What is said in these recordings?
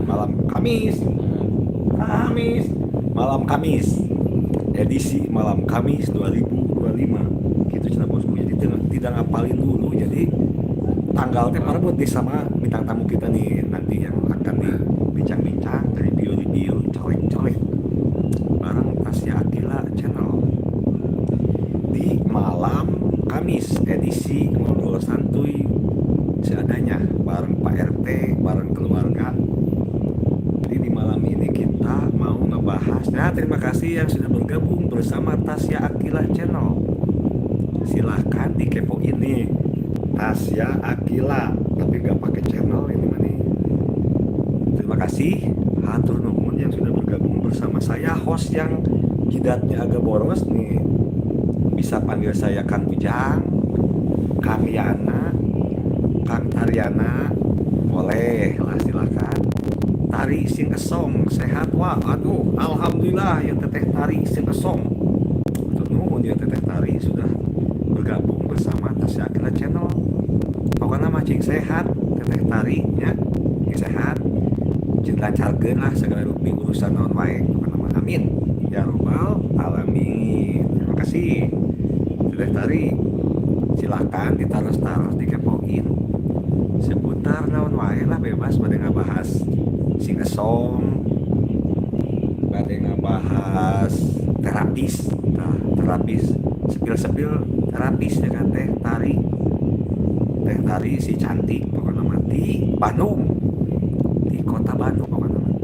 Malam Kamis. Kamis. Malam Kamis. Edisi malam Kamis 2025. Gitu cenah, bosku. Jadi tidak ngapalin dulu. Jadi tanggal teh buat nih sama bintang tamu kita nih nanti yang akan dibincang-bincang, review-review, colek-colek bareng Tasya Aqilla Channel di malam Kamis edisi ngobrol santuy seadanya bareng Pak RT, bareng keluarga. Jadi di malam ini kita mau ngebahas. Nah, terima kasih yang sudah bergabung bersama Tasya Aqilla Channel. Silahkan dikepoin nih Tasya Aqilla, tapi nggak pakai channel ini mah nih. Terima kasih, hatur nuhun yang sudah bergabung bersama saya, host yang jidatnya agak boros nih. Bisa panggil saya Kang Ujang, Kang Yana, Kang Tariana, boleh lah, silakan. Tari sing esong sehat wah, aduh, alhamdulillah ya. Teteh Tari sing esong, hatur nuhun ya Teteh Tari sudah bergabung bersama Tasya Aqilla Channel. Pokoknya mah cing sehat Teteh Tari nya, cing sehat, cing lancarkeun lah segala rupi urusan naon wae pokoknya mah, amin ya robbal alamin. Terima kasih, Teteh Tari. Silahkan ditaros-taros, dikepoin seputar naon wae lah, bebas. Bade ngabahas sing esong, bade ngabahas terapis, nah, terapis spill-spill terapis ya kan. Teh Tari, Teh Tari si cantik pokoknya mah di Bandung, di kota Bandung pokoknya mah.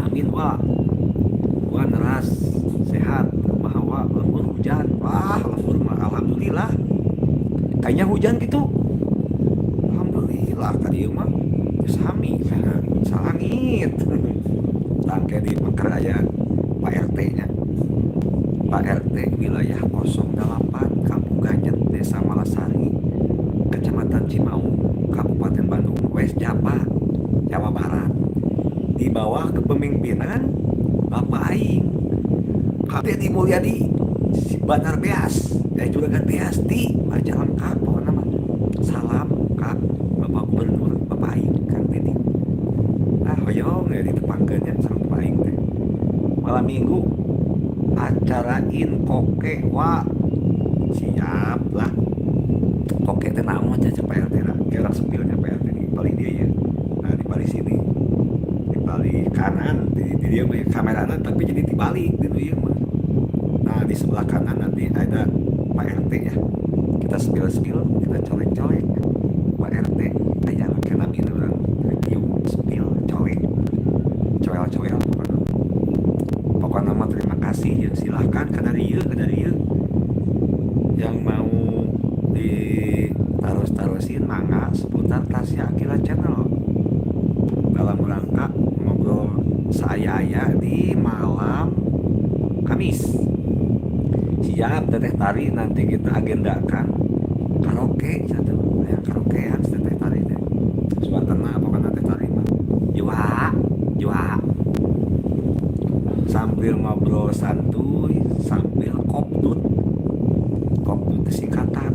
Amin. Wah wah, neras sehat. Kumaha wa lembur hujan? Wah, lembur mah alhamdulillah kayaknya hujan gitu. Alhamdulillah tadi mah geus sami salangit tangke di pengker aya Pak RT nya, Pak RT wilayah 08 Kampung Ganyet, Desa Malasari, Kecamatan Cimaung, Kabupaten Bandung, West Java, Jawa Barat, di bawah kepemimpinan Bapak Aing Deddy Mulyadi, si Bandar Beas, juragan Beas di Majalengka pokoknya mah. Salam Kak Bapak Gubernur, Bapak Aing Kang Deddy. Ah, hoyong ya ditepangkeun nya sama Bapak Aing teh. Malam Minggu acarain koke wa, siap lah. Koke teh naon aja Pak RT lah kayak orang spill-nya Pak RT di paling dia ya. Nah, di paling sini, di paling kanan, di dia mah kamerana, tapi jadi dibalik di ieu mah. Nah, di sebelah kanan nanti ada Pak RT ya. Kita spill spill, kita colek colek Pak RT aya lah kena ini orang review, spill, colek, coel coel pokoknya. Pokoknya mah terima kasih ya. Silahkan ke dari yang mau ditaros-tarosin mangga seputar Tasya Aqilla Channel dalam rangka ngobrol saya di malam Kamis. Siap Teteh Tari, nanti kita agendakan karaoke satu ya, karaokean Teteh Tari teh suasana pokoknya. Teteh Tari mah juha juha sambil ngobrol santuy sambil kopdut. Kopdut itu singkatan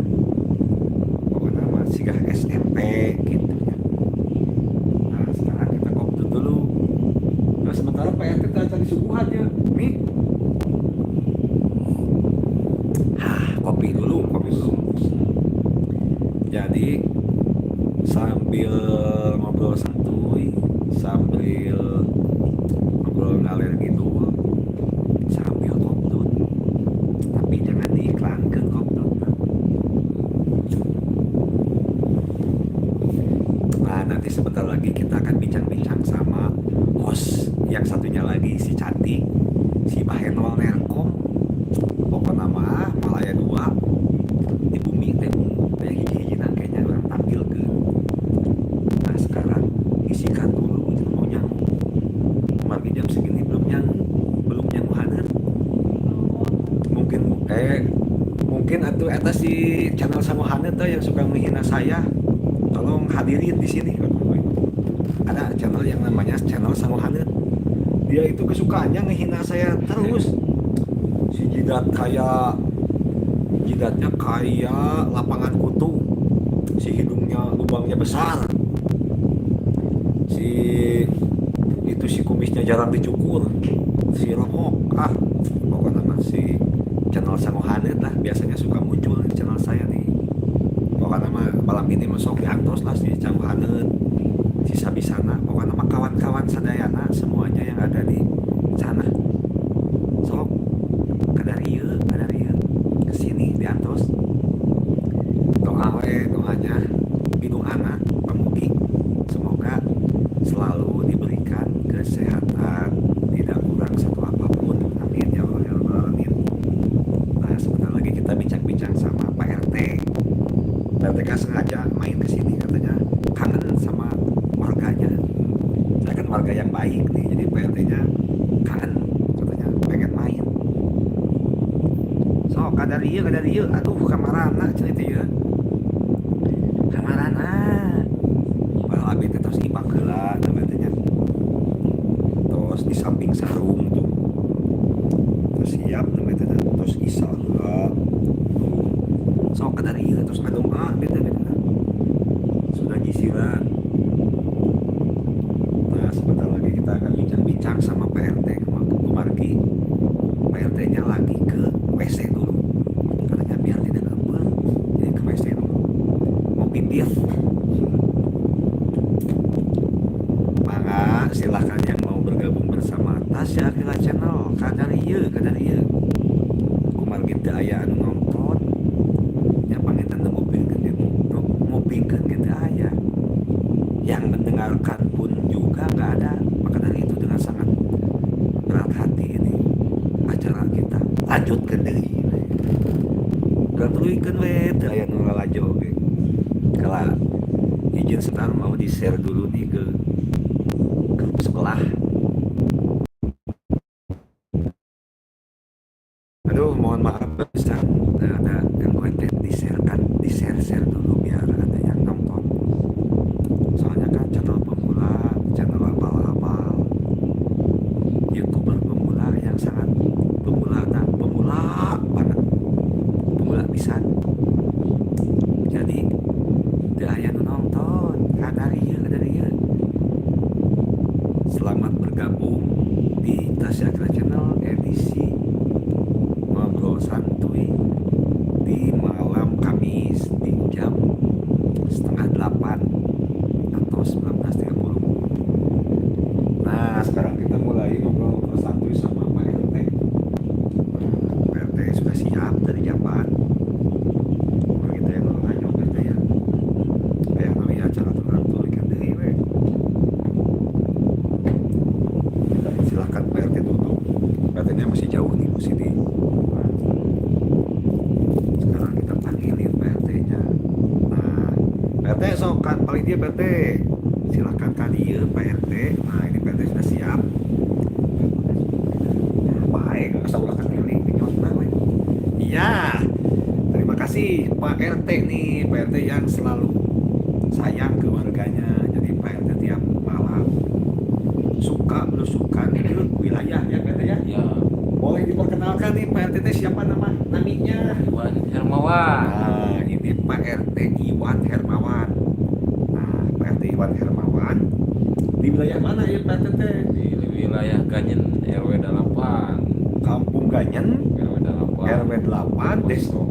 pokoknya mah sigah SMP gitu ya. Nah, sekarang kita kopdut dulu. Nah, sementara Pak RT tadi suguhan ya nih. Hah, kopi dulu, kopi dulu. Jadi sambil ngobrol santuy, sambil ngobrol ngalir gitu, sambil kopdut, tapi jangan diiklankan kopdut. Nah, nanti sebentar lagi kita akan bincang-bincang sama host yang satunya lagi, si cantik, si Bahenol Nerkom. Pokoknya mah Malaya dua di bumi teh kayak hiji-hiji kayaknya orang tampil ke. Nah, sekarang isikan dulu, mau nyangu. Kemarin jam segini belum nyangu, belum nyangu haneut. Mungkin mungkin atau eta si channel Sangu Haneut tuh yang suka menghina saya. Tolong hadirin di sini. Ada channel yang namanya channel Sangu Haneut. Dia itu kesukaannya ngehina saya terus. Si jidat kayak jidatnya kayak lapangan kutu. Si hidungnya lubangnya besar. Si Jarang dicukur si rokok. Ah, pokoknya mah si channel Sangu Haneut lah, biasanya suka muncul di channel saya nih. Pokoknya mah malam ini masuk diantos lah si Sangu Haneut, si Sabisana, pokoknya mah kawan-kawan sadayana semuanya yang ada di sana. Sok kadarieu, kadarieu kesini diantos. Doa we, doanya anak pamugi semoga selalu diberikan kesehatan, tidak kurang satu apapun. Amin ya Allah ya Rabbal alamin. Nah, sebentar lagi kita bincang-bincang sama Pak RT. Pak RT kan sengaja main ke sini, katanya kangen sama warganya. Saya kan warga yang baik nih, jadi Pak RT nya kangen, katanya pengen main. Sok kadarieu, kadarieu. Aduh, kamarana cerita ya, kamarana? Padahal abi teh tos ibak heula namanya, tos di samping sarung tuh terus siap namanya teh, tos isa heula. Sok kadarieu, terus ngadoa beta beta sudah gisiran. Nah, sebentar lagi kita akan bincang-bincang sama Pak RT. Kumargi Pak RT nya lagi ke WC dulu, katanya biar tidak ngebel, jadi ke WC dulu mau pipis. Mangga silahkan yang mau bergabung bersama Tasya Aqilla Channel. Kadarieu, kadarieu. Kumargi teu aya anu nonton nya, panginten teu ngupingkeun gitu, ngupingkeun gitu aya yang mendengarkan pun juga nggak ada. Maka dari itu dengan sangat berat hati ini acara kita lanjutkan deui, tuluykeun we, teu aya nu lalajo oge. Kalau izin sebentar mau di share dulu nih ke grup sebelah. Aduh, mohon maaf bisa ada gangguan di share kan, di share share dulu biar ada yang nonton. Soalnya kan channel pemula, channel abal-abal, youtuber pemula yang sangat pemula, nah, pemula banget, pemula pisan. Jadi teu aya nu nonton. Kadarieu, kadarieu. Selamat bergabung di Tasya Aqilla Channel edisi ngobrol santuy di malam Kamis di jam 7.30 atau 19.30. Nah, sekarang kita mulai ngobrol santuy sama Pak RT. Pak RT sudah siap dari Japan. Nah, kita yang ngomong Pak RT ya. Kayak namanya acara terang tuh ikan deui we. Silakan Pak RT duduk. Pak RT-nya masih jauh nih, masih di. Nah, sekarang kita panggilin Pak RT-nya. Nah, Pak RT sok kan paling dia Pak RT. Silakan ka dieu Pak RT. Nah, ini Pak RT sudah siap. Baik, nggak usah ulah keliling di we. Iya. Terima kasih Pak RT nih, Pak RT yang selalu sayang ke warganya. Jadi Pak RT tiap malam suka belusukan ke wilayah ya Pak RT ya. Ya. Boleh diperkenalkan nih Pak RT teh siapa nama naminya? Iwan Hermawan. Nah, ini Pak RT Iwan Hermawan. Nah, Pak RT Iwan Hermawan di wilayah mana ya Pak RT teh? Di wilayah Ganyen RW 8. Kampung Ganyen, RW 8. RW 8,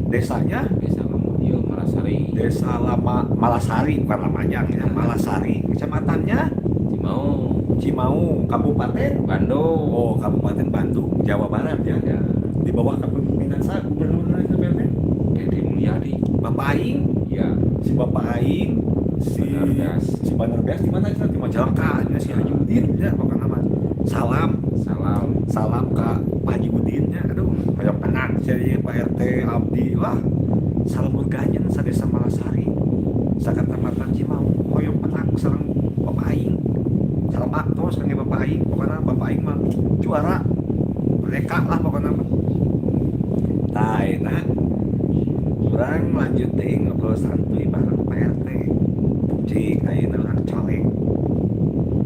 desanya? Desa Lamudil Malasari. Desa Lama Malasari, bukan Lamajang ya, Malasari. Kecamatannya? Cimaung. Cimaung, Kabupaten Bandung. Oh, Kabupaten Bandung, Jawa Barat ya. Ya. Di bawah kepemimpinan saya gubernur itu Pak RT? Dedi Mulyadi. Bapak Aing, Ya. si Bapak Aing, si Banar Beas. Si Banar Beas di mana itu? Di Majalengka, ya, si Haji Udin ya, pokoknya nama. Salam, Salam. Salam ke Pak Haji Udin ya. Aduh, kayak penat jadi Pak RT Abdi wah. Salam Ganyen sadesa Malasari. Sakacamatan Cimaung, hoyong penak sareng Bapak Aing. Salam baktos kangge Bapak Aing, pokoknya Bapak Aing mah juara. Mereka lah pokoknya mah. Tah, enak. Urang lanjut deui ngobrol santuy bareng Pak RT. Cik, ayeuna urang colek.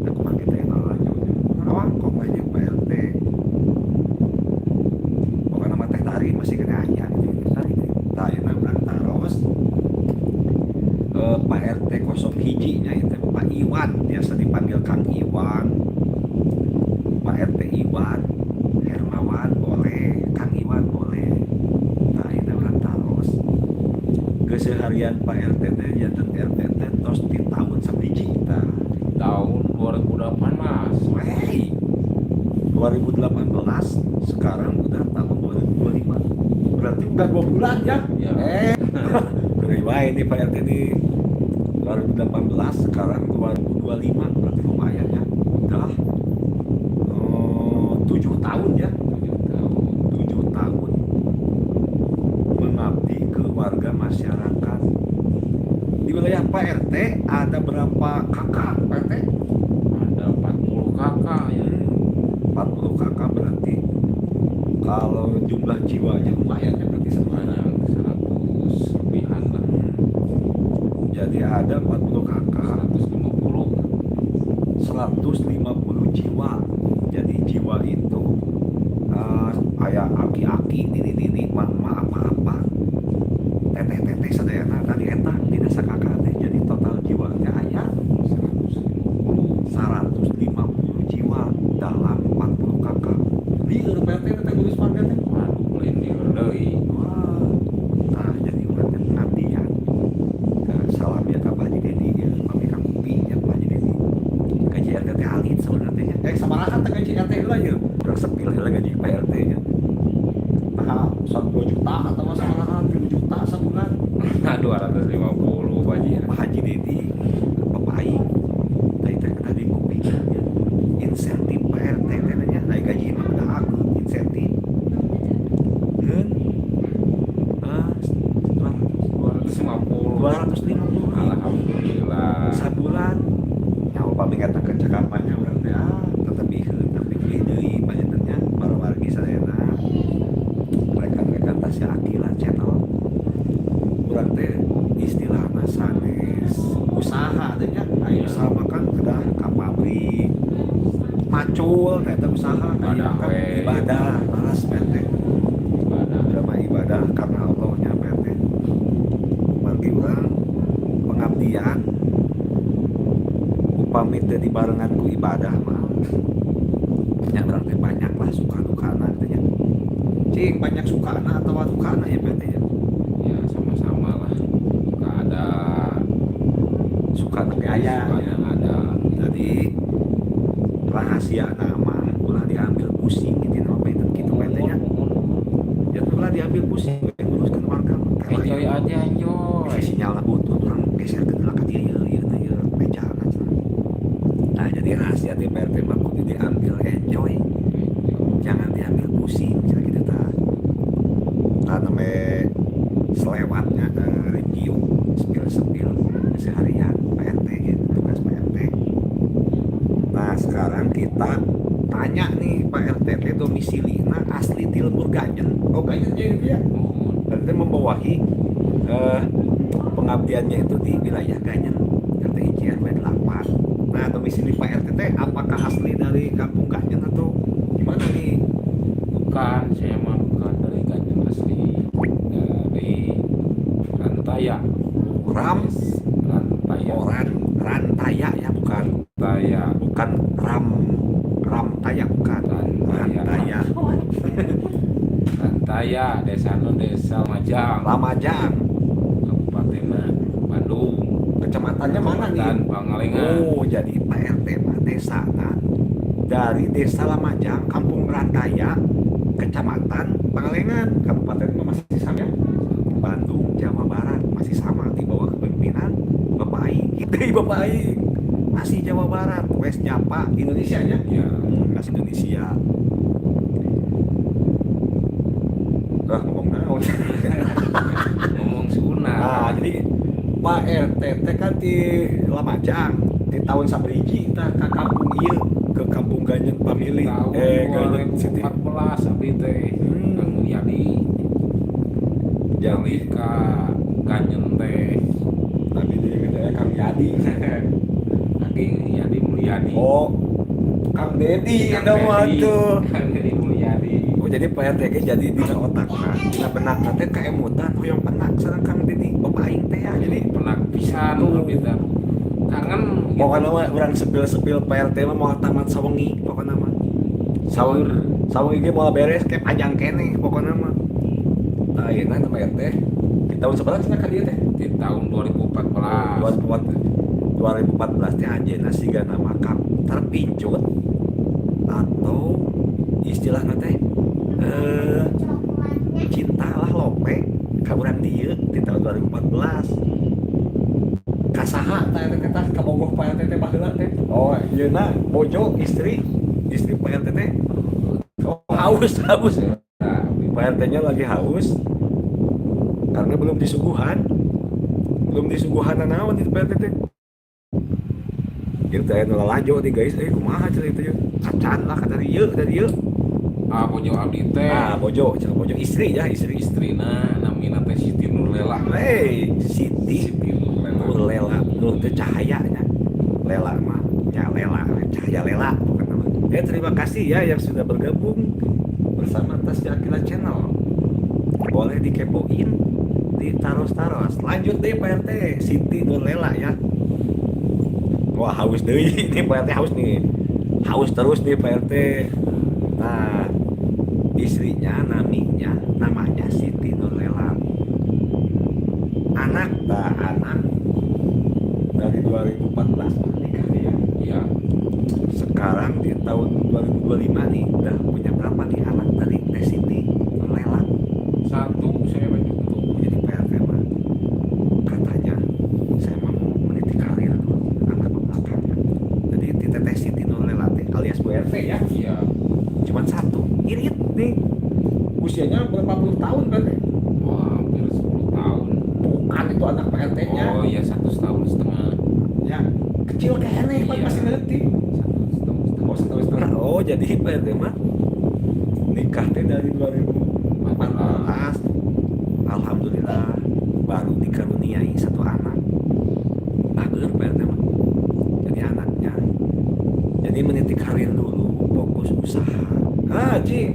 Aku mah kita yang lanjut. Awang kok aja Pak RT. Pokoknya mah teh tari masih kena aya gitu teh tari teh. Tah, ayeuna urang taros. Pak RT 01 nya itu Pak Iwan, biasa dipanggil Kang Iwan. Pak RT Iwan Hermawan boleh, Kang Iwan boleh. Nah, ini urang taros keseharian Pak RT teh, janten RT teh tos di tahun sabiji tah? Tahun 2018. Wey, 2018, sekarang udah tahun 2025, berarti udah 2 bulan ya? Ya. Eh, wae ini Pak RT ini 2018, sekarang 2025, berarti lumayan ya, udah 7 tahun ya. 7 tahun. 7 tahun mengabdi ke warga masyarakat. Di wilayah Pak RT ada berapa KK, Pak RT? Ada 40 KK ya. 40 KK, berarti kalau jumlah jiwanya lumayan ya, berarti semuanya. Banyak, 100 lebihan lah. Jadi ada 40 KK. 150. 150 jiwa. Jadi jiwa itu kayak aki-aki, nini-nini, mama, apa-apa, teteh-teteh sadayana tadi eta dina sa-KK teh. Jadi total jiwanya aya 150. 150 jiwa dalam 40 KK. Lieur Pak RT teh ngurus warga teh. Waduh, lain lieur deui. Wah, nah, jadi urang teh pengabdian. Nah, salam ya ka Pak Haji Dedi ya, pami ka kupi ya Pak Haji Dedi. Gaji RT teh alit sebenarnya nya. Eh, sabaraha teh gaji RT heula ieu? Urang spill heula gaji Pak RT nya. Nah, 1 juta atau sabaraha, 3 juta sebulan? 250, Pak Haji. Pak Haji Dedi, Bapak Aing. Tadi teh tadi kopi ya. Insentif Pak RT teh nya, naik gaji mah udah aku insentif. Ngeun 250. 250. Alhamdulillah. Sabulan nyawa pami katakan cakapannya urang teh ah tetep ieu, tapi deui deui panjenengannya para wargi sadayana, rekan-rekan Tasya Aqilla Channel, urang teh istilahna sanes usaha teh nya. Aya usaha mah kan kedah ka pabrik macul teh, eta usaha. Ibadah aya kan we. Ibadah malas teh. Ibadah. Drama ibadah karena Allah nya teh. Margi urang pengabdian upami teu dibarengan ku ibadah mah nya urang teh banyak lah suka dukana teh nya. Cing, banyak sukana atau dukana ya teh ya? Ya, sama-sama lah. Suka ada. Suka oge aya. Sukanya ada. Jadi rahasia nama ulah diambil pusing gitu nama teh kitu teh nya. Ya, ulah diambil pusing we nguruskeun warga mah. Enjoy aja, enjoy. Bisa sinyalna butut, urang geser ke ka dieu ieu ieu teh ieu mejana cenah. Nah, jadi rahasia teh Pak RT mah kudu diambil enjoy, jangan diambil pusing cenah kitu tah. Tah, namanya selewatnya review spill-spill keseharian Pak RT gitu, tugas Pak RT. Nah, sekarang kita tanya nih Pak RT teh domisilina asli ti lembur Ganyen. Oh, Ganyen jadi dia. Mohon. Berarti membawahi pengabdiannya itu di wilayah Ganyen, RT hiji RW 8. Nah, domisili Pak RT teh apakah asli dari kampung Ganyen atau gimana nih? Bukan, saya mah bukan dari Ganyen asli. Dari Rantaya. Ram Rantaya. Oran Rantaya ya, bukan Rantaya. Bukan Ram Ramtaya, bukan. Rantaya. Rantaya. Rantaya, desa nu Desa Majang, Lamajang. Kabupaten Bandung. Kecamatannya mana nih? Kecamatan Pangalengan. Oh, jadi Pak RT mah desa nah, dari Desa Lamajang, Kampung Rantaya, Kecamatan Pangalengan, Kabupaten mah masih sama ya? Bandung, Jawa Barat, masih sama di bawah kepemimpinan Bapak Aing. Gitu Bapak Aing. Masih Jawa Barat, West Java, Indonesia ya? Ya. Masih Indonesia. Ah, ngomong naon? Ngomong sunah. Nah, jadi Pak RT teh kan di Lamajang, di tahun sabriji tah ka kampung ieu, ke kampung Ganyen Family, Tahun eh Ganyen City. 2014 abdi teh Kang Mulyadi. Jadi ka Ganyen teh. Tapi dia gede Kang Yadi. Kang Yadi Mulyadi. Oh, Kang Dedi Kang ada mah Dedi. tuh. Kang Dedi Mulyadi. Oh, jadi Pak RT ge jadi dina otakna, dina benakna teh keemutan hoyong penak sareng Kang Dedi, bapak aing teh ya. Jadi penak pisan Tuh. abdi teh. Kangen gitu. Pokoknya mah urang spill-spill Pak RT mah mau tamat sawengi pokoknya mah. Saur saung ini mau beres kayak panjang keneh pokoknya mah. Nah, ayeuna nama RT di tahun sabaraha cenah ka dieu teh? Di tahun 2014. 2014 teh anjeunna sigana mah terpincut atau istilahna teh cinta lah, lope ka urang dieu di tahun 2014. Kasaha tah eta teh kabogoh Pak RT teh baheula teh? Oh, ieu na bojo, istri, istri Pak RT teh. Oh, haus, haus. Nah, Pak RT nya lagi haus karena belum disuguhan, belum disuguhan naon itu Pak RT teh. Gitu aya nu lalajo nih, guys, kumaha cenah itu ya? Acan lah kata ieu, dari ieu. Ah, bojo abdi teh. Ah, bojo, cenah bojo, istri ya, istri. Istrina namina teh Siti Nurlela. Hey, Siti. Siti Nurlela. Nur Lela, nur teh cahayanya. Lela mah nya lela, cahaya lela pokoknya mah. Ya, terima kasih ya yang sudah bergabung bersama Tasya Aqilla Channel. Boleh dikepoin di taros-taros. Lanjut deh Pak RT, Siti Nurlela ya. Wah, haus deh ini Pak RT, haus nih. Haus terus nih Pak RT. Nah, istrinya naminya namanya Siti Nurlela. Anak, nah, anak dari 2014 nikah dia. Iya. Sekarang di tahun 2025 nih udah punya berapa nih anak dari Teh Siti Nurlela? Satu saya mah cukup. Jadi Pak RT mah katanya saya mau meniti karir dulu, anak belakangnya. Jadi di Teteh Siti Nurlela teh alias Bu RT ya. Iya. Cuman satu, irit nih. Usianya berapa puluh tahun kan? Wah, hampir 10 tahun. Bukan, itu anak Pak RT-nya. Oh iya, 1,5 tahun. Ya, kecil kayaknya Pak, Iya. masih ngerti. 1,5 tahun. Oh, 1,5 tahun. Oh, jadi Pak RT mah nikah teh dari 2014. Alhamdulillah baru dikaruniai satu anak. Bager Pak RT mah. Jadi anaknya. Jadi meniti karir dulu, fokus usaha. Ah, cing,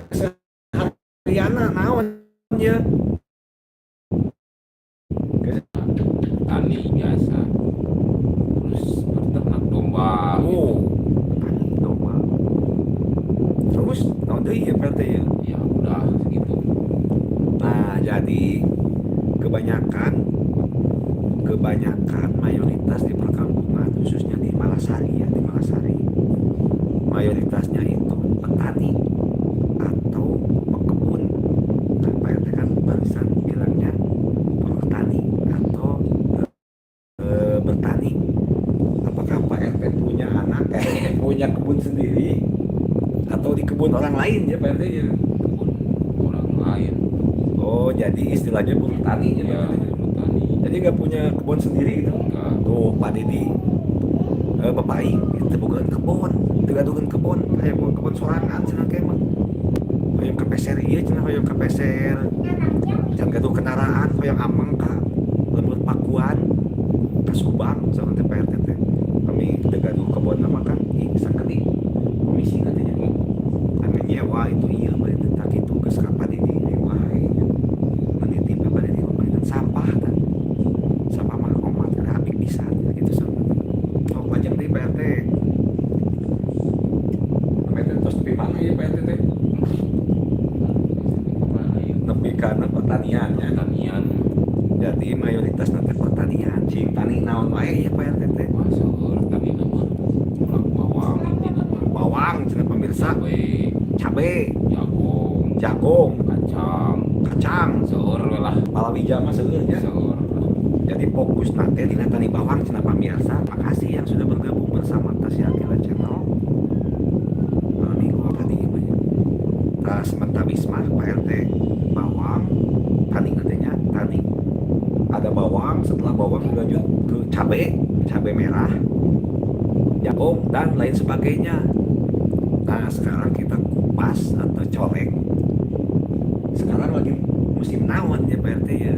keseharianna naon ya? Tani biasa. Terus berternak domba gitu. Oh, tani domba. Terus naon deui ya Pak RT ya? Ya udah segitu. Nah, jadi kebanyakan kebanyakan mayoritas di perkampungan, khususnya di Malasari ya, di Malasari, mayoritasnya itu petani atau pekebun. Nah, Pak RT kan barusan bilangnya petani atau bertani. Apakah Pak RT punya anak, punya kebun sendiri atau di kebun orang lain ya Pak RT ya? Kebun orang lain. Oh, jadi istilahnya buruh tani ya, Ya, Pak RT? buruh tani. Jadi nggak punya kebun sendiri gitu? Enggak. Tuh, Pak Didi, Bapak Aing, itu bukan kebun, teu gaduheun kebun, hayang boga kebun sorangan cenah ke mah. Hoyong kapeser ieu cenah, hoyong kapeser. Can gaduh kendaraan, hoyong ameng ka lembur Pakuan, ka Subang, soalnya teh Pak RT teh. Kami teu gaduh kebun mah kan ih sakedik komisi katanya. Ame nyewa itu iya mah teh tak kitu geus ka Pak Didi wae. Menitip ka Pak Didi mah sampah tah. Sampah mah omat kada apik pisan gitu sama. Oh, pajak deui Pak RT. Pak RT tos tepi mana ya Pak RT teh? Mana ya? Nepi kana pertanian ya. Pertanian. Jadi mayoritas nanti pertanian. Cing, tani naon wae ya Pak RT teh? Wah, seueur tani nama. Melak bawang intina mah. Bawang cenah pemirsa, Cabe, cabe, jagung, jagung, kacang, kacang, seueur we lah. Palawija mah seueur nya. Seueur. Jadi fokus nanti di tani bawang cenah pemirsa. Makasih yang sudah bergabung bersama Tasya Aqilla Channel. Malam minggu apa nih ya? Nah, sementara Wisma Pak RT bawang, tani nantinya tani. Ada bawang, setelah bawang dilanjut ke cabe, cabe merah, jagung dan lain sebagainya. Nah, sekarang kita kupas atau colek. Sekarang lagi musim naon ya Pak RT ya?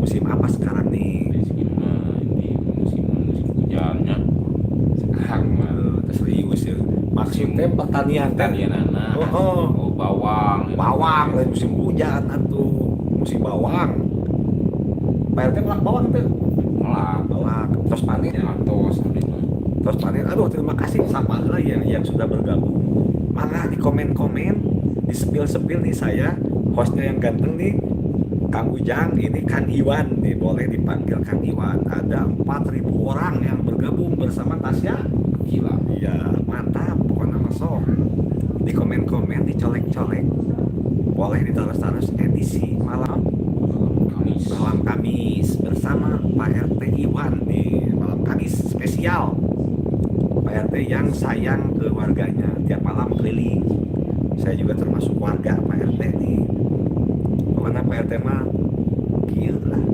Musim apa sekarang nih? Di sini mah ini musim musim hujannya. Sekarang mah Serius ya. Maksudnya pertanian kan? Pertanian anak. Oh. Oh, bawang. Bawang lain musim hujan atuh. Musim bawang. Pak RT melak bawang tuh. Melak. Melak. Terus panen ya. Atos abdi mah. Terus panen. Aduh, terima kasih sama lah yang sudah bergabung. Mangga di komen-komen, di spill-spill nih. Saya hostnya yang ganteng nih, Kang Ujang, ini Kang Iwan nih, boleh dipanggil Kang Iwan. Ada 4.000 orang yang bergabung bersama Tasya. Gila. Iya, mantap pokoknya masuk. Di komen-komen, dicolek-colek. Boleh ditaruh-taruh edisi malam Malam Kamis. Malam Kamis bersama Pak RT Iwan nih, malam Kamis spesial. Pak RT yang sayang ke warganya, tiap malam keliling. Saya juga termasuk warga Pak RT nih. Pokoknya Pak RT mah kieu lah.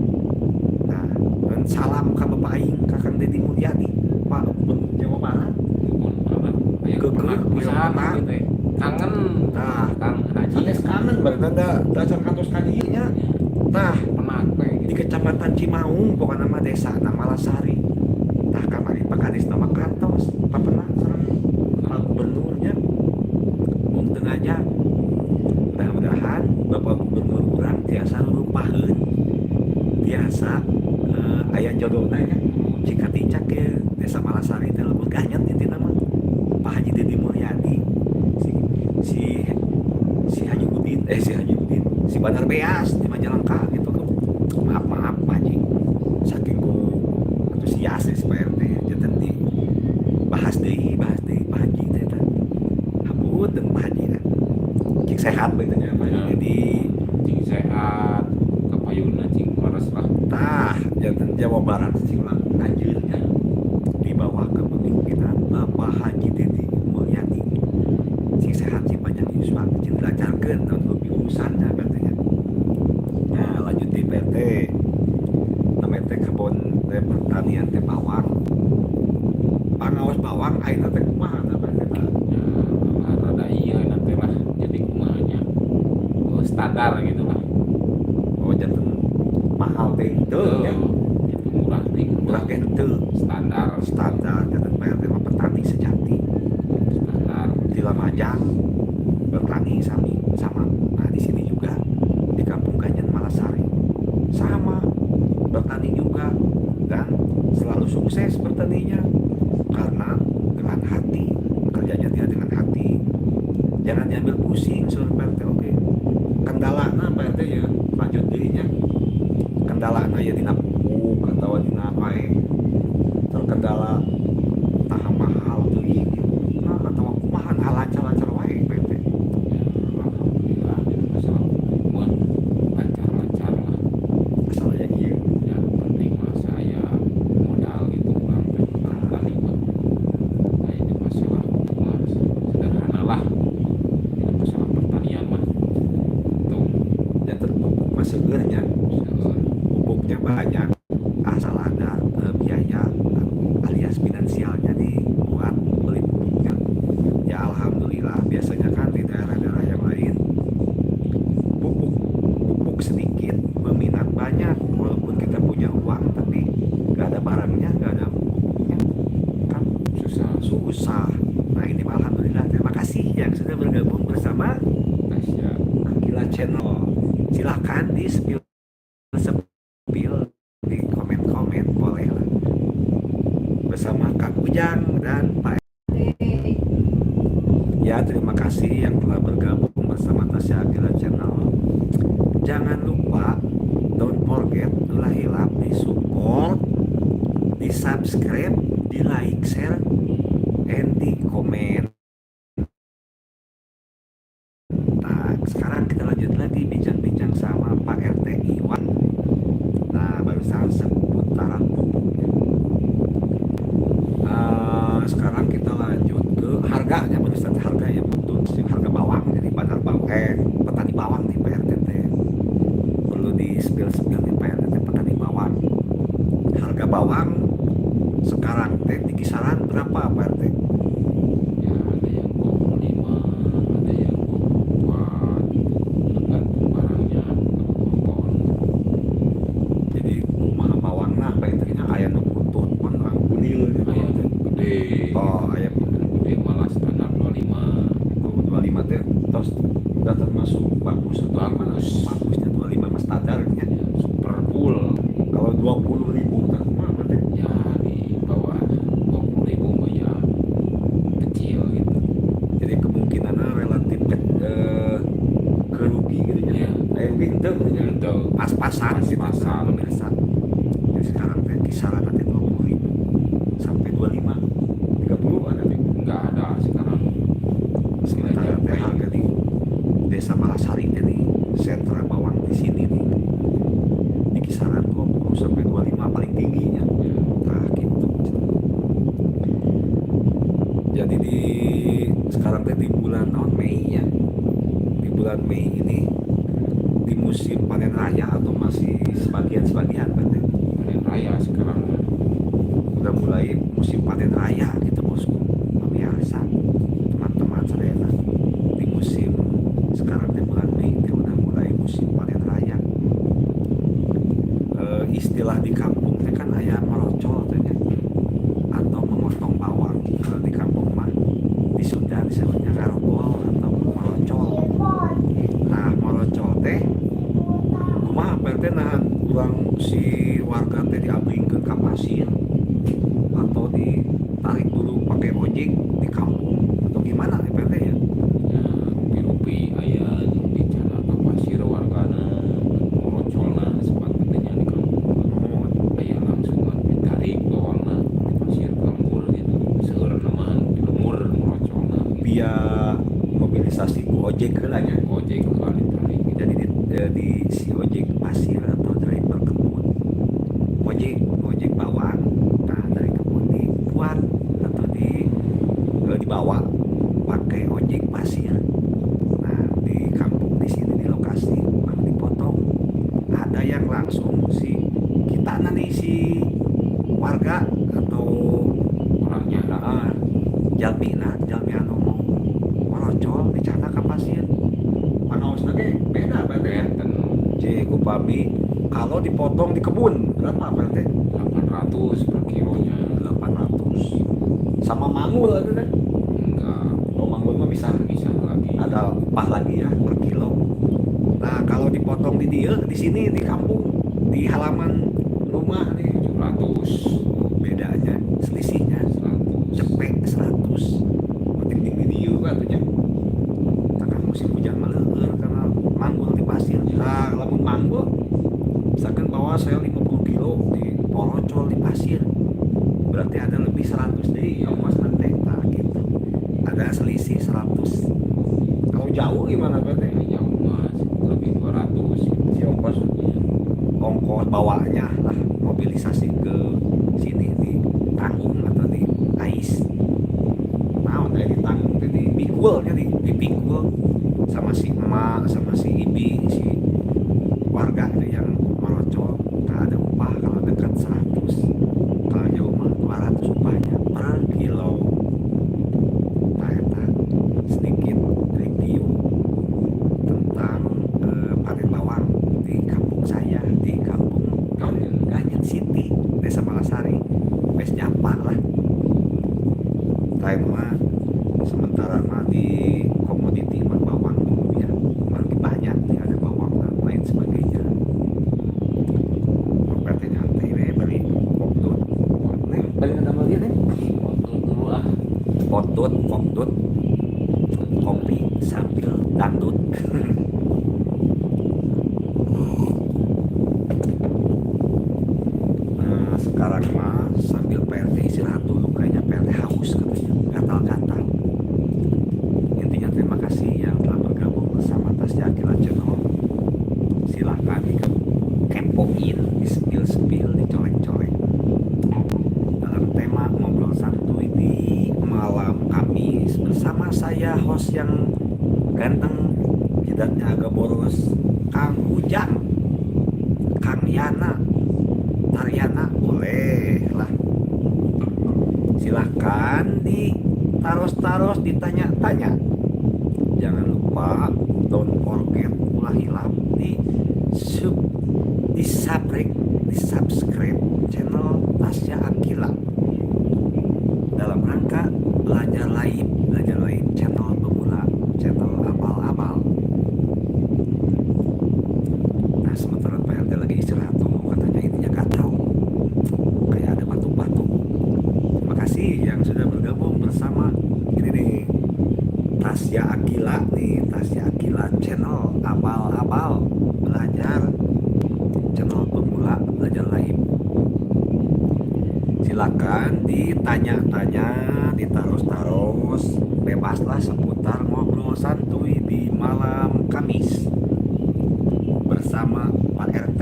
Nah, dan salam ka Bapak aing, ka Kang Deddy Mulyadi, Pak Gubernur Jawa Barat. Mohon maaf. Aya Keukeuh, pernah pisan pernah. gitu teh. Kangen. Nah, Kang Haji. Sanes kangen berarti da can kantos ka dieu nya. Tah, Pernah teh di gitu. Kecamatan Cimaung pokoknya nama desa Malasari. Tah, kamari Pak Kades nama kantos papenang sareng Pak Gubernurnya mung teu aja. Mudah-mudahan Bapak Gubernur urang tiasa rupaheun, tiasa aya jodohna nya cika ticak ke desa Malasari teh lembur ganyet. Intina mah Pak Haji Deddy Mulyadi, si si si Haji Udin, eh, si Haji Udin, si Bandar Beas di Majalengka gitu tuh. Maaf, maaf, Pak Haji, saking ku antusias ya si Pak RT janten di bahas deui, bahas deui Pak Haji teh eta. Hapunten Pak Haji kan, cik sehat begitu nya, Pak Haji Ya. Deddy. Cing sehat, kapayuna cing leres lah. Tah, janten Jawa Barat cing langkung anjeunnya di bawah kepemimpinan Bapak Haji Deddy Mulyadi, cing sehat, cing panjang yuswa, cing dilancarkeun naon lebih urusannya berarti nya. Nah, lanjut di PT namanya teh kebun teh pertanian teh bawang, pangaos bawang ayeuna teh kumaha tah, Pak RT? Ya, rada iya nanti lah, jadi kumaha nya. Oh, standar gitu lah. Oh, janten mahal teh henteu nya. Itu murah teh. Murah teh henteu. Standar. Standar. Janten Pak RT mah petani sejati. Standar. Di Lamajang bertani sami sama. Nah, di sini juga di Kampung Ganyan Malasari sama bertani juga dan selalu sukses bertaninya karena dengan hati kerjanya, dia dengan hati, jangan diambil pusing soal Pak RT. Oke, kendalana Pak RT ya, lanjut deui nya, kendalana ya dina pupuk atau dina apa terkendala tahap mahal teuing nah atau kumaha, nah, lancar-lancar wae Pak RT? Ya, alhamdulillah jadi masalah pupuk mah lancar-lancar lah. Asal aya ieu. Ya, penting mah saya modal gitu, kurang teh tani mah. Nah, ini masalah pupuk mah sederhana lah. Ini masalah pertanian mah tuh. Dan pupuk mah seueur nya. Seueur. Pupuknya banyak asal ada biaya alias finansialnya dibuat beli pupuknya ya. Alhamdulillah, biasanya kan di daerah-daerah yang lain pupuk pupuk sedikit, peminat banyak. Walaupun kita punya uang tapi nggak ada barangnya, nggak ada pupuknya kan susah. Susah. Nah, ini mah alhamdulillah. Terima kasih yang sudah bergabung bersama Tasya Akila Channel. Silahkan di spill spill, di komen-komen boleh lah, bersama Kang Ujang dan Pak. Ya, terima kasih yang telah bergabung bersama Tasya Akila Channel. Jangan lupa, don't forget, ulah hilap di support, di subscribe, di like, share, and di komen. Nah, sekarang kita lanjut lagi bincang-bincang sama Pak RT Iwan. Nah, barusan seputaran pupuknya. Sekarang kita lanjut ke harganya, barusan harga ya, betul harga bawang. Jadi bandar bawang, petani bawang nih Pak RT teh. Perlu di spill spill nih Pak RT teh, petani bawang. Harga bawang sekarang teh di kisaran berapa? Henteu ya. Henteu. Pas-pasan gitu, Pas-pasan. Pemirsa. Jadi sekarang teh kisaran nanti 20.000 sampai 25, 30 ada nih. Enggak ada sekarang. Sementara teh harga di Desa Malasari teh, di sentra bawang di sini nih, di kisaran 20 sampai 25 paling tingginya. Ya. Nah, gitu. Jadi di sekarang teh di bulan naon, Mei ya. Di bulan Mei ini di musim panen raya atau masih sebagian-sebagian berarti? Panen raya sekarang. Udah mulai musim panen raya gitu, bosku, pemirsa, teman-teman sadayana. Di musim sekarang di bulan Mei teh udah mulai musim panen raya. Istilah di kampung teh kan aya merocol teh nya, atau memotong bawang. Kalau di kampung mah di Sunda disebutnya ngarogol atau merocol. Nah, merocol teh kumaha, Pak RT? Nah, urang si warga teh diablingkeun ka pasir atau ditarik dulu pakai ojek di kampung atau gimana nih, Pak RT ya? Ya, rupi-rupi aya nu dicandak ka pasir wargana, morocolna sepat nya di kampung. Oh, Aya langsung ditarik bawangna di pasir ke lembur gitu. Seueurna mah di lembur morocolna gitu. Via mobilisasi ku ojek heula nya. Ojek heula ditarik gitu. Jadi di si ojek pasir atau driver kebun, ojek ojek bawang, nah dari kebun dibuat atau dibawa pakai ojek pasir. Nah, di kampung di sini di lokasi baru dipotong. Ada yang langsung si kita nanti si warga atau orangnya. Ah, jalmi, nah jalmi anu mau merocol dicandak ke pasir, pangaosna ge beda berarti ya. Benten. Cik, upami kalau dipotong di kebun berapa berarti? 800 per kilonya. 800 sama manggul itu kan? Enggak. Oh, manggul mah bisa. Bisa lagi. Ada upah lagi ya per kilo. Nah, kalau dipotong di dia di sini di kampung di halaman rumah nih? 700. Bedanya selisihnya 100. Cepet 100 penting di dieu kan atuh nya. Nah, musim hujan mah leueur karena manggul di pasir. Nah, lamun manggul misalkan bawa saya 50 kilo di porocol di pasir, berarti ada lebih 100 deui ongkos nanti. Nah, gitu, ada selisih 100. Kalau jauh gimana berarti? Ya, jauh mas lebih 200 gitu. Si ongkos ongkos bawanya lah, mobilisasi ke sini ditanggung atau di ais naon teh, ditanggung teh dipikul nya, dipikul sama si emak sama si ibi si warga itu yang merocol. Nah, ada upah kalau dekat 100, kalau jauh mah 200 upahnya per kilo. Nah, eta sedikit review tentang panen bawang di kampung saya, di kampung Ganyen. Ganyen City, Desa Malasari, West Java lah. Lain mah sementara mah di komoditi mah bawang dulu ya, lagi banyak nih, ada bawang dan lain sebagainya. Berarti nyantai we beli kopdut nih, beli nama dia nih. Waktu dulu ah. Potut kopdut kopi sambil dangdut. Nah, sekarang mah sambil PRT istirahat dulu, kayaknya PRT haus katanya, gatal-gatal. Intinya terima kasih yang telah bergabung bersama Tasya Aqilla Channel. Silahkan kepoin, di spill-spill, dicolek-colek. Dalam tema ngobrol santuy di malam Kamis bersama saya host yang ganteng, jidatnya agak boros, Kang Ujang, Kang Yana, Tariana boleh lah. Silahkan ditaros-taros, ditanya-tanya. Jangan lupa, don't forget, ulah hilap di sub, di subrek, di subscribe channel Tasya Aqilla dalam rangka belajar live channel pemula, channel abal-abal. Nah, sementara PRT lagi istirahat dulu, katanya intinya gatal kayak ada batuk-batuk. Terima kasih yang sudah bergabung bersama ini nih. Tasya Aqilla nih, Tasya Aqilla channel abal-abal belajar, channel pemula belajar live. Silakan ditanya-tanya, ditaros-taros, bebaslah seputar ngobrol santuy di malam Kamis bersama Pak RT.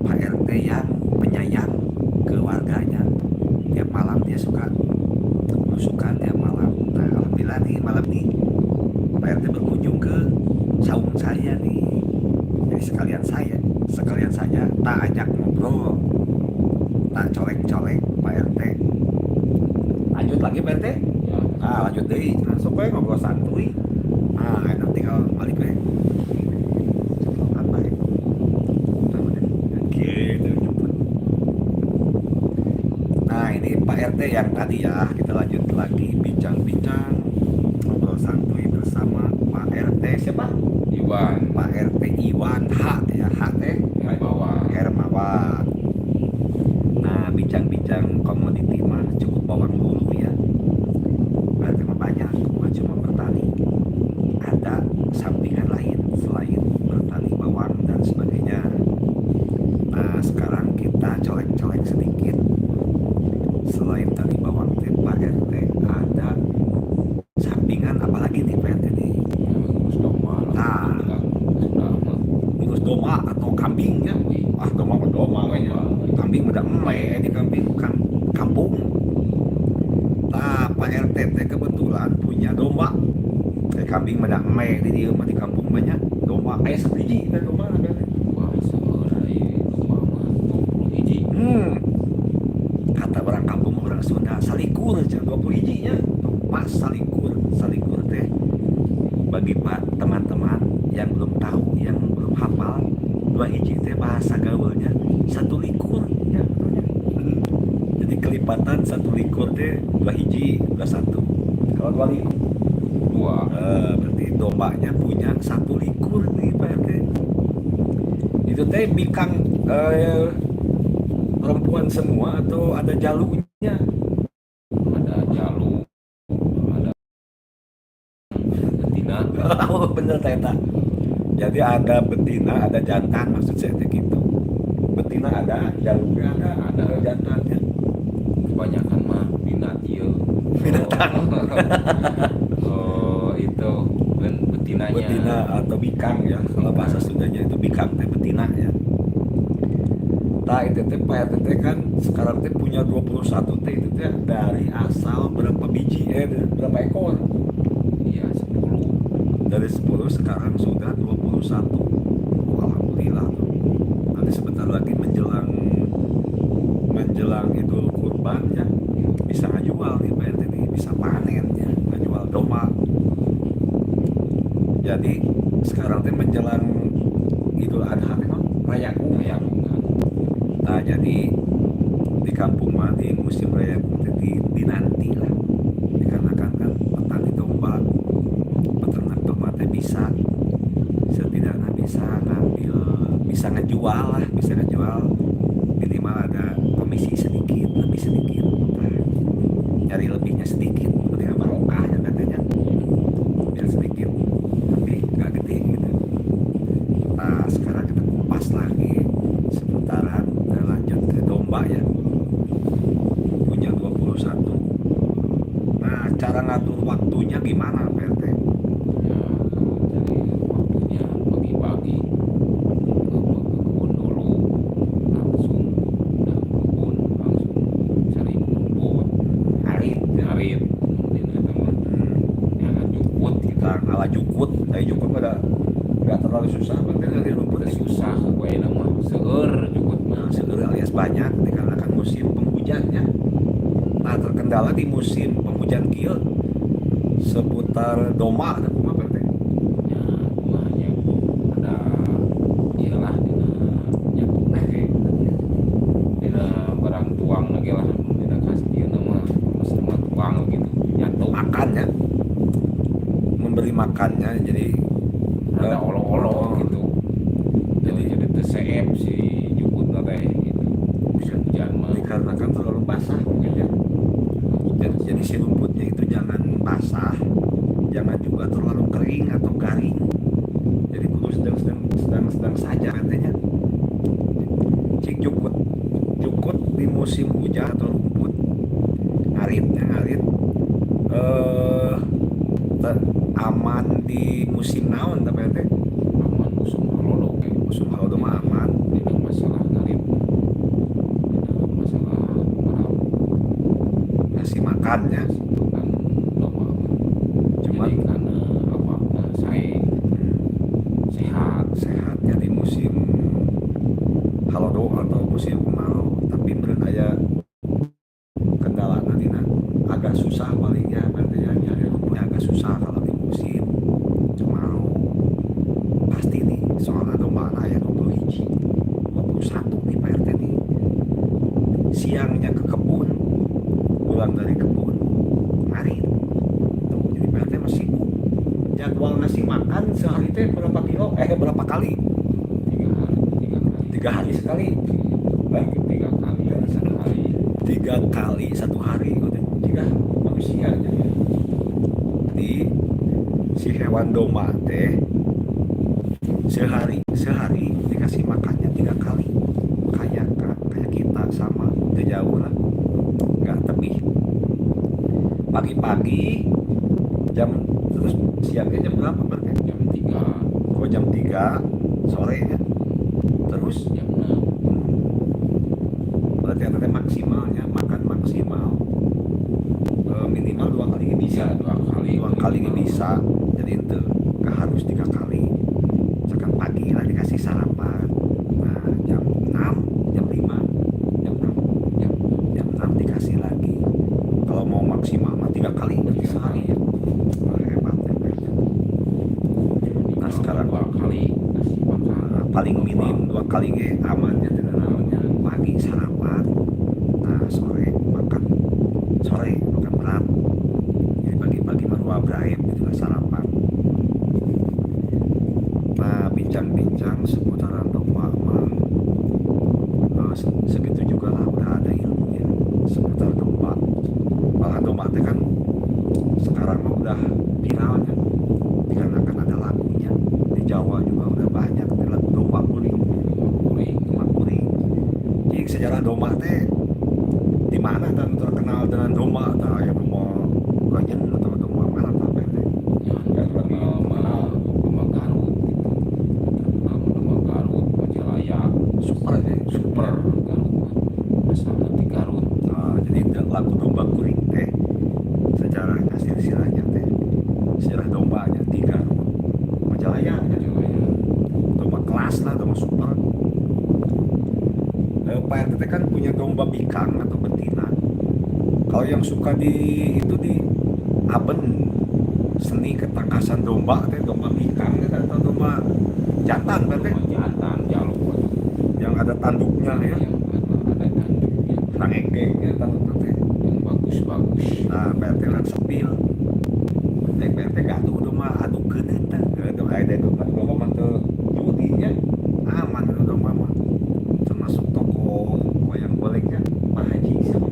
Pak RT yang penyayang ke warganya. Tiap malam dia suka belusukan tiap malam. Nah, alhamdulillah nih malam ini Pak RT berkunjung ke saung saya nih. Jadi sekalian saja tak ajak ngobrol, tak colek-colek Pak RT. Lanjut lagi, Pak RT. Ya. Nah, lanjut deh, langsung we ngobrol santuy. Nah, enak tinggal balik we. Apa ya? Gitu, jemput. Nah, ini Pak RT yang tadi ya. Kita lanjut lagi bincang-bincang ngobrol santuy bersama Pak RT siapa? Iwan. Pak RT Iwan H ya, H teh Hermawan. Hermawan. Nah, bincang-bincang komoditi mah cukup bawang dulu ya. Pak RT mah banyak, bukan cuma bertani. Ada sampingan lain selain bertani bawang dan sebagainya. Nah, sekarang kita colek-colek sedikit. Selain tani bawang teh, Pak RT ada sampingan apalagi nih, Pak RT nih? Ya, ngurus domba lah. Nah. Alhamdulillah, sudah mah. Ngurus domba atau kambing ya? Kambing. Ah, domba mah domba kayaknya. Kambing udah eme di kambing kan kampung. Nah, Pak RT teh kebetulan punya domba. Kambing mah da eme di dieu mah, di kampung banyak domba. Aya sabiji teh domba Pak RT? Wah, seueur ai domba mah, 20 hiji. Kata orang kampung mah, orang Sunda, salikur cenah, 20 hiji nya. Pas salikur. Salikur teh bagi pak teman-teman yang belum tahu, yang belum hafal, dua hiji teh bahasa gaulnya satu likur ya betulnya. Jadi kelipatan satu likur teh dua hiji, dua satu. Kalau dua likur Dua. Berarti dombanya punya satu likur nih, Pak RT. Itu teh bikang perempuan semua atau ada jalunya? Ada jalu, ada betina. Oh, bener teh eta. Jadi ada betina, ada jantan, maksud saya teh gitu. Betina ada, jalunya ada, Ada. Ada jantannya. Kebanyakan mah minat ieu. Binatang. Oh, itu ben betinanya. Betina atau bikang ya. Kalau bahasa Sundanya itu bikang teh betina ya. Nah, itu teh Pak RT teh kan sekarang teh punya 21 teh, itu teh dari asal berapa biji, berapa ekor? Iya, 10. Dari 10 sekarang sudah 21. Oh, alhamdulillah tuh. Nanti sebentar lagi menjelang menjelang Idul Kurban ya, bisa ngajual nih Pak RT nih, bisa panen ya, ngajual domba. Jadi sekarang teh menjelang Idul Adha teh non Rayagung ya. Rayagungan. Nah, jadi di kampung mah di musim Rayagung teh dinanti lah. Dikarenakan kan petani domba, peternak domba teh bisa setidaknya bisa ngambil, bisa ngejual lah, bisa ngejual minimal ada komisi sedikit, lebih sedikit. Nah, nyari lebihnya sedikit, penting barokah ya katanya. Biar sedikit, tapi nggak gede gitu. Nah, sekarang kita kupas lagi seputaran dan lanjut ke domba ya. Punya 21. Nah, cara ngatur waktunya gimana, Pak RT? Ya, kalau cari waktunya pagi-pagi ke kebun dulu, langsung udah ke kebun langsung cari rumput. Ngarit ya. Ngarit dina eta mah. Ya, jukut gitu. Kita ngalah jukut, jukut pada nggak terlalu susah, berarti dari rumput Udah susah we mah, seueur jukut mah. Nah, seueur alias banyak dikarenakan musim penghujannya. Nah, terkendala di musim penghujan kieu seputar domba ada kumaha, Pak RT? Ya, kumaha nya, ada iyalah dina nya dina barang tuang lagi lah, dina kasih mah mesti mah tuang gitu nyatu. Makannya, memberi makannya jadi ada olo-olo oh. gitu, jadi teu seep si jukutna teh gitu musim hujan mah. Dikarenakan terlalu basah mungkin ya. Jadi si rumputnya itu jangan basah, jangan Jangan juga terlalu kering atau garing, jadi kudu sedang-sedang, sedang-sedang saja katanya. Cik, jukut jukut di musim hujan atau rumput ngarit ya, ngarit aman di musim naon tapi teh? Aman musim halodo kayak. Musim halodo mah aman. Tidak masalah ngarit, tidak masalah kemarau. Ngasih makannya. Makan domba. Cuman jadi karena apa, saya sehat. Sehatnya di musim halodo atau musim kemarau, tapi meureun aya kendala nanti agak susah palingnya berarti ya, nyari rumputnya agak susah kalau di musim kemarau pasti nih, soalnya domba aya 20 hiji, 21 nih Pak RT nih. Siangnya ke kebun, pulang dari kebun ngarit tuh, jadi Pak RT masih sibuk. Jadwal ngasih makan sehari teh berapa kilo, eh, berapa kali? 3 hari, 3 kali. 3 hari sekali. Hah? 3 kali satu hari. 3 kali satu hari udah jika manusia. Jadi si hewan domba teh sehari sehari dikasih makannya 3 kali, kayak kayak kita, sama, tidak jauh lah, nggak lebih. Pagi-pagi jam, terus siangnya jam berapa berarti? Jam 3. Oh, jam 3 sore ya, terus Jam 6. Berarti ada maksimalnya makan maksimal, minimal 2 kali bisa. Bisa 2 kali. 2 kali bisa, jadi itu nggak harus 3 kali. Misalkan pagi lah dikasih sarapan, nah jam 6, jam 5, jam 6. Jam Jam 6 dikasih lagi. Kalau mau maksimal mah 3 kali berarti 3 sehari. kali. Wah, hebat ya. Nah, sekarang 2 kali kasih makan. Nah, paling minim 2 kali ge aman ya, tidak namanya pagi sarapan, nah sore makan, sore makan berat. Jadi pagi-pagi mah braeb gitu lah, sarapan. Nah, bincang-bincang seputaran domba mah segitu juga lah, udah ada ilmunya seputar domba. Malah domba teh kan sekarang mah udah viralnya dikarenakan ada lagunya. Di Jawa juga udah banyak lagu domba kuring. Kuring. Domba kuring. Jadi sejarah domba teh di mana dan terkenal dengan domba atau ya domba Ganjen atau domba mana apa teh? Ya, terkenal mah domba Garut gitu. Terkenal mah domba Garut, Majalaya. Super ya. Super Garut mah, asalnya di Garut. Nah, jadi lagu domba kuring teh sejarahnya, silsilahnya teh, sejarah dombanya di Garut, Majalaya ya. Majalaya. Domba kelas lah, domba super. Pak RT teh kan punya domba bikang atau betina. Kalau yang suka di itu di aben seni ketangkasan domba teh, domba bikang teh atau domba jantan berarti? Domba jantan jaluk. Yang ada tanduknya ya. Yang ada tanduknya. Rangegengnya tanduk teh. Yang bagus-bagus. Nah, Pak RT kan spill. Pak RT gaduh domba adu keuneun tah. Domba aya domba domba mah teu judinya, aman itu domba mah. Termasuk tokoh wayang goleknya Pak Haji siapa?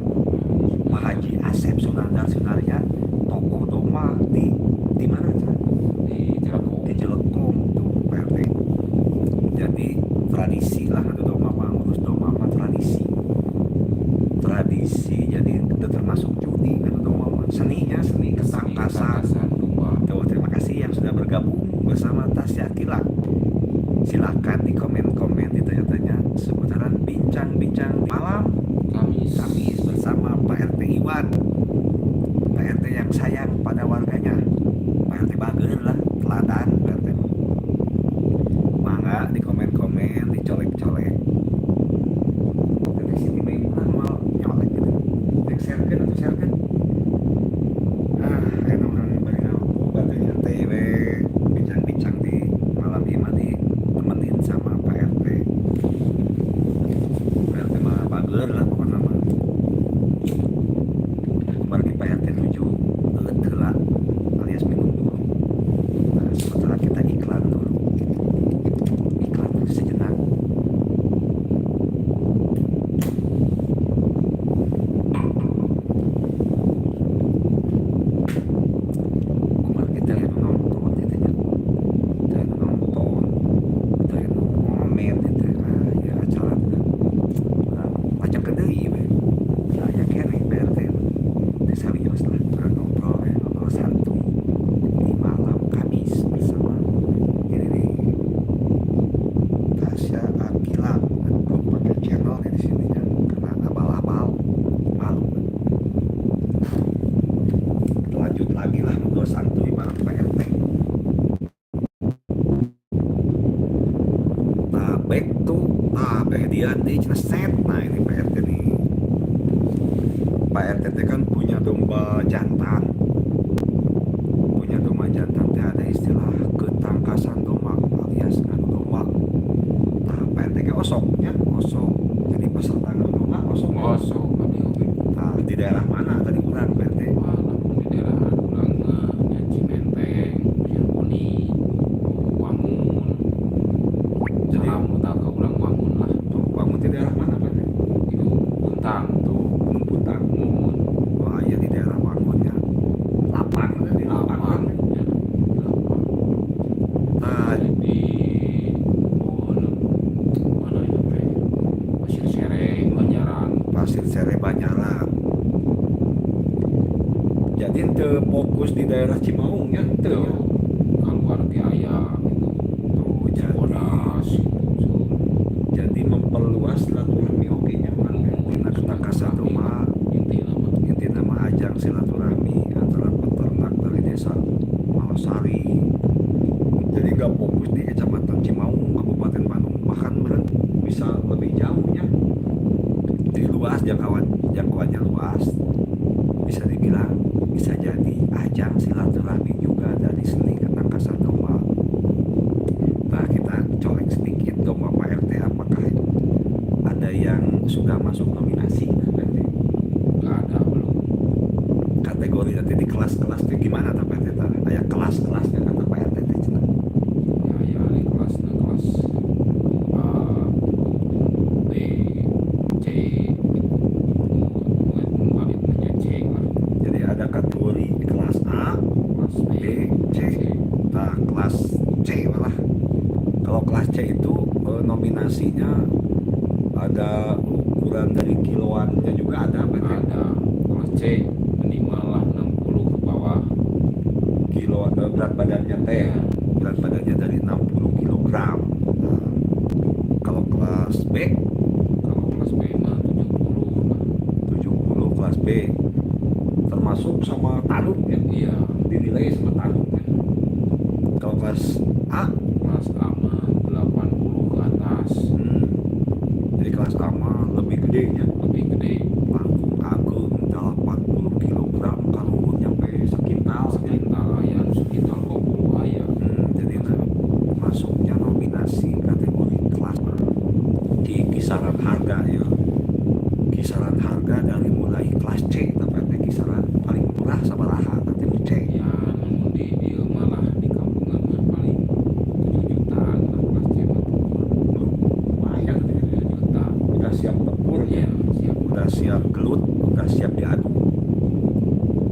Pak Haji Asep Sunandar Sunarya, tokoh domba di mana, Cak? Di Cilekom. Di Cilekom tuh Pak RT. Jadi tradisi lah adu domba mah, ngurus domba mah tradisi. Tradisi, jadi itu termasuk judi adu domba mah. Seninya seni ketangkasan. Ketangkasan domba. Tuh, terima kasih yang sudah bergabung bersama Tasya Akila. Silakan di komen-komen, ditanya-tanya seputaran bincang-bincang malam Kamis. Kamis bersama Pak RT Iwan. Pak RT yang sayang pada warganya. Pak RT bager lah, teladan Pak RT. Mangga di komen-komen, dicolek-colek. Nanti sini main lah mau nyolek gitu. Dek share-keun atau share-keun. Ah, enak urang bari ngaku nyantai we, bincang-bincang di malam ini mah ditemenin sama Pak RT. Pak RT mah bager lah pokoknya mah. Kemarin Pak RT 7 eueut heula alias minum dulu. lagi lah ngobrol santuy bareng Pak RT. Nah, back to nah, Dian di cenah set. Nah, ini Pak RT nih. Pak RT teh kan punya domba jantan. Punya domba jantan teh ada istilah ketangkasan domba alias ngadu domba. Nah, Pak RT ke osok nya, osok. Jadi peserta ngadu domba osok. Osok abdi oge. Nah, di daerah mana tadi urang, Pak RT? Wah, lamun di daerah urang mah nya Cimenteng, Cireboni, Wangun. Jadi Salam tah ka urang Wangun lah. Tuh, Wangun di daerah mana, Pak RT? Itu Puntang. Tuh, Gunung Puntang. Muhun. Wah, iya di daerah Wangun ya. Lapang, di lapang. Lapang ya, di lapang. Nah, di oh, mana itu teh, Pasir Sereng, Banjaran. Pasir Sere, Banjaran. Jadi ente fokus di daerah Cimaung ya, ente ya. Tuh, keluar ti aya gitu. Tuh, jadi Cibodas gitu. Jadi memperluas silaturahmi oge nya urang teh. Tina ketangkasan domba. Intina mah. Intina mah ajang silaturahmi antara peternak dari desa Malasari. Jadi nggak fokus di Kecamatan Cimaung, Kabupaten Bandung, bahkan meureun bisa lebih jauh ya. Jadi luas jangkauan, jangkauannya luas. Bisa dibilang bisa jadi ajang silaturahmi juga dari seni ketangkasan domba. Nah, kita colek sedikit domba Pak RT, apakah ada yang sudah masuk nominasi, Pak RT? Nggak ada, belum. Kategori nanti di kelas-kelas itu gimana tah, Pak RT tah? Aya kelas-kelasnya kata Pak RT teh cenah. Ya ya, di kelas kelas A, B, C gitu. Nu C lah. Jadi ada kategori kelas A, kelas B, B, C. Nah, kelas C malah. Kalau kelas C itu nominasinya ada ukuran dari kiloannya juga ada, Pak RT? Ada kelas C minimal lah 60 ke bawah. Kilo berat badannya teh. Ya. Berat badannya dari 60 kg. Nah, kalau kelas B? Kalau kelas B mah 70 lah. 70 kelas B. Termasuk sama tanduk ya? Iya. Dinilai sama tanduk ya. Kalau kelas A? Kelas A mah 80 ke atas. Jadi kelas A mah lebih gede ya? Lebih gede. Langkung ageng 80 kg kalau nyampe sekintal ya. Sekintal aya, sekintal 20 aya. Jadi nah, masuknya nominasi kategori kelas di kisaran harga ya. Kisaran harga dari mulai kelas C sampai kisaran paling murah sabaraha nanti C? Ya, namun di dieu malah di kampungan mah paling 7 jutaan lah kelas C mah. Lumayan ya. 7 juta. Udah siap tempur ya. Iya, siap. Udah siap gelut, udah siap diadu.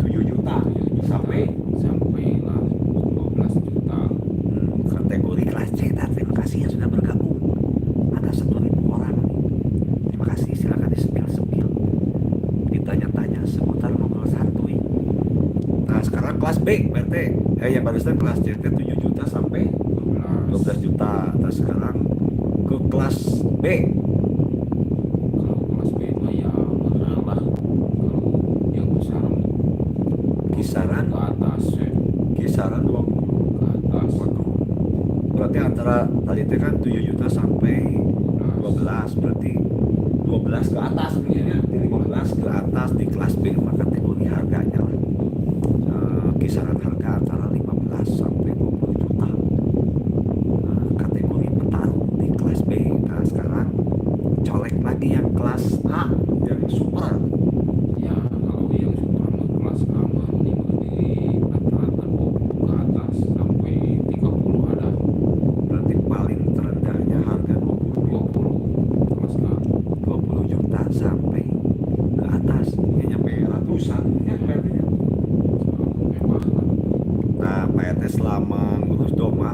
7 juta. 7 juta. Sampai sampai lah 12 juta. Kategori kelas C. Nah, terima kasih yang sudah bergabung. Ada 1.000 orang nih. Terima kasih, silakan di-spill-spill. Ditanya-tanya seputar ngobrol santuy. Nah, sekarang kelas B, Pak RT. Yang barusan kelas C 7 juta sampai 12. 12 juta. Nah, sekarang ke kelas B. Kalau kelas B mah ya mahal lah. Kalau yang besar mah Kisaran ke atas ya. Kisaran 20 Ke atas. Waduh. Berarti antara tadi itu kan 7 juta sampai 12, berarti 12 ke atas mungkin ya. Di 15 ke atas di kelas B mah kategori harganya lah. Kisaran harga antara 15 sampai 20 juta. Nah, kategori petarung di kelas B. Nah, sekarang colek lagi yang kelas A yang super. Ya, kalau yang super mah kelas A mah minimal di rata-rata 20 ke atas sampai 30 ada. Berarti paling terendahnya harga 20. 20 kelas A. 20 juta sampai ke atas ya, nyampe ratusan ya berarti ya. Mewah lah. Nah, Pak RT selama ngurus domba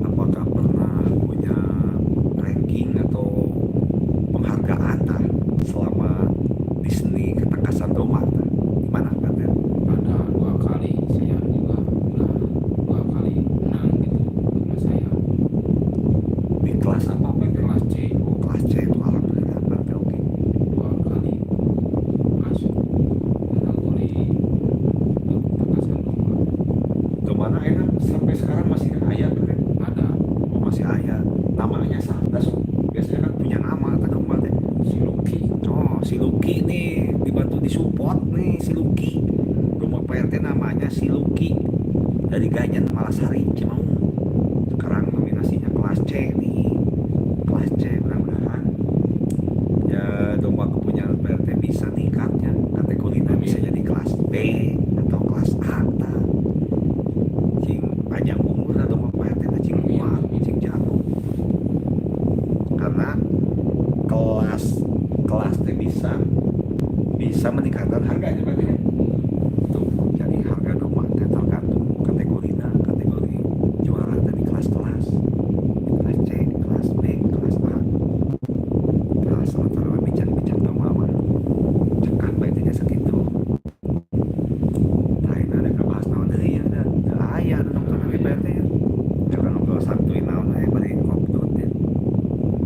apakah pernah punya ranking atau penghargaan tah selama di seni ketangkasan domba tah? Gimana, Pak RT? Ada dua kali, saya juga udah dua kali menang gitu domba saya. Di kelas apa, Pak Di RT? Kelas C. Oh, kelas C itu alhamdulillah Pak RT, oke. Dua kali masuk kategori ayeuna sampai sekarang masih aya tuh kan? Ada. Oh, masih aya. Namanya saha? Biasanya kan punya nama tah domba teh. Si Lucky. Oh, si Lucky nih dibantu disupport nih si Lucky. Domba Pak RT namanya si Lucky dari Ganyen Malasari Cimaung. Sekarang nominasinya kelas C nih. Kelas C, mudah-mudahan ya domba kepunyaan Pak RT bisa tingkatnya kategorinya bisa jadi kelas B atau kelas A tah. Cing panjang umur lah domba Pak RT teh, cing kuat, cing jago. Karena kelas kelas teh bisa bisa meningkatkan harganya berarti ya. Tuh, jadi harga domba teh tergantung kategorinya, kategori juara tadi kelas-kelas. Kelas C, kelas B, kelas A. Nah, sementara bincang-bincang domba mah cekap bae teh nya sakitu. Tah, ini ada bahas naon deui ya, da teu aya nu nonton lagi Pak RT ya. Jangan ngobrol santuy naon aya bari ngobrol teh.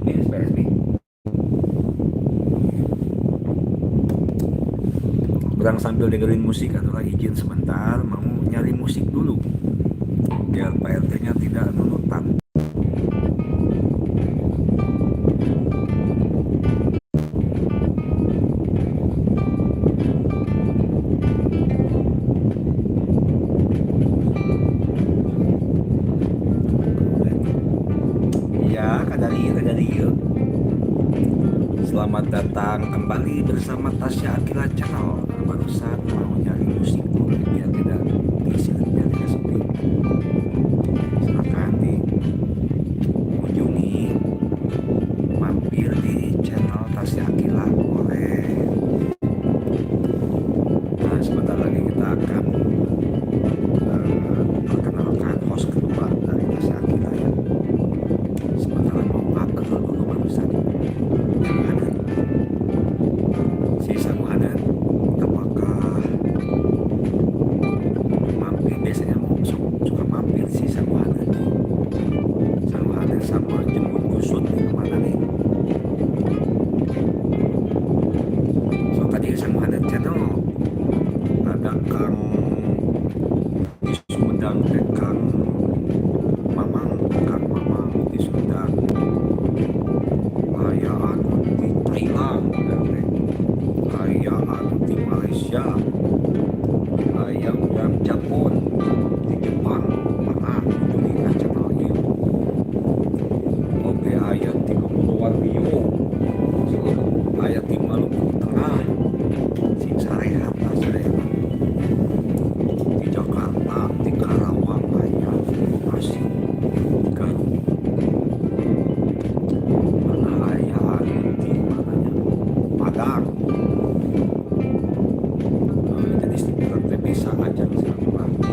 Ini beres nih. Kurang sambil dengerin musik atau lagi izin sebentar mau nyari musik dulu biar Pak RT-nya tidak nunutan. Ya, kadari kadari. Selamat datang kembali bersama Tasya Aqilla Channel. Barusan mau nyari musik dulu biar tidak diisi, biar tidak sepi. Silakan dikunjungi, mampir di channel Tasya Aqilla boleh. Nah, sebentar lagi kita akan perkenalkan host kedua dari Tasya Aqilla ya. Sementara mau ngagel dulu barusan. Ada si Samuhanan, apakah mampir? Biasanya mau suka mampir si Samuhanan nih. Samuhanan sama jemput kusut nih kemana nih? So tadi Samuhanan channel ada Kang di Sumedang teh, Kang Mamang, Kang Mamang di Sumedang, aya anu di Thailand teh, aya anu di Malaysia, aya urang Japon, di Jepang pernah kunjungi ka channel ieu. Oke, aya di Kepulauan Riau, aya di Maluku Tengah, sing sarehat lah sarehat. Di Jakarta, di Karawang aya, Bekasi, di Garut. Mana aya anu di mananya? Padang. Nah, jadi urang teh bisa ajak silaturahmi.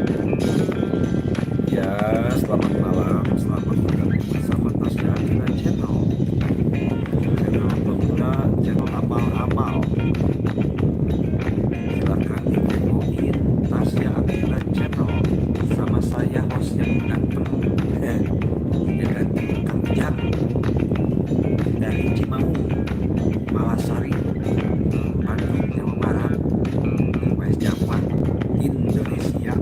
Ya, selamat malam, selamat bergabung bersama Tasya Akila Channel. Channel pemuda, channel abal-abal. Silakan dikepoin Tasya Akila Channel sama saya host yang ganteng, dengan Kang Ujang dari Cimaung, Malasari, Bandung, Jawa Barat, West Java, Indonesia.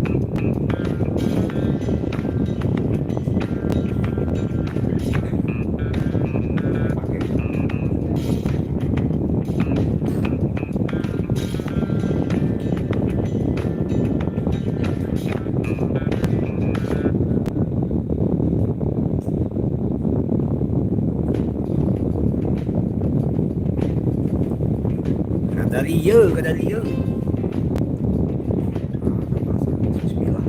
Pakai. Kadarieu, kadarieu. Bismillah.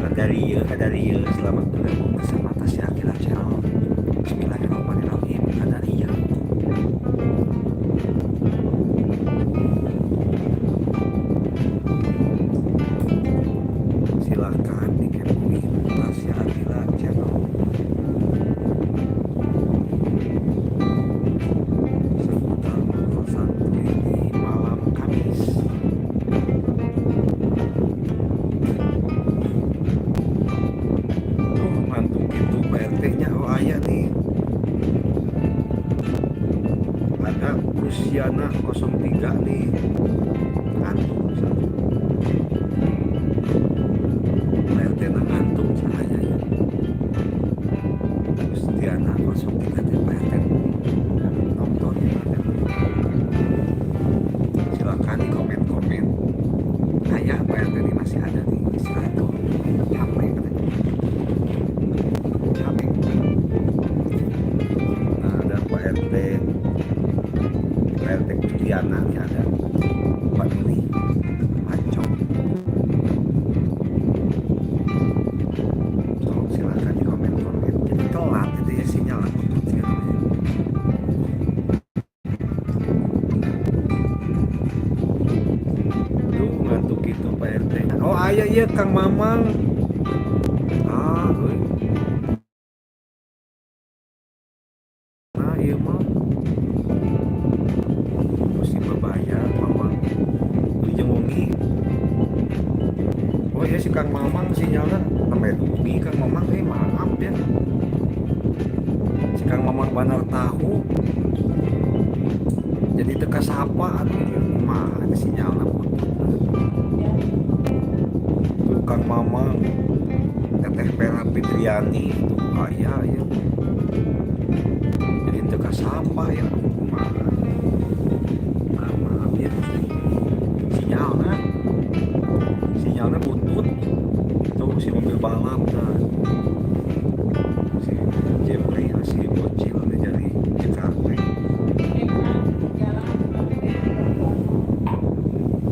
Kadarieu, kadarieu. Selamat bergabung bersama Tasya Akila Channel. Bismillahirrahmanirrahim. Kadarieu. Silakan dikepoin Tasya Akila Channel. Seputar ngobrol santuy di malam Kamis. Tuh ngantuk gitu Pak RT-nya. Oh, aya nih. Ada Kusiana 03 nih. Ngantuk satu. Pak RT na ngantuk saya ya. Kustiana 03 teh Pak RT nonton ya Pak RT. Silakan di komen-komen. Aya Pak RT ini masih ada nih, istirahat tuh. Capek katanya. Capek. Nah, ada Pak RT, Pak RT Kustiana nih, ada Pak Nuri Pancong. Tolong silakan di komen-komen. Jadi telat itu ya, sinyal putus gitu ya. Tuh ngantuk gitu Pak RT. Oh, aya iya Kang Mamang. Ah, euy. Nah, ieu mah musim babaya Mamang. Wilujeng wengi. Oh iya, si Kang Mamang sinyalnya sampai dugi Kang Mamang, maaf ya. Si Kang Mamang Banar tahu. Jadi teu kasapa atuh kumaha sinyalna putus. Tuh Kang Mamang, Teteh Pera Fitriani tuh aya ya. Jadi teu kasapa ya, kumaha. Maaf, maaf ya. Sinyalna sinyalnya butut. Tuh si mobil balap nah. Si Jeffrey, si bocil nih dari Jakarta.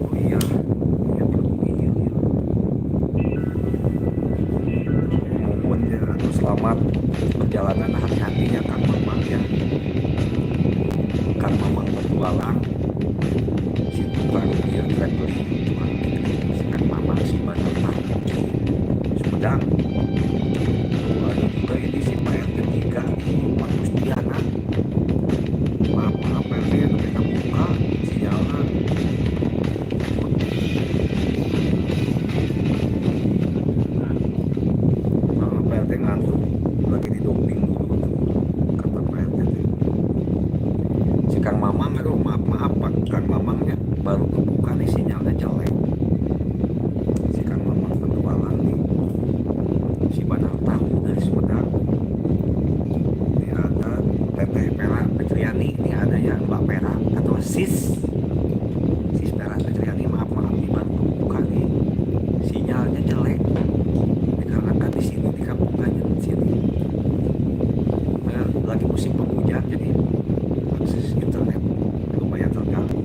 Oh iya, iya iya, iya. Mohon ya, atau selamat perjalanan, hati-hati ya Kang Mamang ya. Kang Mamang petualang, si tukang dia traveling, tukang si Kang Mamang si Bandar Tahu Sumedang. Tuh ada juga ini si Pak RT 3 nih, Pak Gustiana. Maaf, maaf Pak RT, mereka buka sinyalnya. Nah, Pak RT ngantuk, lagi di doping dulu tuh, kata Pak RT tuh. Si Kang Mamang, aduh maaf maaf Pak Kang Mamangnya baru kebuka nih, sinyalnya jelek. Si Kang Mamang petualang nih, si Bandar Tahu dari Sumedang. Ini ada Teteh Pera Petriani, ini ada ya Mbak Pera atau Sis Sis Pera Petriani, maaf maaf nih baru kebuka nih, sinyalnya jelek. Dikarenakan di sini di kampung Kanyen sini nah, lagi musim penghujan, jadi akses internet lumayan terganggu.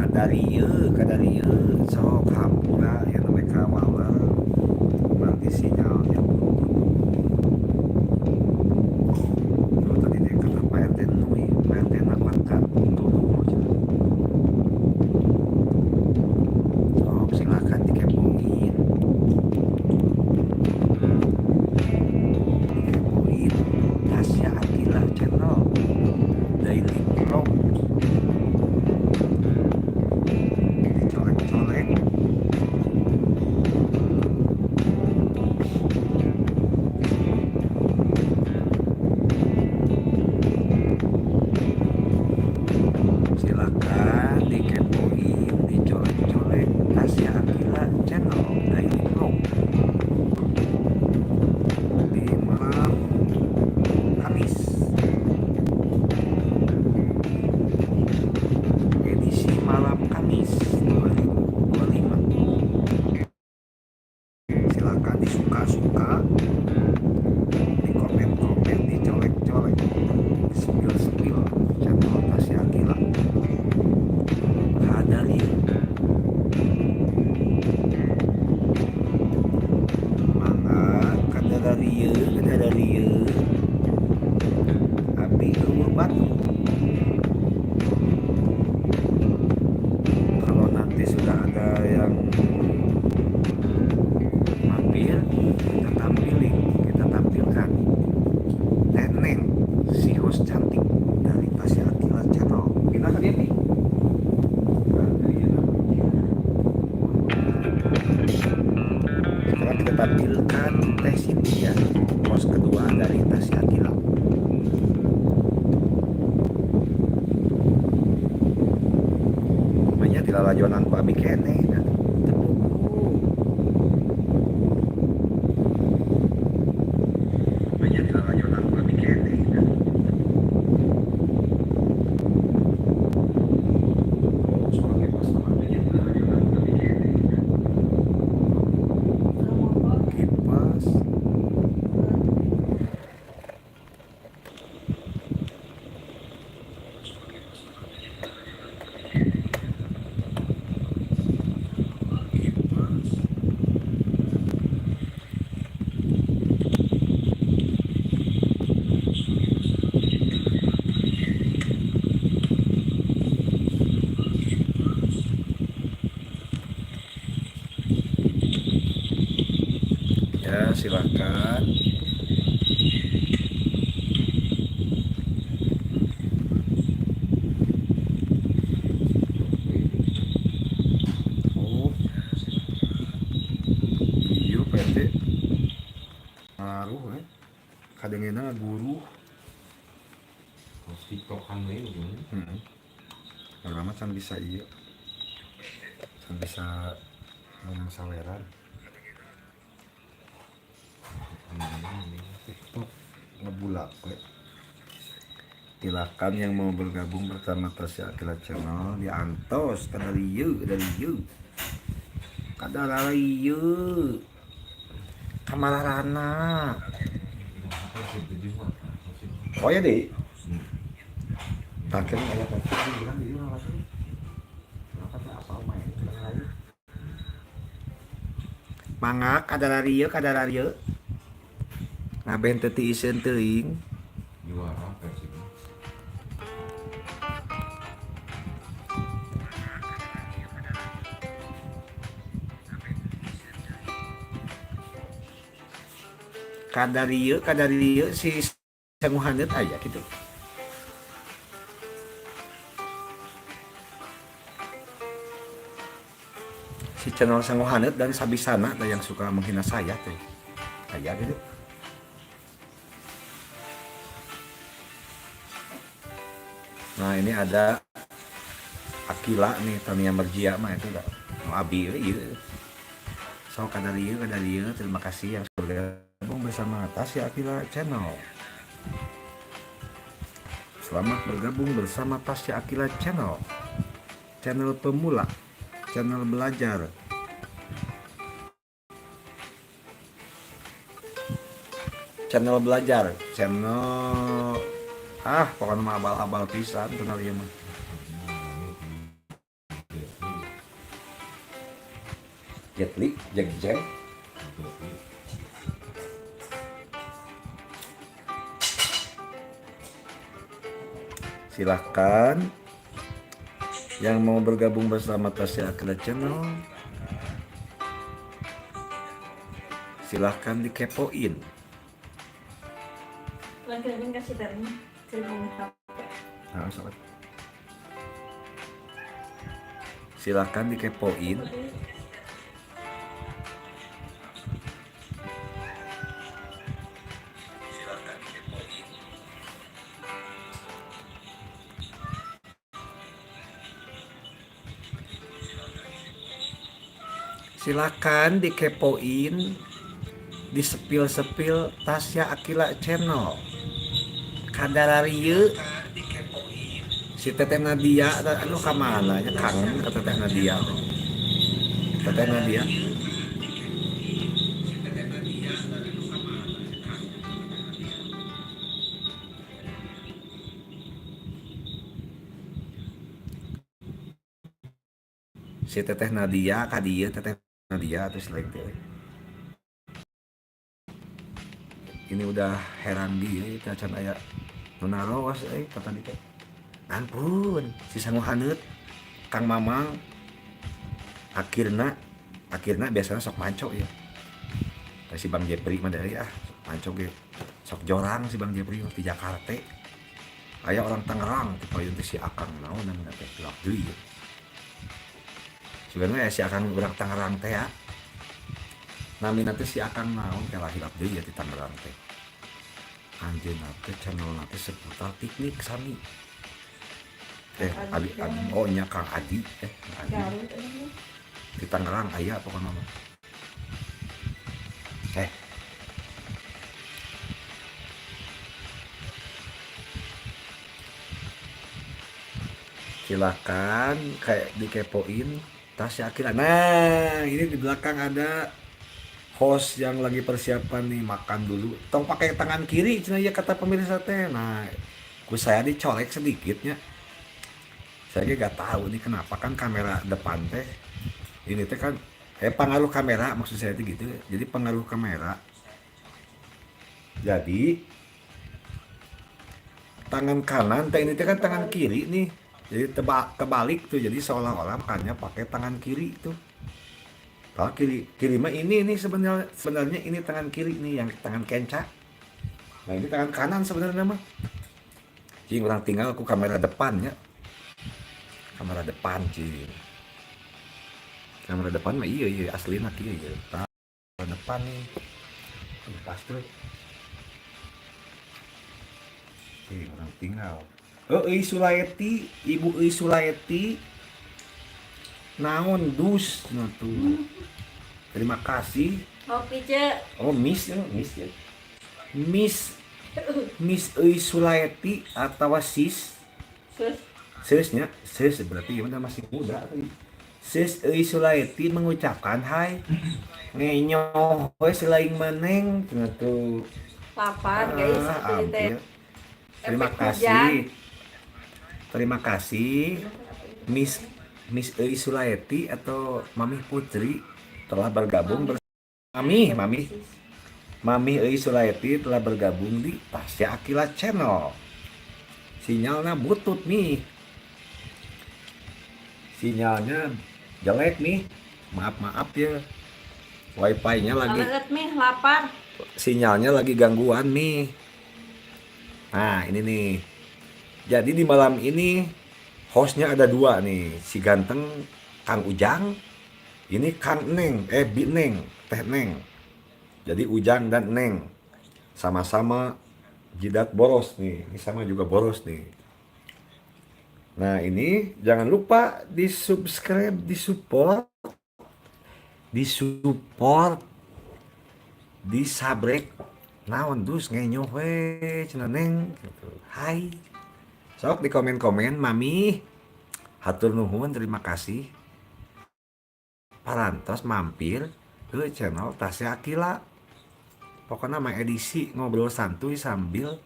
Kadarieu, kadarieu, sok hampura ya namanya kawaler. Nanti sinyalnya tuh tadi dia kata Pak RT nui, Pak RT nakuatkan tolong sok silakan dikepoin, dikepoin Tasya Aqilla Channel Daily Vlog, dicolek-colek. Silakan dikepoin, dicolek-colek Tasya Aqilla Channel Daily Vlog di malam Kamis, edisi malam Kamis 2025. Silakan disuka-suka, di komen-komen, dicolek-colek, spill-spill channel Tasya Aqilla. Hadali mangga kadadarieu, kadadarieu abi euweuh batu. Kalau nanti sudah ada yang mampir, kita tampilin, kita tampilkan Neneng si host cantik dari Tasya Aqilla Channel. Pindah ke dia nih. Sekarang kita tampilkan Teh Cynthia, host kedua dari Tasya Aqilla. Namanya dilalajonan ku abi keneh da teu puguh. Namanya dilalajonan ku abi keneh da. Oh, soalnya pas namanya dilalajonan ku abi keneh da. Kipas. Kipas. Ya, silakan. Oh, iya PT ngaruh eh. Kadangena guru. Terus TikTokan we gimana? Heeh. Lama can bisa iya. Can bisa ngomong saweran. TikTok ngebulak we. Silakan yang mau bergabung bersama Tasya Aqilla Channel diantos kadarieu, kadarieu. Kadarieu. Kamarana. Oh ya deh. Terakhir aya tadi bilang di mana lagi? Kenapa teh apal main lagi? Mangga kadarieu, kadarieu. Ngaben teu tiiseun teuing. Juara Persib. Kadarieu, kadarieu si sangu haneut aya gitu. Si channel sangu haneut dan sabisana ada yang suka menghina saya tuh. Aya gitu. Nah ini ada Akila nih, Tania Mergia mah itu enggak mau abi iya. So kadarieu, kadarieu, terima kasih yang sudah bergabung bersama Tasya Aqilla Channel. Selamat bergabung bersama Tasya Aqilla Channel. Channel pemula, channel belajar. Channel belajar, channel pokoknya mah abal-abal pisan channel ieu mah. Jet Li, Jackie Chan. Silahkan yang mau bergabung bersama Tasya Aqilla Channel, silahkan dikepoin. Lagi kasih ternya seribu HP. Nah, salah. Silahkan dikepoin. Silahkan dikepoin. Silakan dikepoin di spill-spill Tasya Aqilla Channel. Kadararieu si Teteh Nadia, aduh, kamana nya, kangen ke Teteh Nadia. Teteh Nadia. Si Teteh Nadia ka dieu, Teteh Nadia terus lain teh. Ini udah heran dia teh, can aya nu naros euy kata tadi teh. Ampun, si sangu haneut Kang Mamang akhirna akhirna biasanya sok manco ya. Tah, si Bang Jepri mah dari ah sok manco ge. Sok jorang si Bang Jepri mah di Jakarta. Aya orang Tangerang ti payun teh, si Akang naon namina teh, gelap deui ya. Sebenarnya si Akang urang Tangerang teh ya. Namina teh si Akang naon, kalah hilap deui ya, di Tangerang teh. Anjeunna teh channel teh seputar piknik sami. Eh, Abi, Abi, oh nya Kang Adi, eh Kang Adi. Garut ini. Di Tangerang aya pokoknya mah. Eh. Silakan kayak dikepoin Tasya Aqilla. Nah, ini di belakang ada host yang lagi persiapan nih makan dulu. Tong pakai tangan kiri cenah ya, kata pemirsa teh. Nah, ku saya dicolek sedikitnya. Saya gak tahu nih kenapa, kan kamera depan teh ini teh kan pengaruh kamera, maksud saya itu gitu. Jadi pengaruh kamera. Jadi tangan kanan teh ini teh kan tangan kiri nih. Jadi tebak kebalik tuh, jadi seolah-olah makannya pakai tangan kiri tuh. Kalau kiri kiri mah ini nih, sebenarnya sebenarnya ini tangan kiri nih yang tangan kenca. Nah, ini tangan kanan sebenarnya mah. Cing, urang tinggal ku kamera depannya. Kamera depan, cing. Kamera depan mah iya iya asli nak iya iya. Kamera depan nih. Ih, pas tuh. Cing, urang tinggal. Oh, Euy Sulaeti, Ibu Euy Sulaeti. Naon dus nah tuh. Terima kasih. Kopi, Ce. Oh, Miss ya, Miss ya. Miss Miss Euy Sulaeti atau Sis. Sus. Sisnya, Sis berarti gimana, masih muda tuh. Sis Euy Sulaeti mengucapkan hai. Ngenyoh we selain maneng cenah tuh. Lapar, guys. Ah, Tadi teh. ampir. Terima Efek kasih. hujan. Terima kasih Miss Miss Euy Sulaeti atau Mami Putri telah bergabung bersama Mami, Mami. Mami Euy Sulaeti telah bergabung di Tasya Aqilla Channel. Sinyalnya butut nih. Sinyalnya jelek nih. Maaf-maaf ya. Wifi-nya lagi Aleut nih, lapar. Sinyalnya lagi gangguan nih. Nah, ini nih. Jadi di malam ini hostnya ada dua nih. Si ganteng Kang Ujang, ini Kang Neng, eh Bi Neng, Teh Neng. Jadi Ujang dan Neng sama-sama jidat boros nih. Ini sama juga boros nih. Nah, ini jangan lupa di subscribe, di support, di support, di sabrek. Naon dus ngenyoh we cenah Neng gitu. Hai. Sok di komen-komen Mami. Hatur nuhun, terima kasih. Parantos mampir ke channel Tasya Aqilla. Pokoknya mah edisi ngobrol santuy sambil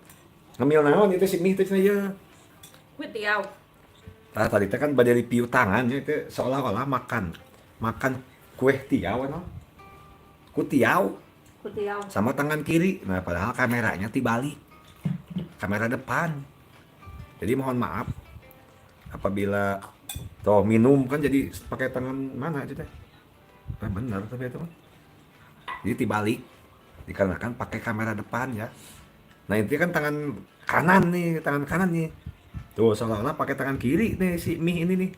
ngemil naon itu si mie itu cenah ya. Kwetiau. Nah, tadi teh kan bade review tangan ya, itu seolah-olah makan makan Kue tiaw ano? Kutiaw Kutiaw. Sama tangan kiri. Nah, padahal kameranya tibalik. Kamera depan. Jadi mohon maaf apabila toh minum kan jadi pakai tangan mana itu teh? Nah, benar tapi itu mah. Jadi tibalik dikarenakan pakai kamera depan ya. Nah, itu kan tangan kanan nih, tangan kanan nih. Tuh seolah-olah pakai tangan kiri nih si Mih ini nih.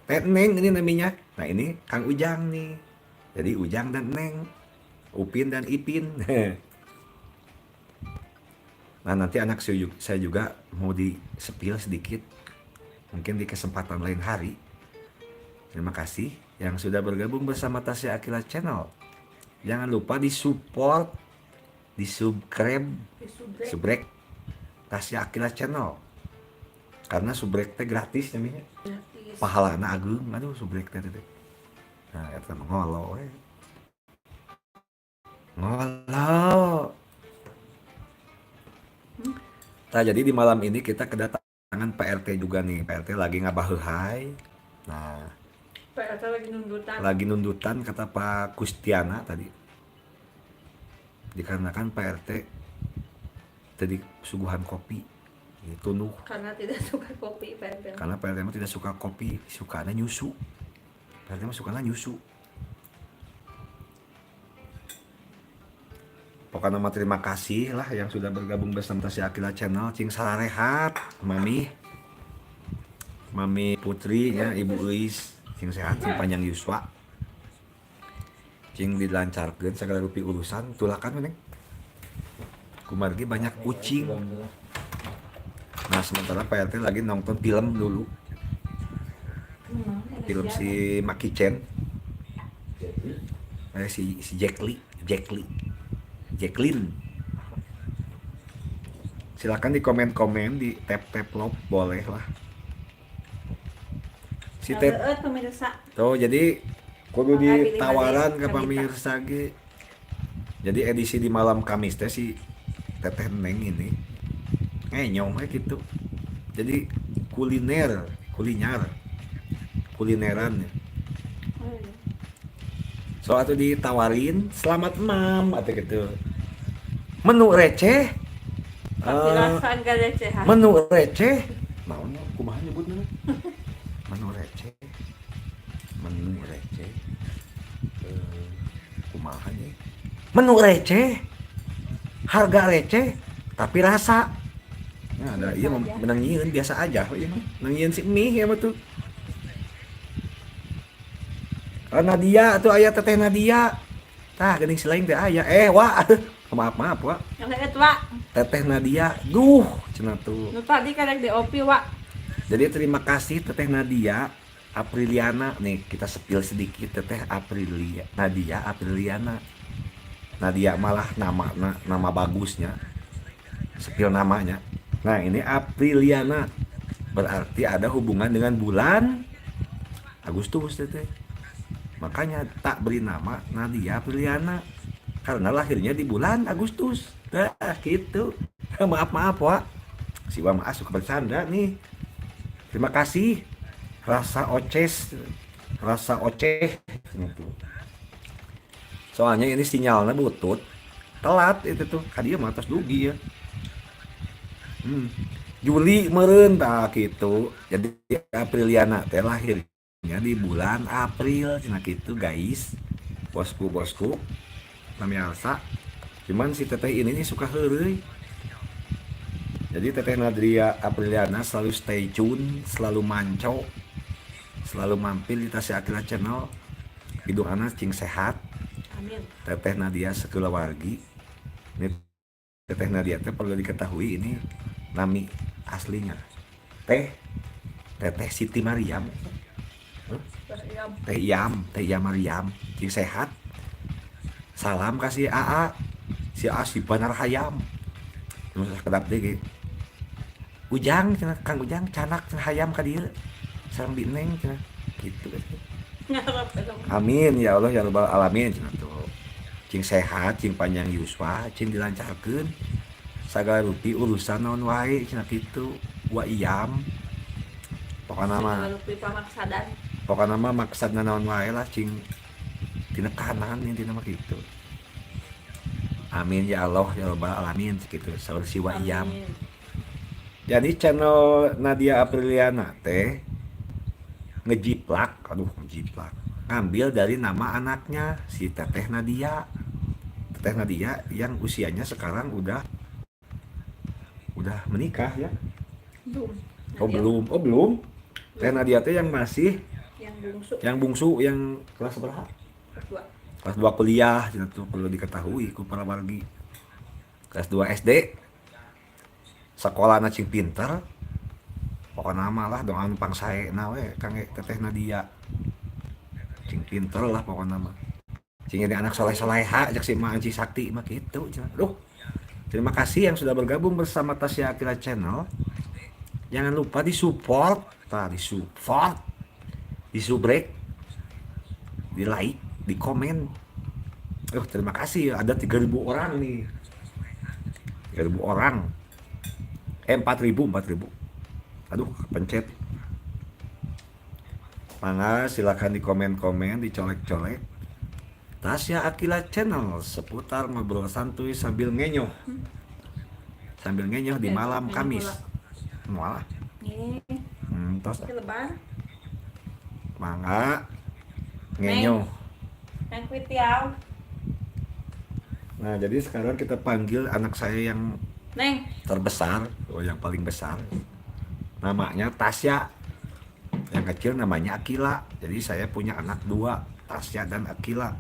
Teh Neng ini namanya. Nah, ini Kang Ujang nih. Jadi Ujang dan Neng. Upin dan Ipin. Nah, nanti anak saya juga mau di spill sedikit. Mungkin di kesempatan lain hari. Terima kasih yang sudah bergabung bersama Tasya Aqilla Channel. Jangan lupa di support, di subscribe, Disubrek. Subrek Tasya Aqilla Channel. Karena subrek teh gratis namanya. Gratis. Pahalana agung, aduh, subrek teh teh. Nah, eta mah ngolo we. Ngolo. Nah, jadi di malam ini kita kedatangan PRT juga nih. PRT lagi ngabaheuhai. Nah, PRT lagi nundutan. Lagi nundutan kata Pak Kustiana tadi. Dikarenakan PRT tadi suguhan kopi itu nuh. Karena tidak suka kopi PRT. Karena PRT mah tidak suka kopi, sukanya nyusu. PRT mah sukanya nyusu. Pokoknya mah terima kasih lah yang sudah bergabung bersama Tasya Aqilla Channel. Cing sararehat, Mami. Mami Putri ya, Ibu Euis, cing sehat, cing panjang yuswa. Cing dilancarkeun segala rupi urusan, tulakan meneng. Kumargi banyak kucing. Nah, sementara Pak RT lagi nonton film dulu. Film si Maki Chen. Si si Jack Lee, Jack Lee. Jacqueline. Silakan di komen-komen, di tap-tap love boleh lah. Si tep Tet pemirsa. Tuh, jadi kudu Mangga bilih ditawaran bade ke pemirsa ge. Jadi edisi di malam Kamis teh si Teteh Neng ini ngenyong we gitu. Jadi kuliner, kuliner, kulineran ya. Oh, iya. So atau ditawarin selamat mam atau gitu. Menu receh. Tapi Eh, rasa enggak recehan. Menu receh. Naon kumaha nyebutna? Menu receh. Menu receh. Kumaha nya? Menu receh. Harga receh tapi rasa. Nah, ada iya Biasa aja. Menang nyieun biasa aja ieu mah. Menang nyieun si mie ya mah tuh. Ah, Nadia tuh aya Teteh Nadia. Tah geuning si lain teh aya. Eh, wa. Maaf maaf, wa. Yang lihat, Wak. Teteh Nadia. Duh, cenah tuh. Nu tadi kadang di OP, Wak. Jadi terima kasih Teteh Nadia Apriliana nih, kita spill sedikit Teteh Aprilia Nadia Apriliana. Nadia malah nama nama bagusnya. Spill namanya. Nah, ini Apriliana berarti ada hubungan dengan bulan Agustus Teteh. Makanya tak beri nama Nadia Apriliana karena lahirnya di bulan Agustus. Nah, gitu. Maaf maaf, Wak. Si Wa mah suka bercanda nih. Terima kasih. Rasa oces, rasa oceh gitu. Soalnya ini sinyalnya butut. Telat itu tuh. Kadieu mah tos dugi ya. Juli meureun tah gitu. Jadi Apriliana teh lahirnya di bulan April cenah gitu guys. Bosku bosku. Namanya Elsa. Cuman si teteh ini nih suka heureuy. Jadi Teteh Nadria Apriliana selalu stay tune, selalu manco, selalu mampir di Tasya Aqilla Channel. Hidung anak cing sehat. Amin. Teteh Nadia sekulawargi. Ini Teteh Nadia teh perlu diketahui ini nami aslinya. Teh Teteh Siti Mariam. Teh Iyam. Teh Iyam, Teh Iyam Mariam, cing sehat. Salam kasih AA. Si A si Banar Hayam. Terus kedap deh ge. Ujang cenah, Kang Ujang canak cenah hayam ka dieu. Sareng bi Neng cenah. Gitu. Ngarep eta mah. Amin ya Allah ya Rabbal alamin cenah tuh. Cing sehat, cing panjang yuswa, cing dilancarkeun sagala rupi urusan naon wae cenah kitu. Wa iyam. Pokona mah Segala rupi pamaksadan. Pokona mah maksudna naon wae lah cing. Tinekanan intina mah gitu. Amin ya Allah ya Rabbal alamin, gitu saur si Wa Iyam. Amin. Jadi channel Nadia Apriliana teh ngejiplak, aduh, ngejiplak, ngambil dari nama anaknya si Teteh Nadia. Teteh Nadia yang usianya sekarang udah menikah ya? Belum. Oh. Nadia. Belum. Oh, belum. Teh Nadia teh yang masih Yang bungsu. Yang bungsu, yang kelas berapa? Kelas 2. Kelas 2 kuliah itu perlu diketahui ku para wargi. Kelas 2 SD, sekolah cing pinter pokoknya mah lah. Doa pangsae we kangge Teteh Nadia, cing pinter lah pokoknya mah, cing jadi anak soleh soleha cek si Ma Anci Sakti mah gitu cenah. Duh, terima kasih yang sudah bergabung bersama Tasya Akira Channel. Jangan lupa di support tah, di support, di subrek, di like, di komen. Oh, terima kasih, ada 3000 orang nih, 3000 orang, eh, 4000, 4000. Aduh, kepencet. Mangga silakan di komen-komen, dicolek-colek Tasya Akila Channel seputar ngobrol santuy sambil ngenyoh, sambil ngenyoh di Eh, malam ngenyoh Kamis. Mualah. Nih, Tos. Lebar. Mangga ngenyoh. Neng kuitiau. Nah, jadi sekarang kita panggil anak saya yang Neng. Terbesar, oh, yang paling besar. Namanya Tasya. Yang kecil namanya Akila. Jadi saya punya anak dua, Tasya dan Akila.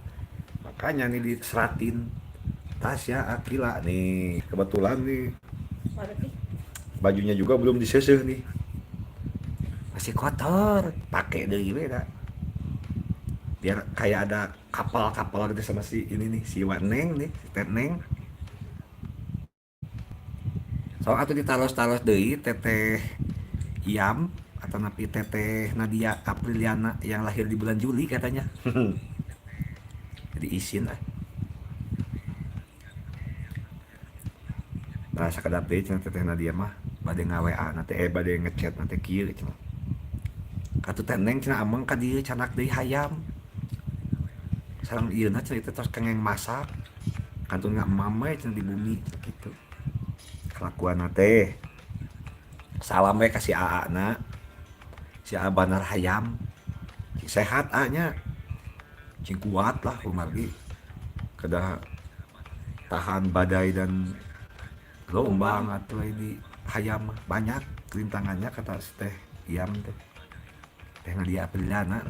Makanya nih diseratin Tasya Akila nih. Kebetulan nih Waduh. Bajunya juga belum diseuseuh nih. Masih kotor, pakai deui beda. Biar kayak ada kapal-kapal gitu sama si ini nih, si Waneng nih, si Tetneng. Soal atau ditaros-taros deui Teteh Iam atau napi Teteh Nadia Apriliana yang lahir di bulan Juli katanya. Jadi isin lah. Nah, sakedap deui cenah Teteh Nadia mah bade nga-WA nanti, eh, bade ngechat nanti kieu cenah. Katu teh Neng cenah, ameng ka dieu canak deui hayam. Sareng ieu cenah itu tos kengeng masak. Kantun ngamam we cenah di bumi gitu. Kelakuan teh. Salam we ka si AA na. Si AA Banar Hayam. Cing sehat A nya. Cing kuat lah kumargi. Kedah tahan badai dan gelombang atau di hayam mah. Banyak rintangannya kata si Teh Iam teh. Teh Nadia Apriliana.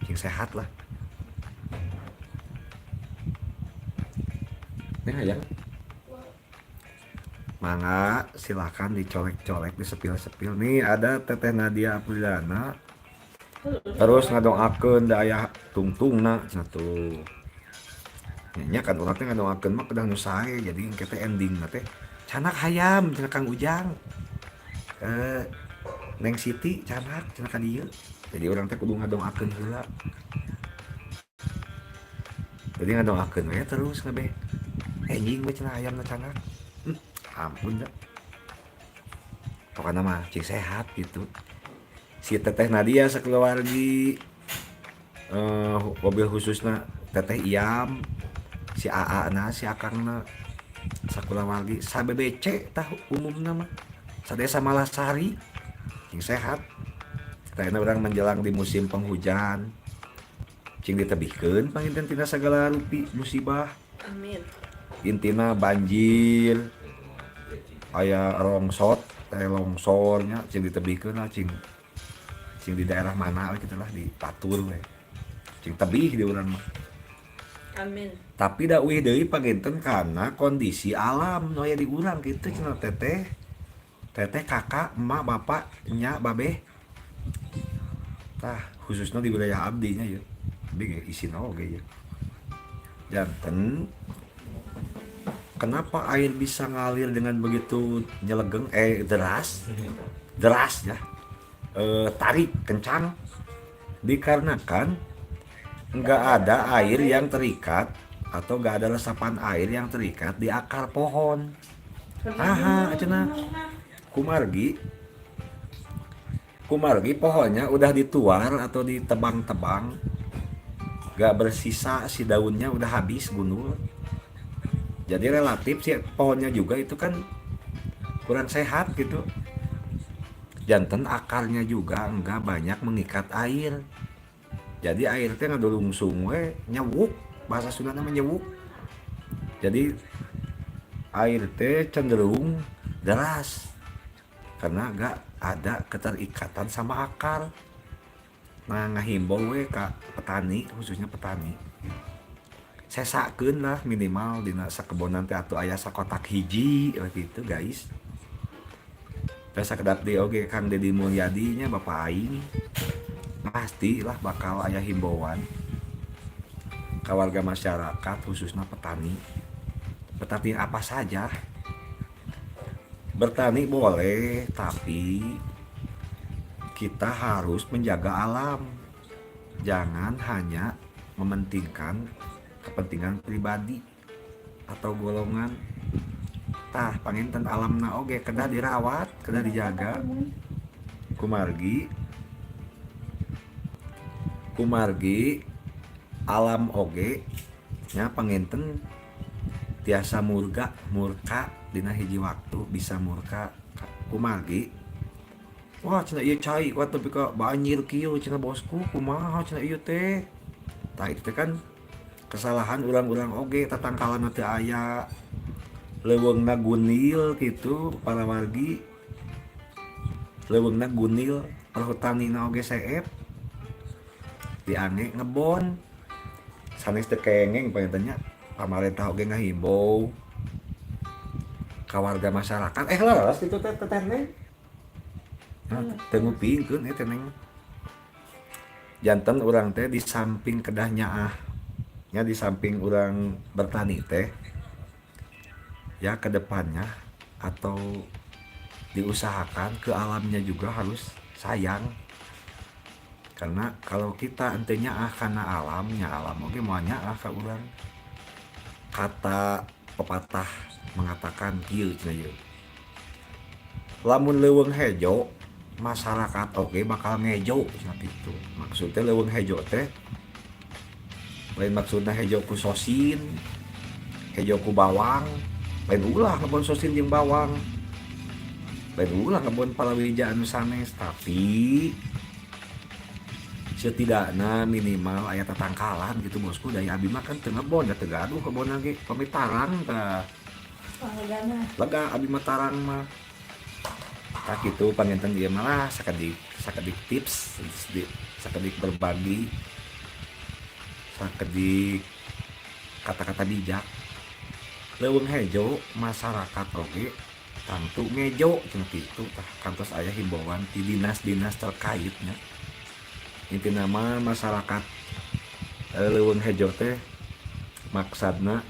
Cing sehat lah. Ini hayam. Mangga silakan dicolek-colek, disepil-sepil. Nih ada Teteh Nadia Apriliana. Terus ngadoakeun da aya tungtungna cenah tuh. Nya kan urang teh ngadoakeun mah kedah nu sae, jadi engke teh endingna teh canak hayam cenah Kang Ujang. Eh, Neng Siti canak cenah ka dieu. Jadi urang teh kudu ngadoakeun heula. Jadi ngadoakeun we terus ngabe. Enjing we cenah hayamna canak. Ampun dah. Pokoknya mah cing sehat gitu. Si Teteh Nadia sekeluargi, eh, mobil khususnya Teteh Iam, si AA na, si Akangna, sakulawargi sa-BBC tah umumna mah. Sadesa Malasari cing sehat. Kayaknya urang menjelang di musim penghujan. Cing ditebihkeun panginten tina segala rupi musibah. Amin. Intina banjir, aya rongsot, teh longsornya cing ditebihkeun lah, cing cing di daerah mana we gitu lah di patur we. Cing tebih di urang mah. Amin. Tapi da uih deui panginten karena kondisi alam nu aya di urang kitu cenah teteh. Teteh, kakak, emak, bapak, nya, babeh. Tah, khususnya di wilayah abdi nya ya. Abdi ge isin oge ya. Janten kenapa air bisa ngalir dengan begitu nyelegeng, eh, deras, deras ya, eh, tarik kencang, dikarenakan nggak ada air yang terikat atau nggak ada resapan air yang terikat di akar pohon. Aha, cenah. Kumargi kumargi pohonnya udah dituar atau ditebang-tebang. Gak bersisa, si daunnya udah habis, gundul. Jadi relatif si pohonnya juga itu kan kurang sehat gitu. Janten akarnya juga enggak banyak mengikat air, jadi air teh ngadulungsung we, nyewuk, bahasa Sunda namanya nyewuk. Jadi air teh cenderung deras karena enggak ada keterikatan sama akar. Nah, ngahimbau we ka petani, khususnya petani, sesakeun lah minimal dina sakebonan teh atuh aya sakotak hiji gitu, guys. Teh sakedap deui oge Kang Deddy Mulyadi nya, bapak aing, pastilah bakal aya himbauan ka warga masyarakat, khususnya petani. Petani apa saja, bertani boleh, tapi kita harus menjaga alam. Jangan hanya mementingkan kepentingan pribadi atau golongan. Tah, panginten alamna oge kedah dirawat, kedah dijaga, kumargi kumargi alam oge nya panginten tiasa murga, murka dina hiji waktu, bisa murka kumargi, "Wah," cenah, "ieu cai kuat nepi ka banjir kieu," cenah, "bosku, kumaha," cenah, "ieu teh?" Tah, itu teh kan kesalahan urang-urang oge, tatangkalan teu aya, leuweungna gundul gitu, para wargi. Leuweungna gundul, perhutanina oge seep diangge ngebon, sanes teu kengeng. Panginten nya pamarentah oge ngahimbau ka warga masyarakat. Leres kitu teh, Teteh Neng. Nah, teu ngupingkeun teh Neng. Janten urang teh di samping kedah nyaah nya, di samping urang bertani teh ya, ke depannya atau diusahakan ke alamnya juga harus sayang, karena kalau kita henteu nyaah kana alamnya, alam oge moal nyaah ka urang. Kata pepatah mengatakan kieu cenah ieu, "Lamun leuweung hejo, masyarakat oge bakal ngejo," cenah kitu. Maksudnya leuweung hejo teh lain maksudna hejo ku sosin, hejo ku bawang. Lain ulah ngebon sosin jeung bawang, lain ulah ngebon palawija anu sanes, tapi setidaknya minimal aya tatangkalan gitu, bosku. Dari abi mah kan teu ngebon da teu gaduh kebon ge, pami tarang tah. Panglegana. Lega abi mah tarang mah. Tah, kitu panginten ieu mah lah, sakedik sakedik tips, sakedik berbagi, sakedik kata-kata bijak. Leuweung hejo, masyarakat oge tangtu ngejo cenah kitu. Tah, kantos aya himbauan ti dinas-dinas terkaitnya. Intina mah masyarakat, leuweung hejo teh maksadna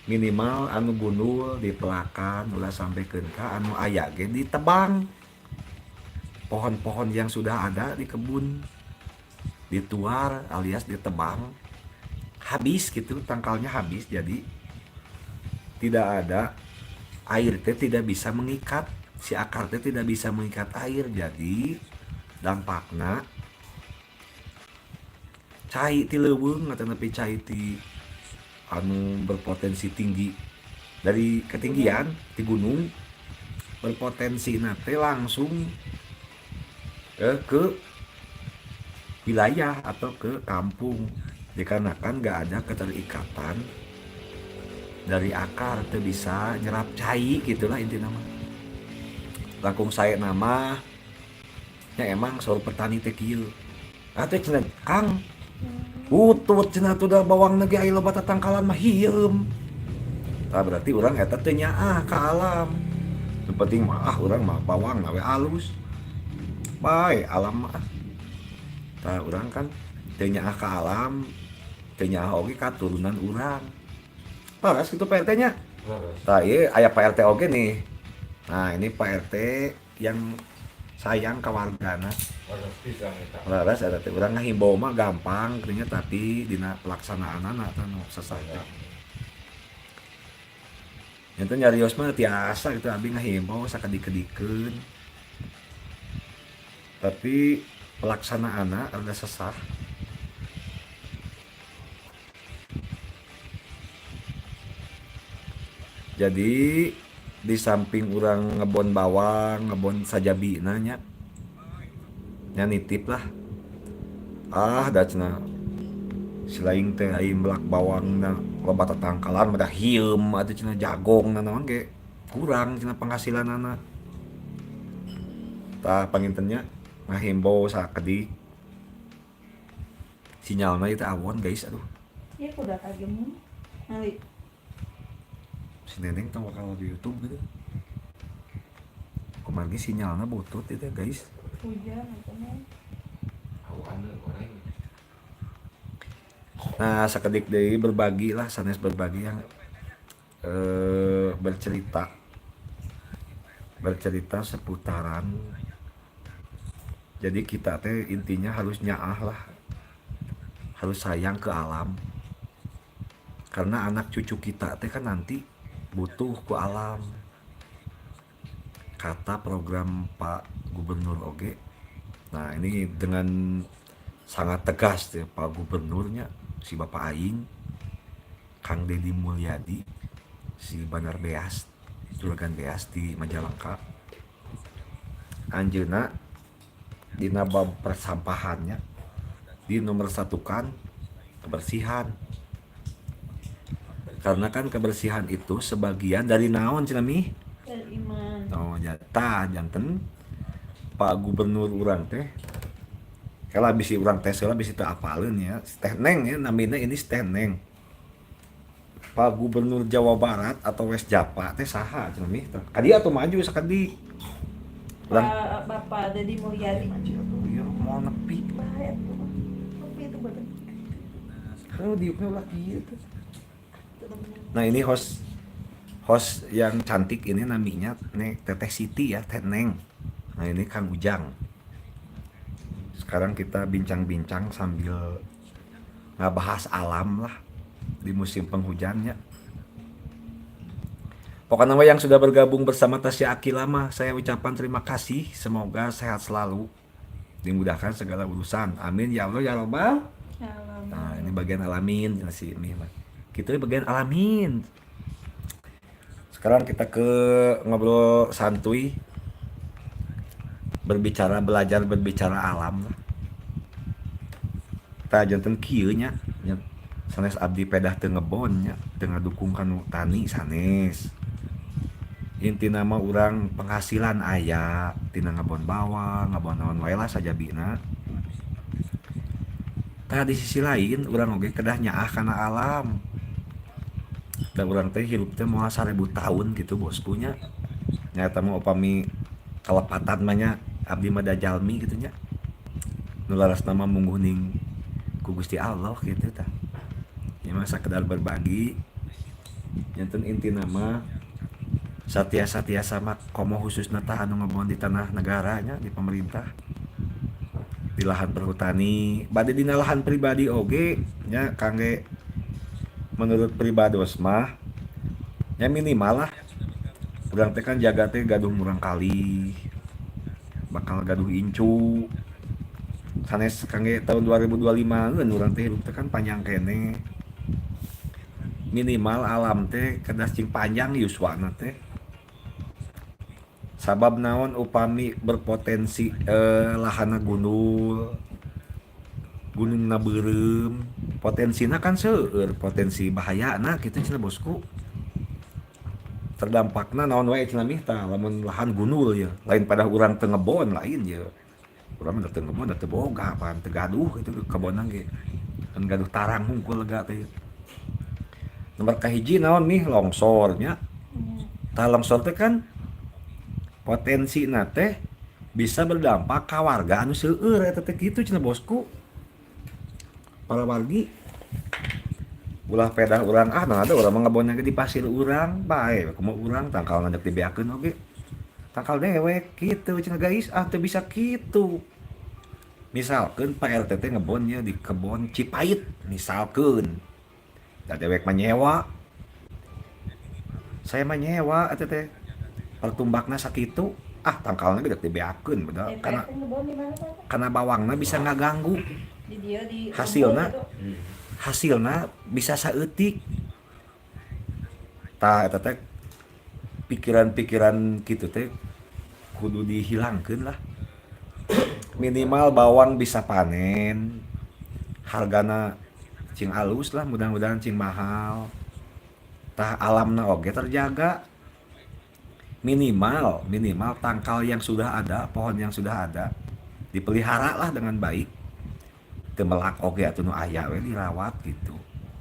minimal anu gundul dipelakan, ulah sampikeun ka anu aya ge ditebang. Pohon-pohon yang sudah ada di kebun dituar alias ditebang habis gitu, tangkalnya habis. Jadi tidak ada air teh, tidak bisa mengikat, si akar teh tidak bisa mengikat air. Jadi dampakna cai ti leuweung atau nepi cai ti anu berpotensi tinggi dari ketinggian di gunung, berpotensi teh langsung ke wilayah atau ke kampung, dikarenakan nggak ada keterikatan dari akar, teu bisa nyerap cai gitulah intina mah. Langkung saya nama ya emang soal petani teh kieu atuh cenah, "Kang, utut," cenah, "tuh da bawang ge aya loba tatangkalan mah hieum." Tah, berarti urang eta teu nyaah ka alam. Nu penting mah, ah, urang mah bawang we alus bae, alam mah. Tah, urang kan teu nyaah ka alam, teu nyaah oge ka turunan urang. Paras gitu Pak RT nya. Tah, ieu aya Pak RT oge nih. Nah, ini Pak RT yang sayang ka wargana. Leres eta teh, urang ngahimbau mah gampang geuning, tapi dina pelaksanaanana tah nu sesah teh. Nya nyarios mah tiasa gitu, abi ngahimbau sakedik-kedikeun. Tapi pelaksanaanna rada sesah. Jadi di samping urang ngebon bawang, ngebon sajabina nya. Nya nitip lah. Ah, da cenah si laing teh ai melak bawang na loba tatangkalan mah hieum atuh cenah, jagong na naon ge kurang cenah penghasilanana. Tah, panginten nya ngahimbau sakedik. Sinyalna itu awon, guys, aduh. Iya, aku udah kagem. Nanti. Si Neneng tong bakal di YouTube gitu. Kumargi sinyalna butut itu, guys. Hujan atau mah. Awan goreng. Nah, sakedik deui berbagi lah, sanes berbagi yang bercerita. Bercerita seputaran. Jadi kita teh intinya harus nyaah lah. Harus sayang ke alam. Karena anak cucu kita teh kan nanti butuh ke alam. Kata program Pak Gubernur oge. Nah, ini dengan sangat tegas ya, Pak Gubernurnya, si Bapak Aing, Kang Deddy Mulyadi, si Bandar Beas, Juragan Beas di Majalengka. Anjeunna dina bab persampahannya di nomor satukan kebersihan. Karena kan kebersihan itu sebagian dari naon cenah, Mi? Dari iman. Oh, nyata janten Pak Gubernur urang teh kalau bisi urang tes heula, bisi teu apaleun ya. Teh Neng ya namina, ini Teh Neng. Pak Gubernur Jawa Barat atau West Java teh saha cenah, Mi? Kadi atuh maju sakedik. Urang Pak Bapak Deddy Mulyadi. Maju atuh ieu moal nepi. Bahaya tuh. Tapi itu badan. Kalau diukna ulah kieu teh. Nah, ini host host yang cantik ini namanya Nek Teteh Siti ya, Teh Neng. Nah, ini Kang Ujang. Sekarang kita bincang-bincang sambil ngabahas alam lah di musim penghujannya. Pokoknya mah yang sudah bergabung bersama Tasya Aqilla mah saya ucapkan terima kasih. Semoga sehat selalu. Dimudahkan segala urusan. Amin ya Allah ya Rabbal. Alam. Nah, ini bagian alamin si ini mah. Kita bagian alamin. Sekarang kita ke ngobrol santuy. Berbicara, belajar berbicara alam lah. Tah, janten kieu nya. Nya, sanes abdi pedah teu ngebon nya, teu ngadukung kanu tani sanes. Intina mah urang penghasilan aya tina ngebon bawang, ngebon naon wae lah sajabina. Tah, di sisi lain urang oge kedah nyaah kana alam. Da urang teh hirup teh moal 1000 tahun gitu, bosku nya. Nya eta mah upami kalepatan mah nya, abdi mah da jalmi gitu nya. Nu larasna mah mungguning ku Gusti Allah gitu tah. Ya mah sakedar berbagi. Janten intina mah satia-satia sama komo khususna tah anu ngebon di tanah negaranya, di pemerintah, di lahan perhutani, bade dina lahan pribadi oge nya, kangge menurut pribados mah nya minimal lah urang teh kan jaga teh gaduh murangkalih, bakal gaduh incu sanes kangge tahun 2025 eun. Urang teh hirup teh kan panjang keneh, minimal alam teh kedah cing panjang yuswana teh. Sabab naon, upami berpotensi lahana gundul, gunungna beureum, potensina kan seueur, potensi bahayana kitu cenah, bosku. Terdampakna naon wae cenah, mih? Tah, lamun lahan gundul ya lain pada urang teu ngebon, lain ya urang mah teu ngebon, teu boga apaan, teu gaduh kitu kebonna ge kan gaduh tarang hungkul lega teh. Nomor kahiji naon nih? Longsor nya. Tah, longsor teh kan potensi teh bisa berdampak ka warga anu seueur eta teh kitu cenah, bosku. Para wargi, ulah pedah urang, ah, nah ada urang mah ngebon di pasir urang bae, kumaha urang tangkal ngajak dibeakeun oge tangkal dewek gitu cenah, guys. Ah, teu bisa kitu. Misalkan Pak RT teh ngebonnya di kebon Cipait misalkan, da dewek mah nyewa, saya mah nyewa eta teh, pertumbakna sakitu, ah, tangkalna gede dibeakeun beda karena Pak RT ngebon di mana, Pak? Karena bawangna bisa ngaganggu Di dia di hasilna. Gitu. Hasilna bisa saeutik. Tah, eta teh Pikiran-pikiran gitu teh kudu dihilangkan lah. Minimal bawang bisa panen, hargana cing alus lah, mudah-mudahan cing mahal. Tah, alamna oge terjaga. Minimal minimal tangkal yang sudah ada, pohon yang sudah ada dipelihara lah dengan baik. Teu melak oge atuh, nu aya we dirawat gitu.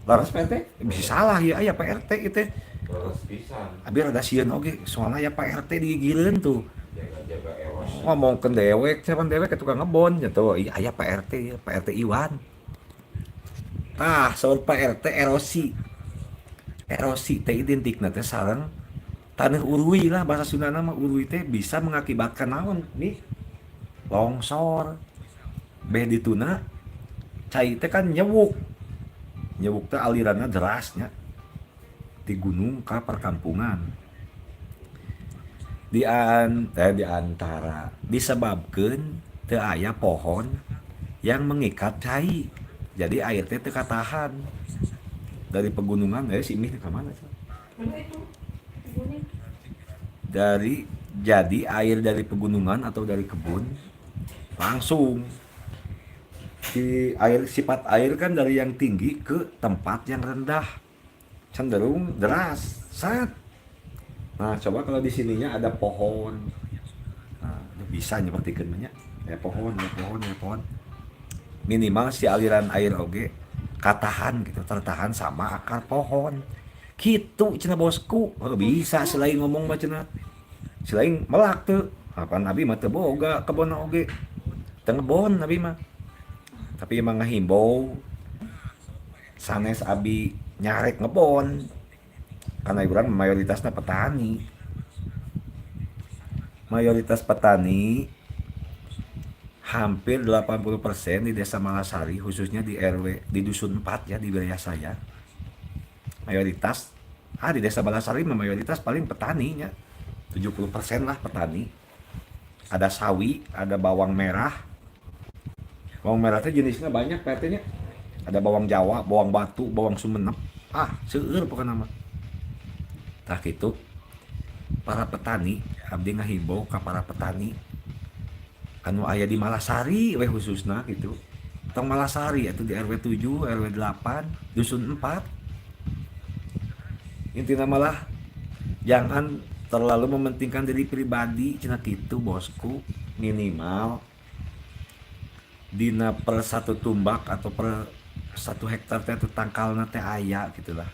Leres, Pak RT? Bisa salah ya, aya Pak RT itu. Leres pisan. Abi rada sieun oge, soalnya ya Pak RT digigireun tuh. Jaga-jaga eros. Ngomongkeun dewek, siapa dewek ke tukang ngebon gitu. Iya, aya Pak RT, ya, Pak RT Iwan. Tah, saur Pak RT erosi. Erosi teh identikna teh sareng tanah uruy lah, bahasa Sundana mah uruy teh bisa mengakibatkan naon nih? Longsor. Beh dituna cai teh kan nyewuk. Nyewuk teh alirannya derasnya di gunung ke perkampungan. Di antara disebabkan teu aya pohon yang mengikat cai, jadi air teh teu katahan dari pegunungan. Eh, si Mih ke mana sih? Mana itu? Ibunya. Dari, jadi air dari pegunungan atau dari kebun langsung si air, sifat air kan dari yang tinggi ke tempat yang rendah cenderung deras saat. Nah, coba kalau di sininya ada pohon. Nah, bisa nyepertikeun mah nya. Ya pohon, ya pohon, ya pohon. Minimal si aliran air oge katahan gitu, tertahan sama akar pohon. Gitu cenah bosku. Oh, bisa selain ngomong mah cenah. Selain melak tuh. Apaan, abi mah teu boga kebon oge. Teu ngebon abi mah. Tapi emang ngahimbau sanes abi nyarek ngebon, karena urang mayoritasnya petani, mayoritas petani hampir 80% di Desa Malasari, khususnya di RW, di Dusun 4 ya, di wilayah saya. Mayoritas di Desa Malasari mah mayoritas paling petaninya 70% lah petani. Ada sawi, ada bawang merah. Bawang merah teh jenisnya banyak Pak nya. Ada bawang Jawa, bawang batu, bawang Sumenep. Ah, seueur pokoknya mah. Tah gitu. Para petani, abdi ngahimbau ka para petani anu aya di Malasari we khususna gitu. Tong Malasari itu di RW 7, RW 8, Dusun 4. Intinya malah jangan terlalu mementingkan diri pribadi cenah gitu bosku. Minimal dina per satu tumbak atau per 1 hektar teh tangkalna teh aya gitulah.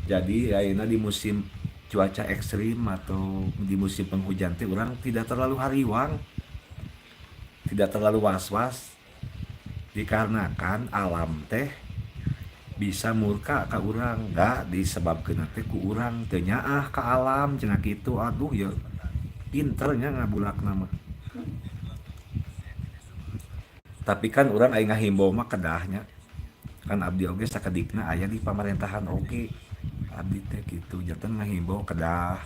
Jadi ayeuna di musim cuaca ekstrim atau di musim penghujan teh urang tidak terlalu hariwang, tidak terlalu was-was, dikarenakan alam teh bisa murka ka urang da disebabkeun teh ku urang teu nyaah ka alam cenah kitu. Aduh ya, pinternya ngabulakna mah. Tapi kan urang aya ngahimbau mah kedahnya kan abdi oge sakedikna aya di pamerintahan oge abdi teh gitu, janten ngahimbau kedah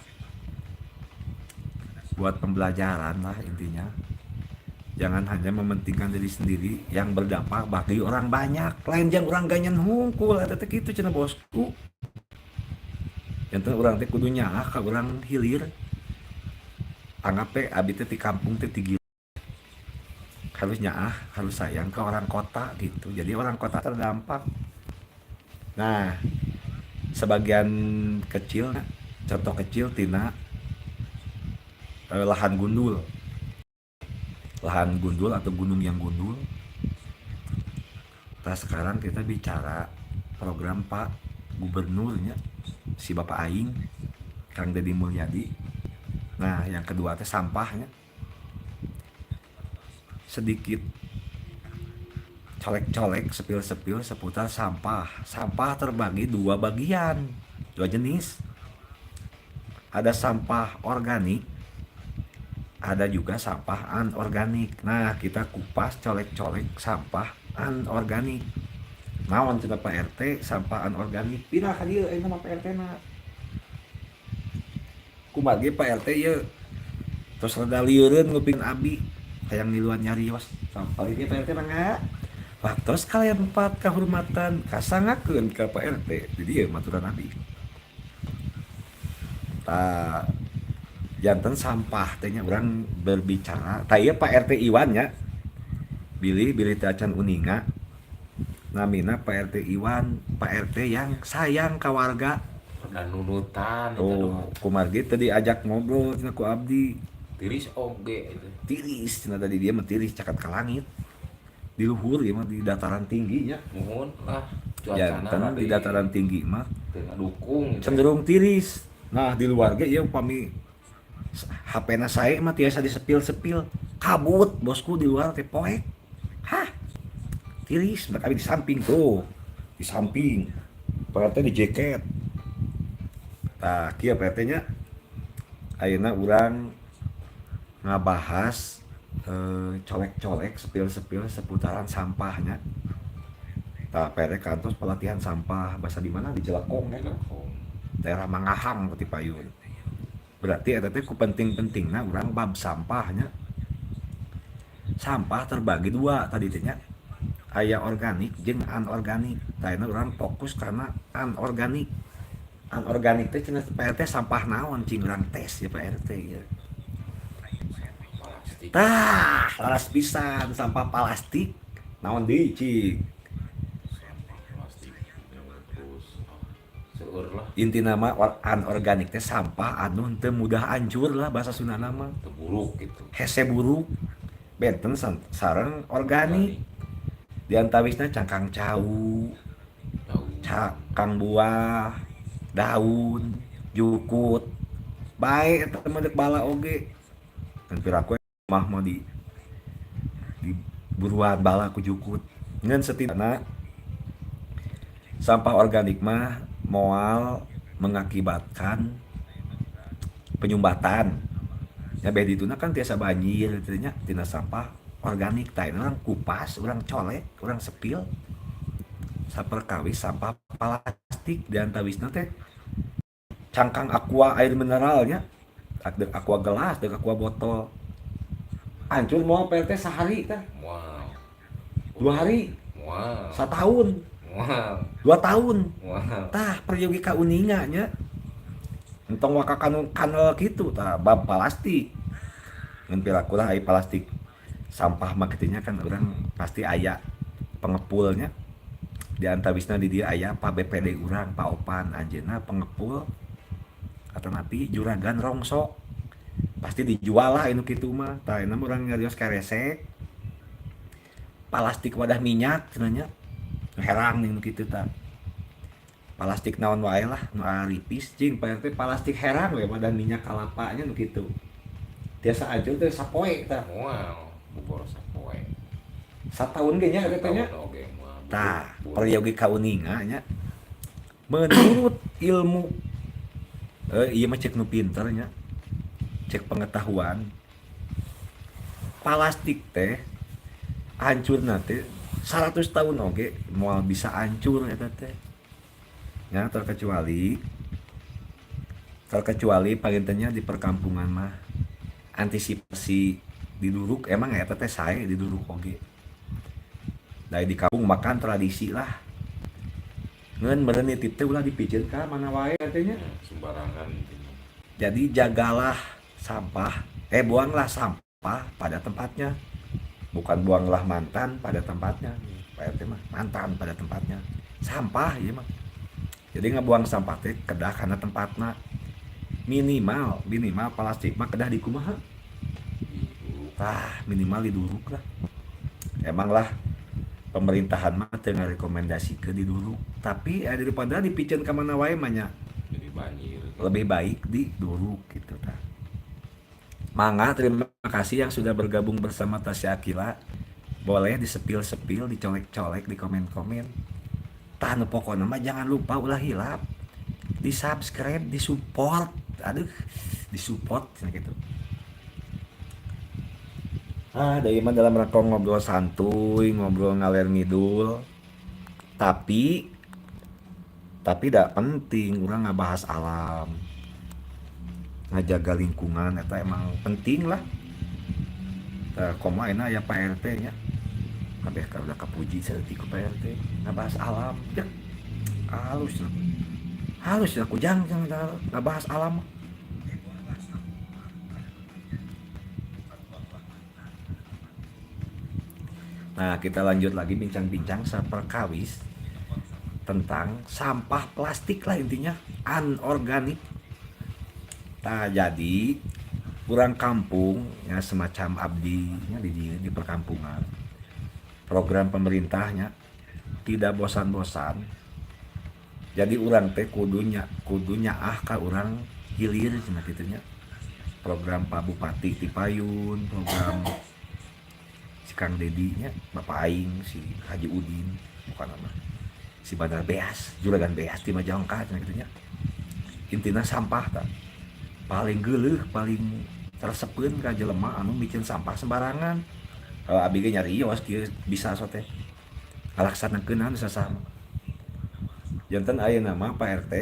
buat pembelajaran lah intinya. Jangan hanya mementingkan diri sendiri yang berdampak bagi orang banyak, lain jang urang ganyan hungkul eta teh kitu cenah bosku. Janten urang teh kudu nyaah ka urang hilir. Anggap teh abdi teh di kampung teh ti harus nyaah, harus sayang ke orang kota gitu, jadi orang kota terdampak. Nah, sebagian kecil, contoh kecil tina lahan gundul, lahan gundul atau gunung yang gundul. Nah, sekarang kita bicara program Pak Gubernurnya, si Bapak Aing, Kang Deddy Mulyadi. Nah, yang kedua teh sampahnya. Sedikit colek-colek, spill-spill seputar sampah. Sampah terbagi dua bagian, dua jenis. Ada sampah organik, ada juga sampah anorganik. Nah, kita kupas colek-colek sampah anorganik. Naon cenah Pak RT sampah anorganik? Pindah ka dieu ayeuna mah Pak RT na. Kumargi Pak RT ieu tos rada lieureun nguping abi hayang ngiluan nyarios. Sampah ini Pak RT mangga. Waktos kalian empat kehormatan kasangakeun ka Pak RT. Di dieu maturan abi. Tah, janten sampah teh nya urang berbicara. Tah, ieu Pak RT Iwan nya. Bilih bilih teu acan uninga. Namina Pak RT Iwan, Pak RT yang sayang ka warga. Dan nunutan itu. Oh, kumargi teu diajak ngobrol cenah ku abdi. Tiris oge itu. Tiris cenah, tadi dia mah tiris cakat ka langit. Di luhur ieu mah, di dataran tinggi nya. Muhun lah, cuacana. Janten di dataran tinggi mah teu ngadukung gitu. Cenderung tiris. Nah, di luar ge ieu upami HP-na sae mah tiasa disepil-sepil. Kabut, bosku, di luar teh poek. Hah? Tiris, mereka di samping tuh. Di samping. Pak RT di jaket. Tah, kieu Pak RT nya. Ayeuna urang ngabahas colek-colek, spill-spill seputaran sampahnya. Tah, Pak RT kantos pelatihan sampah bahasa di mana, di Jelekong ya? Jelekong. Daerah Mangahang ti payun. Berarti eta teh ku penting-pentingna urang bab sampahnya. Sampah terbagi dua tadi teh nya. Aya organik jeung anorganik. Tah, urang fokus karena anorganik. Anorganik teh cenah Pak RT sampah naon, cing urang tes ya, Pak RT ya. Plastik. Tah, laras pisan, sampah plastik. Naon deui, cing? Sampah plastik terus, ah, seueur lah. Inti nama anorganik teh sampah anu teu mudah hancur lah, bahasa Sundana mah. Teu buruk gitu. Hese buruk. Benten sareng organik. Di antawisna cangkang cau, daun, cangkang buah, daun, jukut. Bae eta mah deuk bala oge. Kan piraku mah mah di buruan bala ku jukut. Ngan setidakna sampah organik mah moal mengakibatkan penyumbatan. Ya beh dituna kan tiasa banjir kitu nya tina sampah organik. Tah, urang kupas, urang colek, urang spill saperkawis sampah plastik. Di antawisna teh cangkang Aqua, air mineralnya, deuk Aqua gelas, deuk Aqua botol, hancur moal, Pak RT, sehari tah? Moal. 2 hari? Moal. Setahun? Moal. 2 tahun? Moal. Tah, peryogi kauninga nya, entong waka kanu kanal kitu. Tah, bab plastik ngan piraku lah ai plastik sampah mah kitu nya kan urang pasti aya pengepulnya. Di antawisna di dieu aya Pak BPD urang, Pak Opan, anjeunna pengepul atanapi juragan rongsok, pasti dijual lah anu kitu mah. Tah, ayeuna mah urang nyarios keresek plastik wadah minyak cenah nya, herang nih nu kitu. Tah, plastik naon wae lah nu aripis, cing, Pak RT, plastik herang we wadah minyak kalapanya nu kitu tiasa hancur teh sapoe tah? Moal, bobor sapoe. Sataun ge nya eta nya. Setahun oge moal. Tah, Buruk. Peryogi kauninga nya, menurut ilmu, ieu mah cek nu pinter nya, cek pengetahuan, plastik teh hancurna teh 100 tahun oge moal bisa hancur eta teh nya, terkecuali terkecuali pagintennya di perkampungan mah antisipasi diduruk. Emang eta teh sae diduruk oge. Dari di kampung makan tradisi lah, ngan meureun nitip teh ulah dipiceun ka mana wae artinya. Ya, sembarangan intinya. Jadi jagalah sampah, buanglah sampah pada tempatnya, bukan buanglah mantan pada tempatnya. Pak RT mah mantan pada tempatnya, sampah ieu mah. Jadi ngebuang sampah teh kedah kana tempatna. Minimal minimal plastik mah kedah dikumaha? Diduruk. Tah, minimal diduruk lah. Emang lah pemerintahan mah teu ngarekomendasikeun diduruk, tapi daripada dipiceun ka mana wae mah nya, Jadi banjir. Lebih baik diduruk gitu tah. Mangga, terima kasih yang sudah bergabung bersama Tasya Aqilla. Boleh disepil-sepil, dicolek-colek di komen-komen. Tah, nu pokokna mah jangan lupa, ulah hilap di subscribe, di support, aduh, di support gitu. Ah, dari mah dalam rangka ngobrol santuy, ngobrol ngaler ngidul, tapi tidak penting urang ngabahas alam, ngajaga lingkungan eta emang penting lah. Tah, komo ayeuna aya Pak RT nya, kabeh udah kapuji saeutik ku Pak RT ngabahas alam ya, halus lah, halus lah kujang ngabahas alam. Nah, kita lanjut lagi bincang-bincang saperkawis tentang sampah plastik lah intinya, anorganik. Nah, jadi kurang kampung ya semacam abdi nya di perkampungan. Program pemerintahnya tidak bosan-bosan. Jadi urang teh kudunya ah ka urang hilir cenah kitu nya. Program Pak Bupati Tipayun, program si Kang Dedi nya, Bapak aing si Haji Udin bukan nama. Si Bandar Beas, Juragan Beas di Majalengka cenah kitu nya. Intina sampah tah. Paling geuleuh, paling teresepeun ka jelema anu miceun sampah sembarangan. Kalau abi ge nyarios kieu bisa so teh. Ngalaksanakeunana sasama. Janten ayeuna mah Pak RT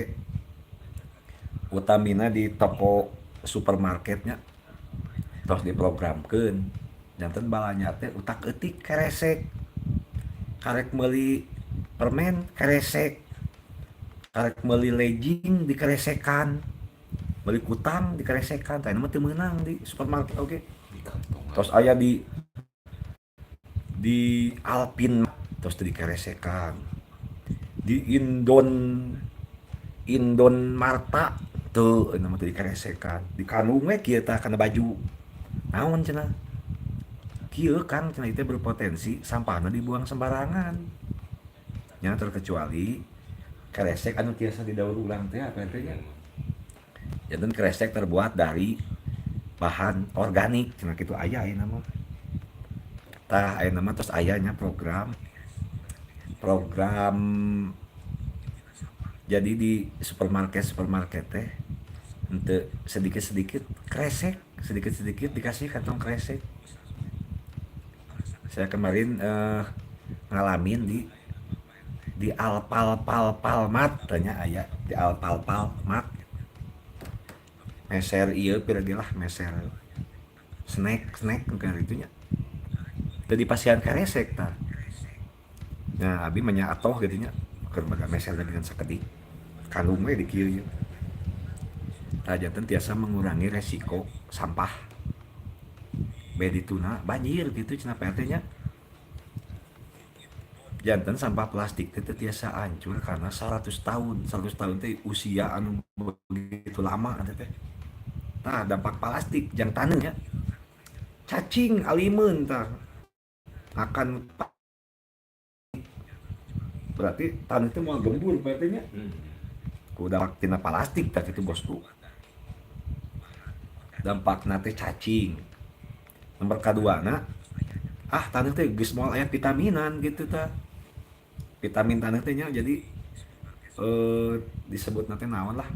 utamina di toko supermarketnya tos diprogramkeun. Janten balanja teh utak eutik keresek. Karek meuli permen keresek. Karek meuli legging dikeresekan. Meuli kutang dikeresekan. Tah mah teu meunang di supermarket oge. Di kantongan. Tos aya di Alpin tos teu dikeresekan. Di Indon Marta teu eta mah teu dikeresekan. Di kandung we kieu tah kana baju. Naon cenah? Kieu kan cenah ieu berpotensi sampahna dibuang sembarangan. Nya terkecuali keresek anu tiasa didaur ulang teh apa teh nya. Janten keresek terbuat dari bahan organik cenah kitu aya ayeuna mah. Tah ayeuna mah tos aya nya program jadi di supermarket teh henteu sedikit-sedikit kresek, sedikit-sedikit dikasih kantong kresek. Saya kemarin ngalamin di Alpal Pal Palmat tanya aya di Alpal Pal Mat. Meser ieu pira ge lah meser snack kayak gitu nya. Teu dipasihan keresek tah. Nah, abi mah nya atoh gitu nya. Keur baga meser dengan sakedik. Kandung we di kieu ieu. Tah janten tiasa mengurangi resiko sampah. Be dituna banjir gitu cenah Pak RT nya. Janten sampah plastik teh teu tiasa hancur karena 100 tahun. 100 tahun teh usia anu begitu lama eta teh. Tah dampak plastik jang taneuh nya. Cacing alimeun tah. Akan berarti taneuh teh moal gembur Pak RT nya. Ku dampak tina plastik tah kitu bosku. Dampakna teh cacing. Nomor kaduana ah taneuh teh geus moal aya vitaminan gitu tah. Vitamin taneuh teh nya jadi disebutna teh naon lah.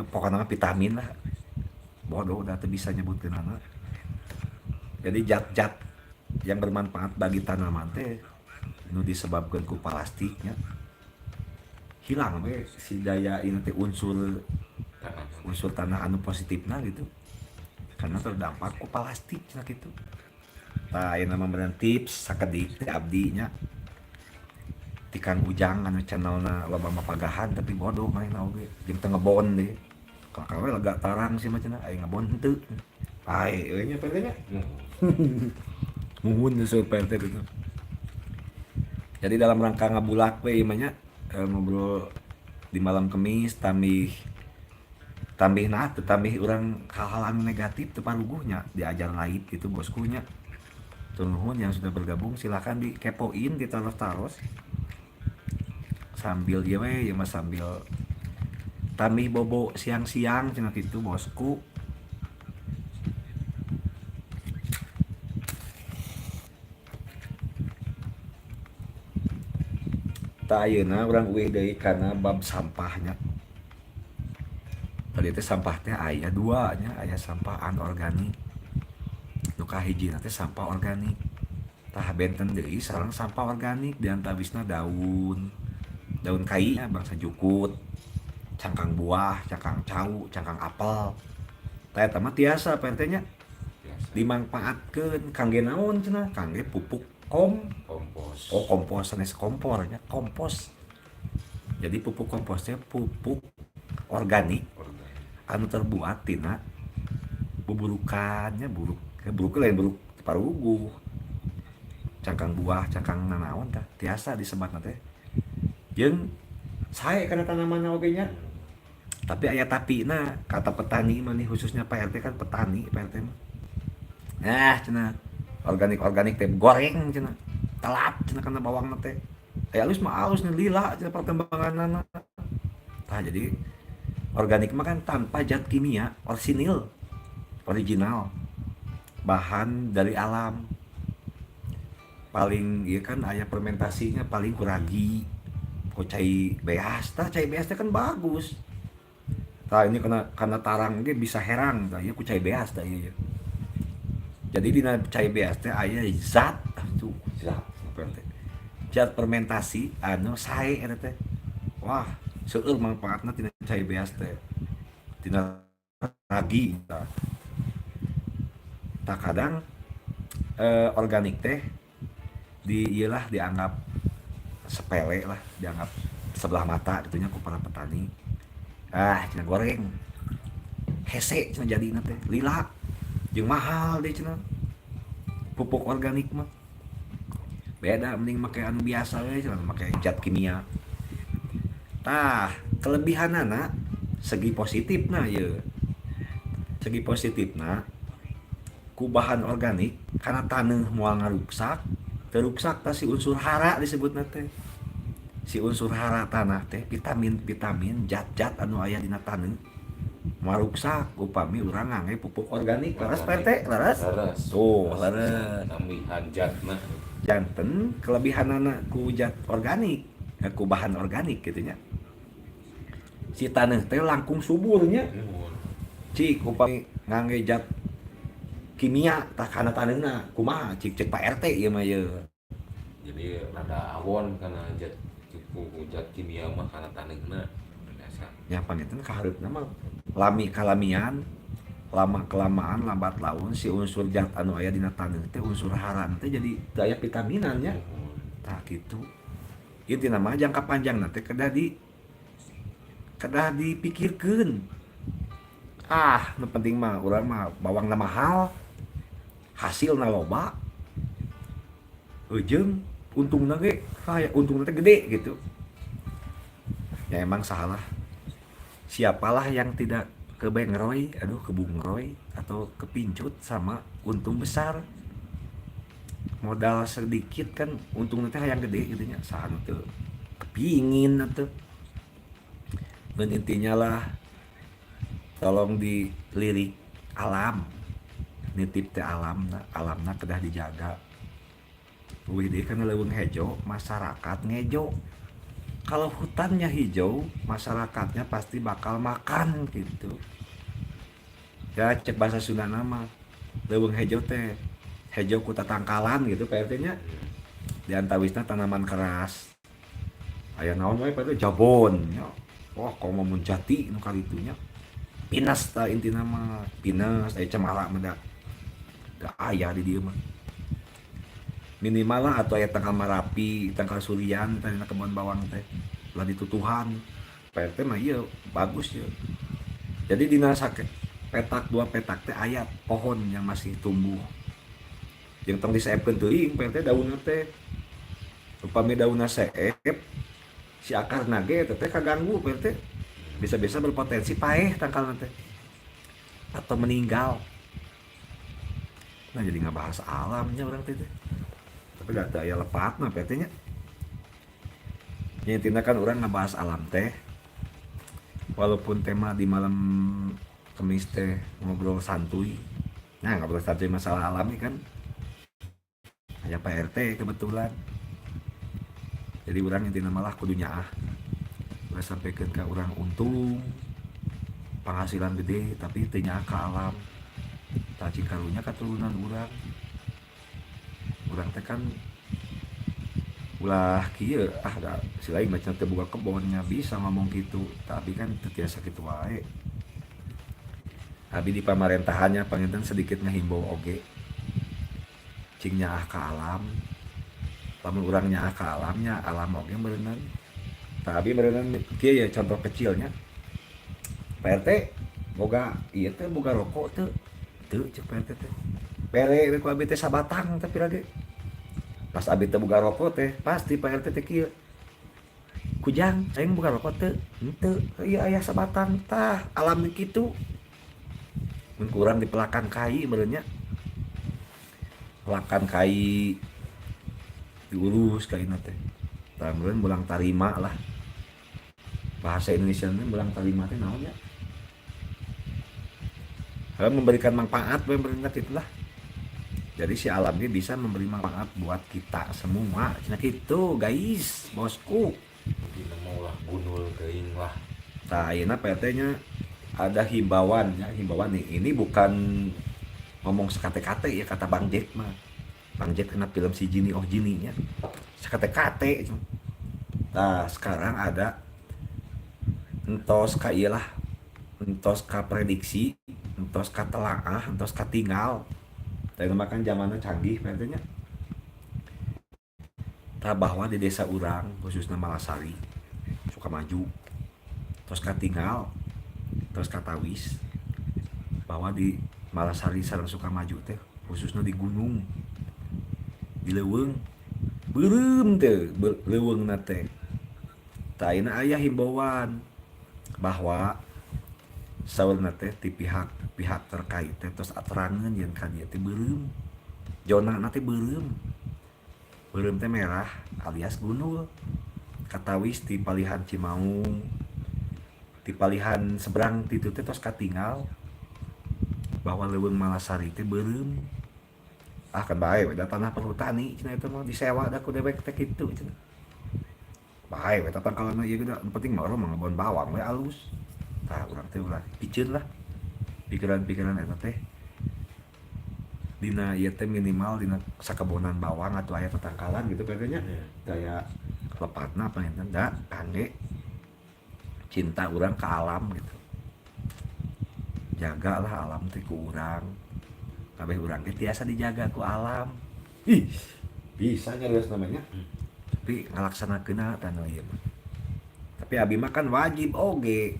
Pokokna mah vitamin lah. Bodoh udah teu bisa nyebutkeunana. Jadi zat-zat yang bermanfaat bagi tanaman teh nu disebabkeun ku plastiknya hilang we si daya ini teh unsur unsur tanah anu positifna gitu. Karena terdampak ku plastik cenah kitu. Tah ayeuna mah meureun tips sakedik teh abdi nya. Ti Kang Ujang anu channelna loba mapagahan tapi bodoh manehna oge jeung teu ngebon deui. Kakak we lega tarang sih mah cenah aya ngebon henteu. Pae euy nya Pak RT nya. Muhun geus Pak RT gitu. Jadi dalam rangka ngabulak we ieu mah nya ngobrol di malam Kemis tambih tambih nah teu tambih urang hal-hal anu negatif teu paruguhnya diajar lain gitu bosku nya. Nuhun yang sudah bergabung silakan dikepoin ditaros-taros. Sambil ieu we ieu mah sambil tambih bobo siang-siang cenah kitu bosku. Tah ayeuna urang uih deui kana bab sampahnya. Tadi teh sampah teh aya dua nya, aya sampah anorganik. Nu kahijina teh sampah organik. Tah benten deui sareng sampah organik diantawisna daun. Daun kai nya bangsa jukut, cangkang buah, cangkang cau, cangkang apel. Tah eta mah tiasa Pak RT nya. Dimangpaatkeun kangge naon cenah? Kangge pupuk kompos. Oh, kompos sanes kompor nya, kompos. Jadi pupuk komposnya pupuk organik anu terbuat tina buburukannya buruk, buruk lain buruk paruguh. Cangkang buah, cangkang nanaon tah tiasa disebatna teh. Jeung sae kana tanaman oge nya. Tapi aya tapi, nah kata petani mah nih, khususnya Pak RT kan petani Pak RT mah. Nah, cenah organik organik teh goreng cenah. Telat cenah kana bawang teh. Aya alus mah alus nih, lila cenah perkembanganna. Tah, jadi organik mah kan tanpa zat kimia, orsinil, original. Bahan dari alam. Paling iya kan aya fermentasinya paling ku ragi, ku cai beas. Tah, cai beas teh kan bagus. Tah, ini karena tarang ge bisa herang, tah ieu ku cai beas tah ieu. Jadi dina cai beas teh aya zat, tuh zat apa teh? Zat fermentasi anu sae eta teh. Wah, seueur manfaatna tina cai beas teh. Tina ragi tah. Tah, kadang organik teh di iyalah dianggap sepele lah, dianggap sebelah mata gitu nya ku para petani. Ah, cenah goreng. Hese cenah jadina teh, lila. Jeung mahal deh cenah. Pupuk organik mah. Beda, mending make anu biasa we cenah, make zat kimia. Tah, kelebihanana segi positifna ye. Segi positifna ku bahan organik karena taneuh moal ngaruksak, teu ruksak tah si unsur hara disebutna teh. Si unsur hara tanah teh vitamin-vitamin, zat-zat anu aya dina taneuh moal ruksak upami urang ngangge pupuk organik. Leres, Pak RT? Leres? Leres. Tuh, leres. Nambihan zatna. Janten kelebihanana ku zat organik, ku bahan organik gitu nya. Si taneuh teh langkung suburnya. Nuhun. Cik, upami ngangge zat kimia tah kana taneuhna kumaha, cik, cek Pak RT ieu mah ieu? Jadi rada awon kana zat, ku zat kimia mah kana taneuhna biasa. Nya, panginten kahareupna mah lami kalamian, lama kelamaan lambat laun si unsur zat anu aya dina taneuh teh, unsur hara teh, jadi teu aya vitaminan nya. Nuhun. Tah, kitu intina mah jangka panjang nanti kedah dipikirkeun. Ah, nu penting mah urang mah bawangna mahal, hasilna loba, ujung untungna ge kayak untungna teh gede gitu ya. Emang salah siapalah yang tidak kebengroy, aduh, kebungroy atau kepincut sama untung besar? Modal sedikit kan untungnya teh yang gede gitu nya. Saha nu teu kepingin atuh? Dan intinya lah, tolong dilirik alam, nitip teh alamna, alamna kedah dijaga. Wih deui kana leuweung hejo, masyarakat ngejo. Kalau hutannya hijau, masyarakatnya pasti bakal makan gitu ya. Cek bahasa Sunda nama leuweung hejo teh hejo ku tatangkalan gitu, Pak RT nya. Di antawisna tanaman keras aya naon wae, Pak RT? Jabon nya. Wah, komo mun jati nu kalitu nya, pinus tah. Intina mah pinus aya, cemara mah da da aya di dieu mah minimal lah, atau aya tangkal marapi, tangkal surian tadi kebun bawang teh lah ditutuhan Pak RT mah. Iya, bagus ya. Jadi dina sakit petak dua petak teh aya pohon yang masih tumbuh yang tong diseepkeun teuing, Pak RT, daunna teh. Upami daunna seep, si akarna ge teh kaganggu, Pak RT. Bisa-bisa berpotensi paeh tangkalna teh atau meninggal. Nah, jadi nggak bahas alamnya urang teh. Tapi gak ada ya lepat nah Pak RT nya. Ya, intinya kan urang ngebahas alam teh walaupun tema di malam Kemis teh ngobrol santuy. Nah, ngobrol santuy masalah alam ini kan hanya Pak RT kebetulan. Jadi urang intinya malah kudu nyaah, ulah sampaikan ke urang untung penghasilan gede tapi teu nyaah ke alam. Tah, karunya katurunan urang, urang teh kan ulah kieu ah da si lain macam teu boga kebonnya bisa ngomong gitu, tapi kan teu tiasa kitu wae. Abi di pamarentahannya panginten sedikit ngahimbau oge, cing nyaah ka alam. Lamun urang nyaah ka alamnya, alam oge meureunan. Tah, abi meureunan kieu ya, contoh kecilnya. Pak RT boga ieu teh, boga rokok teu? Teu, cek Pak RT teh. Bere we ku abi teh sabatang, tapi lagi Pas abi teu boga rokok teh pasti Pak RT teh kieu, "Kujang, aing boga rokok teu?" "Henteu." "Iya, aya sabatang." Tah, alam kitu mun kurang dipelakan kai meureun nya, pelakan kai diurus kaina teh. Tah, meureun mulang tarima lah, bahasa Indonesia ini mulang tarima teh naon nya? Kalau memberikan manfaat we meureun itulah. Jadi si alam ini bisa memberi manfaat buat kita semua cenah gitu, guys, bosku. Dina mau lah gundul teuing lah. Nah, ayeuna Pak RT nya ada himbauan ya, himbauan nih. Ini bukan ngomong sekate-kate ya, kata Bang Jack mah. Bang Jack kena film si Jini, oh Jini nya. Sekate-kate. Nah, sekarang ada entos ka ieu lah. Entos ka prediksi, entos ka telaah, entos ka tinggal. Tadi mah kan zamannya canggih Pak RT nya. Tah, bahwa di desa urang khususnya Malasari, Sukamaju, terus katinggal, terus katawis bahwa di Malasari sareng Sukamaju teh, khususnya di gunung, di leuweung beureum teh leuweungna teh. Tah, ayeuna aya himbauan bahwa saurna teh ti pihak pihak terkait teh tos aterangeun yen ka dieu teh beureum, zona teh beureum. Beureum teh merah alias gundul. Katawis di palihan Cimaung, di palihan seberang ti itu teh tos katinggal bahwa leuweung Malasari teh beureum. Ah, kan bae we da tanah Perhutani cenah, eta mah disewa da ku dewek teh kitu cenah. Bae we tatangkalanna ieu ge da, nu penting mah urang mah ngebon bawang we alus. Tah, urang teh ulah piceun lah pikiran-pikiran eta teh. Dina ieu teh minimal dina sakebonan bawang atau aya tetangkalan gitu katanya. Daya lepatna panginten da kangge cinta urang ke alam gitu. Jagalah alam teh ku urang. Kabeh urang teh tiasa dijaga ku alam. Ih, bisa nyarios namanya. Tapi ngalaksanakeunna tah nu ieu mah. Tapi abi mah kan wajib oge.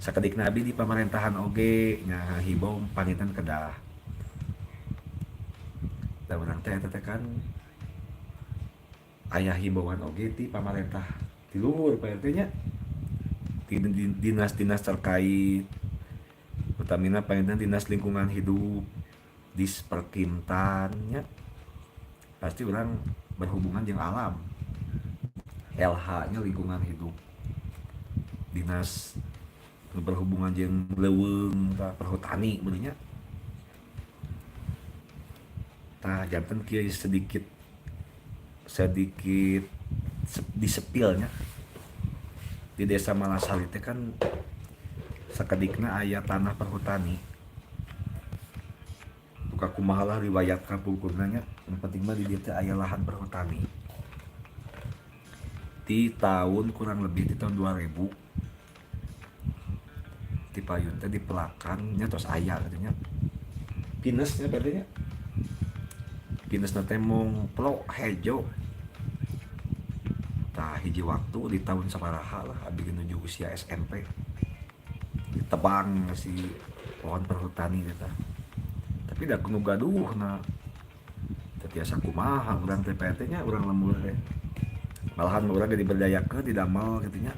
Sakedikna abi di pemerintahan oge nya himbau panginten kedah. Da urang teh eta teh kan aya himbauan oge ti pamarentah ti luhur Pak RT nya. Ti dinas-dinas terkait, utamina panginten Dinas Lingkungan Hidup, Disperkimtan nya. Pasti urang berhubungan jeung alam. LH nya lingkungan hidup. Dinas nu berhubungan jeung leuweung tah, Perhutani bener nya. Tah, janten kieu sedikit sedikit disepilnya di desa Malasari teh kan sakedikna aya tanah Perhutani. Duka kumaha lah riwayat kapungkurna nya, nu penting mah di dieu teh aya lahan Perhutani. Di tahun kurang lebih di tahun 2000 di payun teh dipelakan nya tos aya katanya. Pinusnya berarti nya. Pinusna teh mung plok hejo. Tah, hiji waktu di tahun sabaraha lah abi menuju usia SMP. Ditebang si pohon Perhutani teh. Tapi da nu gaduhna teu tiasa kumaha urang teh PRT nya, urang lembur teh. Malahan urang ge diberdayakeun, didamel kitu nya.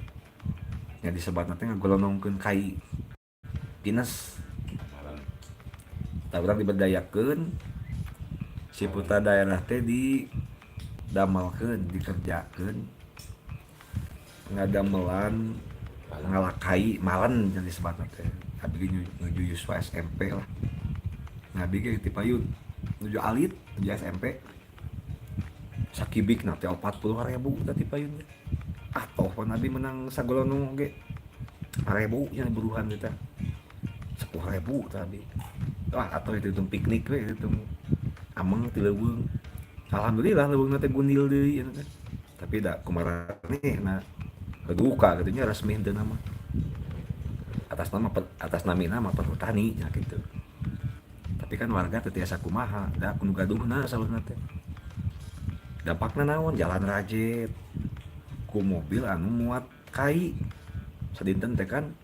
Nya disebatna teh ngagolonongkeun kai pinus. Tah, urang diberdayakeun si putra daerah teh didamelkeun, dikerjakeun ngadamelan ngalakai malen jadi sebatna teh. Abi ge nuju yuswa SMP lah. Nah, abi ge ti payun nuju alit, nuju SMP. Sakibikna teh 40.000 teh ti payun teh. Atoh pan abi menang sagolonong ge 1.000 nya buruhan teh. 10.000 teh abi. Wah, atuh itu hitung piknik we, hitung ameng ti leuweung. Alhamdulillah leuweungna teh gundil deui ieu teh. Tapi da kumaranehna duka kitu nya, resmi henteu mah. Atas nama atas namina mah Perhutani nya kitu. Tapi kan warga teu tiasa kumaha, da nu gaduhna saurna teh. Dampakna naon? Jalan rajet ku mobil anu muat kai. Sadinten teh kan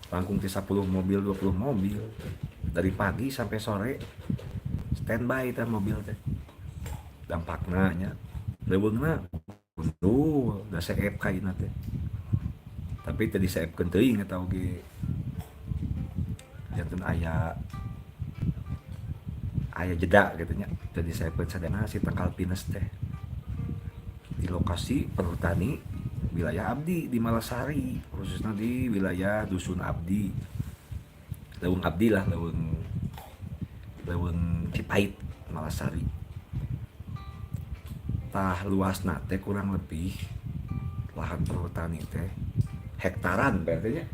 langkung ti 10 mobil, 20 mobil. Dari pagi sampai sore standby teh mobil teh. Dampakna nya leuweungna gundul da seep kaina teh. Tapi teu diseepkeun teuing eta oge. Janten aya aya jeda gitu nya. Teu diseepkeun sadayana si tangkal pinus teh. Di lokasi Perhutani wilayah abdi di Malasari, khususnya di wilayah Dusun Abdi. Leuweung Abdi lah, leuweung Leuweung Cipait Malasari. Tah, luasna teh kurang lebih lahan Perhutani teh hektaran berarti nya.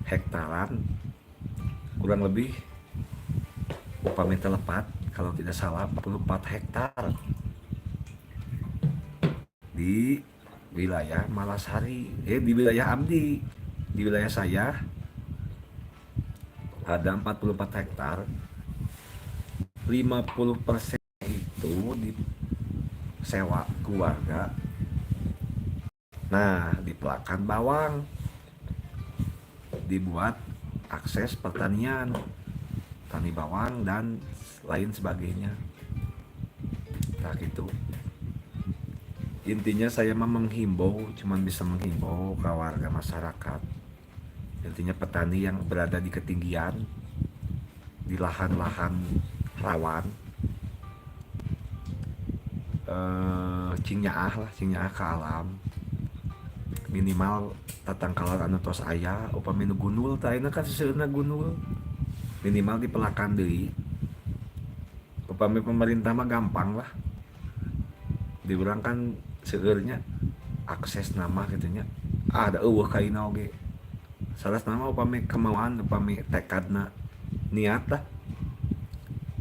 Hektaran kurang lebih, upami teu lepat, kalau tidak salah 44 hektar di wilayah Malasari, di wilayah abdi, di wilayah saya ada 44 hektar. 50% itu disewa keluarga. Nah, dipelakan bawang, dibuat akses pertanian, tani bawang dan lain sebagainya. Nah, gitu. Intinya saya mah menghimbau, cuman bisa menghimbau ke warga masyarakat. Intinya petani yang berada di ketinggian, di lahan-lahan rawan, cing nyaah lah, cing nyaah ke alam. Minimal tatangkalan anu tos aya, upami nu gundul tah ayeuna kan seseueurna gundul. Minimal dipelakan deui. Upami pemerintah mah gampang lah. Di urang kan seueurnya akses nama gitu nya. Ah, da euweuh kaina oge. Salah nama upami kemauan, upami tekadna, niat lah.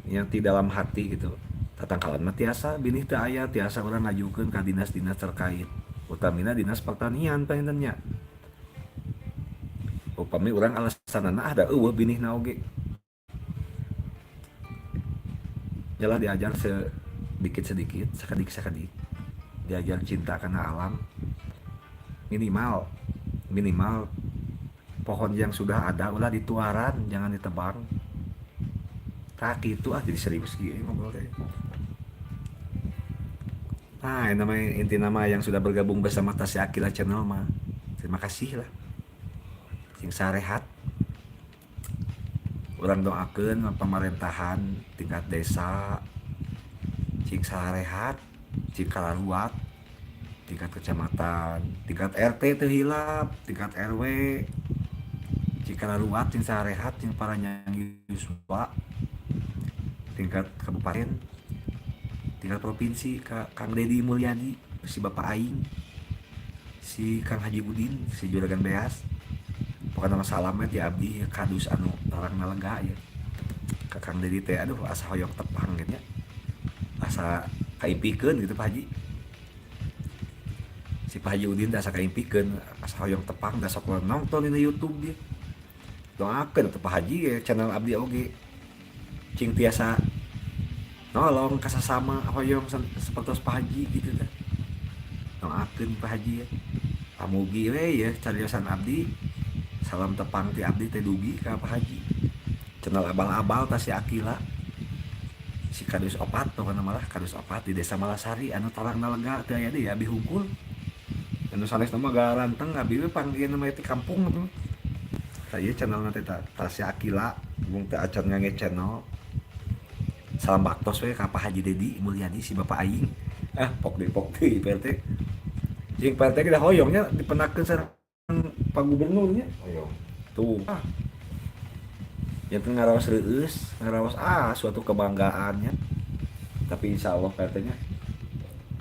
Niat di dalam hati gitu. Tatangkalan mah tiasa, binih teu aya tiasa urang ngajukeun ka dinas-dinas terkait. Utamina dinas pertanian panginten nya. Upami urang alasanana ah da euweuh binihna oge. Nyalah diajar sedikit-sedikit, sakedik-sakedik. Diajar cinta karena alam. Minimal minimal pohon yang sudah ada ulah dituaran, jangan ditebang. Tah kitu ah, jadi serius kieu ngobrol teh. Nah, ini namanya inti nama yang sudah bergabung bersama Tasya Aqilla Channel mah. Terima kasih lah. Sing sarehat. Urang doakeun pemerintahan tingkat desa cing sarehat, cing kalaruat, tingkat kecamatan, tingkat RT teu hilap, tingkat RW cing kalaruat, cing sarehat, cing paranjang yuswa, tingkat kabupaten, tingkat provinsi ka Kang Deddy Mulyadi, si Bapak aing, si Kang Haji Udin, si Juragan Beas. Pokoknya mah salam we ti abdi kadus anu tarangna lega ya. Ka Kang Deddy teh aduh asa hoyong tepang gitu nya. Asa kaimpikeun gitu Pak Haji. Si Pak Haji Udin teh asa kaimpikeun, asa hoyong tepang da sok nonton dina YouTube dia. Doakeun atuh Pak Haji ya channel abdi oge. Cing tiasa nolong ka sasama hoyong sapertos Pak Haji gitu teh. Doakeun Pak Haji ya. Pamugi we ya cariosan abdi. Salam tepang ti abdi teh dugi ka Pak Haji. Channel abal-abal Tasya Aqilla. Si Kadus opat pokona malah Kadus opat di Desa Malasari anu tarangna lega teu aya deui abi hungkul. Anu sanesna mah garanteng abi we panggilna mah ti kampung atuh. Tah ieu channelna teh Tasya Aqilla mung teu acan ngangge channel. Salam baktos we ka Pak Haji Deddy Mulyadi si Bapak aing. Ah, pok deui Pak RT. Jeung Pak RT ge da hoyong nya dipenakkeun sareng Pak Gubernurnya. Hoyong. Tuh. Ah. Ya teh ngaraos reueus, ngaraos ah suatu kebanggaannya. Tapi insya Allah Pak RT nya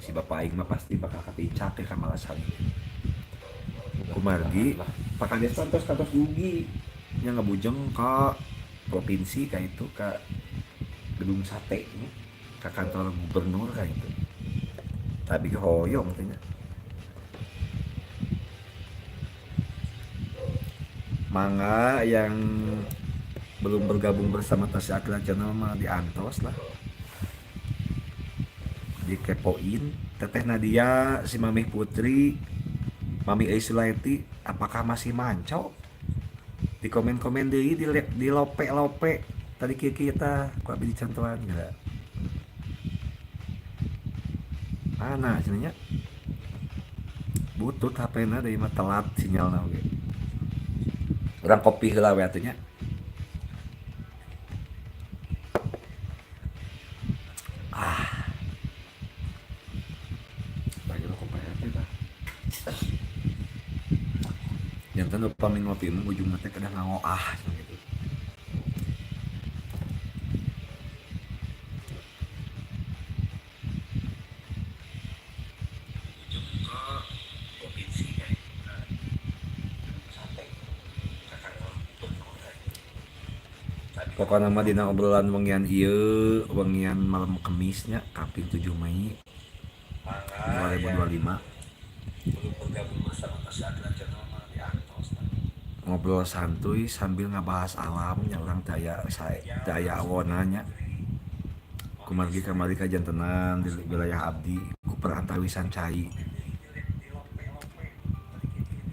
si Bapak aing mah pasti bakal kapincak ya ka Malasari. Kumargi Pak Kades kantos kantos dugi nya ngabujeng ka provinsi ka itu ka Gedung Sate nya, ka kantor gubernur ka itu. Tapi hoyong teh nya. Mangga yang belum bergabung bersama Tasya Aqilla Channel mah diantos lah. Dikepoin Teteh Nadia, si Mamih Putri, Mami Aisulaiti, apakah masih manco? Di komen-komen deui, di lope-lope. Tadi kieu kita ku abdi dicontohan geura. Mana cenah nya? Butut HP-na deui mah telat sinyalna oge. Urang kopi heula we atuh nya. Ah. Lagi lo kopi hati tah. Janten upami ngopi mah ujungna teh kedah ngangoah cenah gitu. Pokokna mah dina obrolan wengian ieu, wengian malam Kemis nya kaping 7 Mei 2025. Ngobrol santuy sambil ngabahas alam nya, urang teh aya teu aya awona nya. Kumargi kamari kajantenan di wilayah abdi ku perantawisan cai.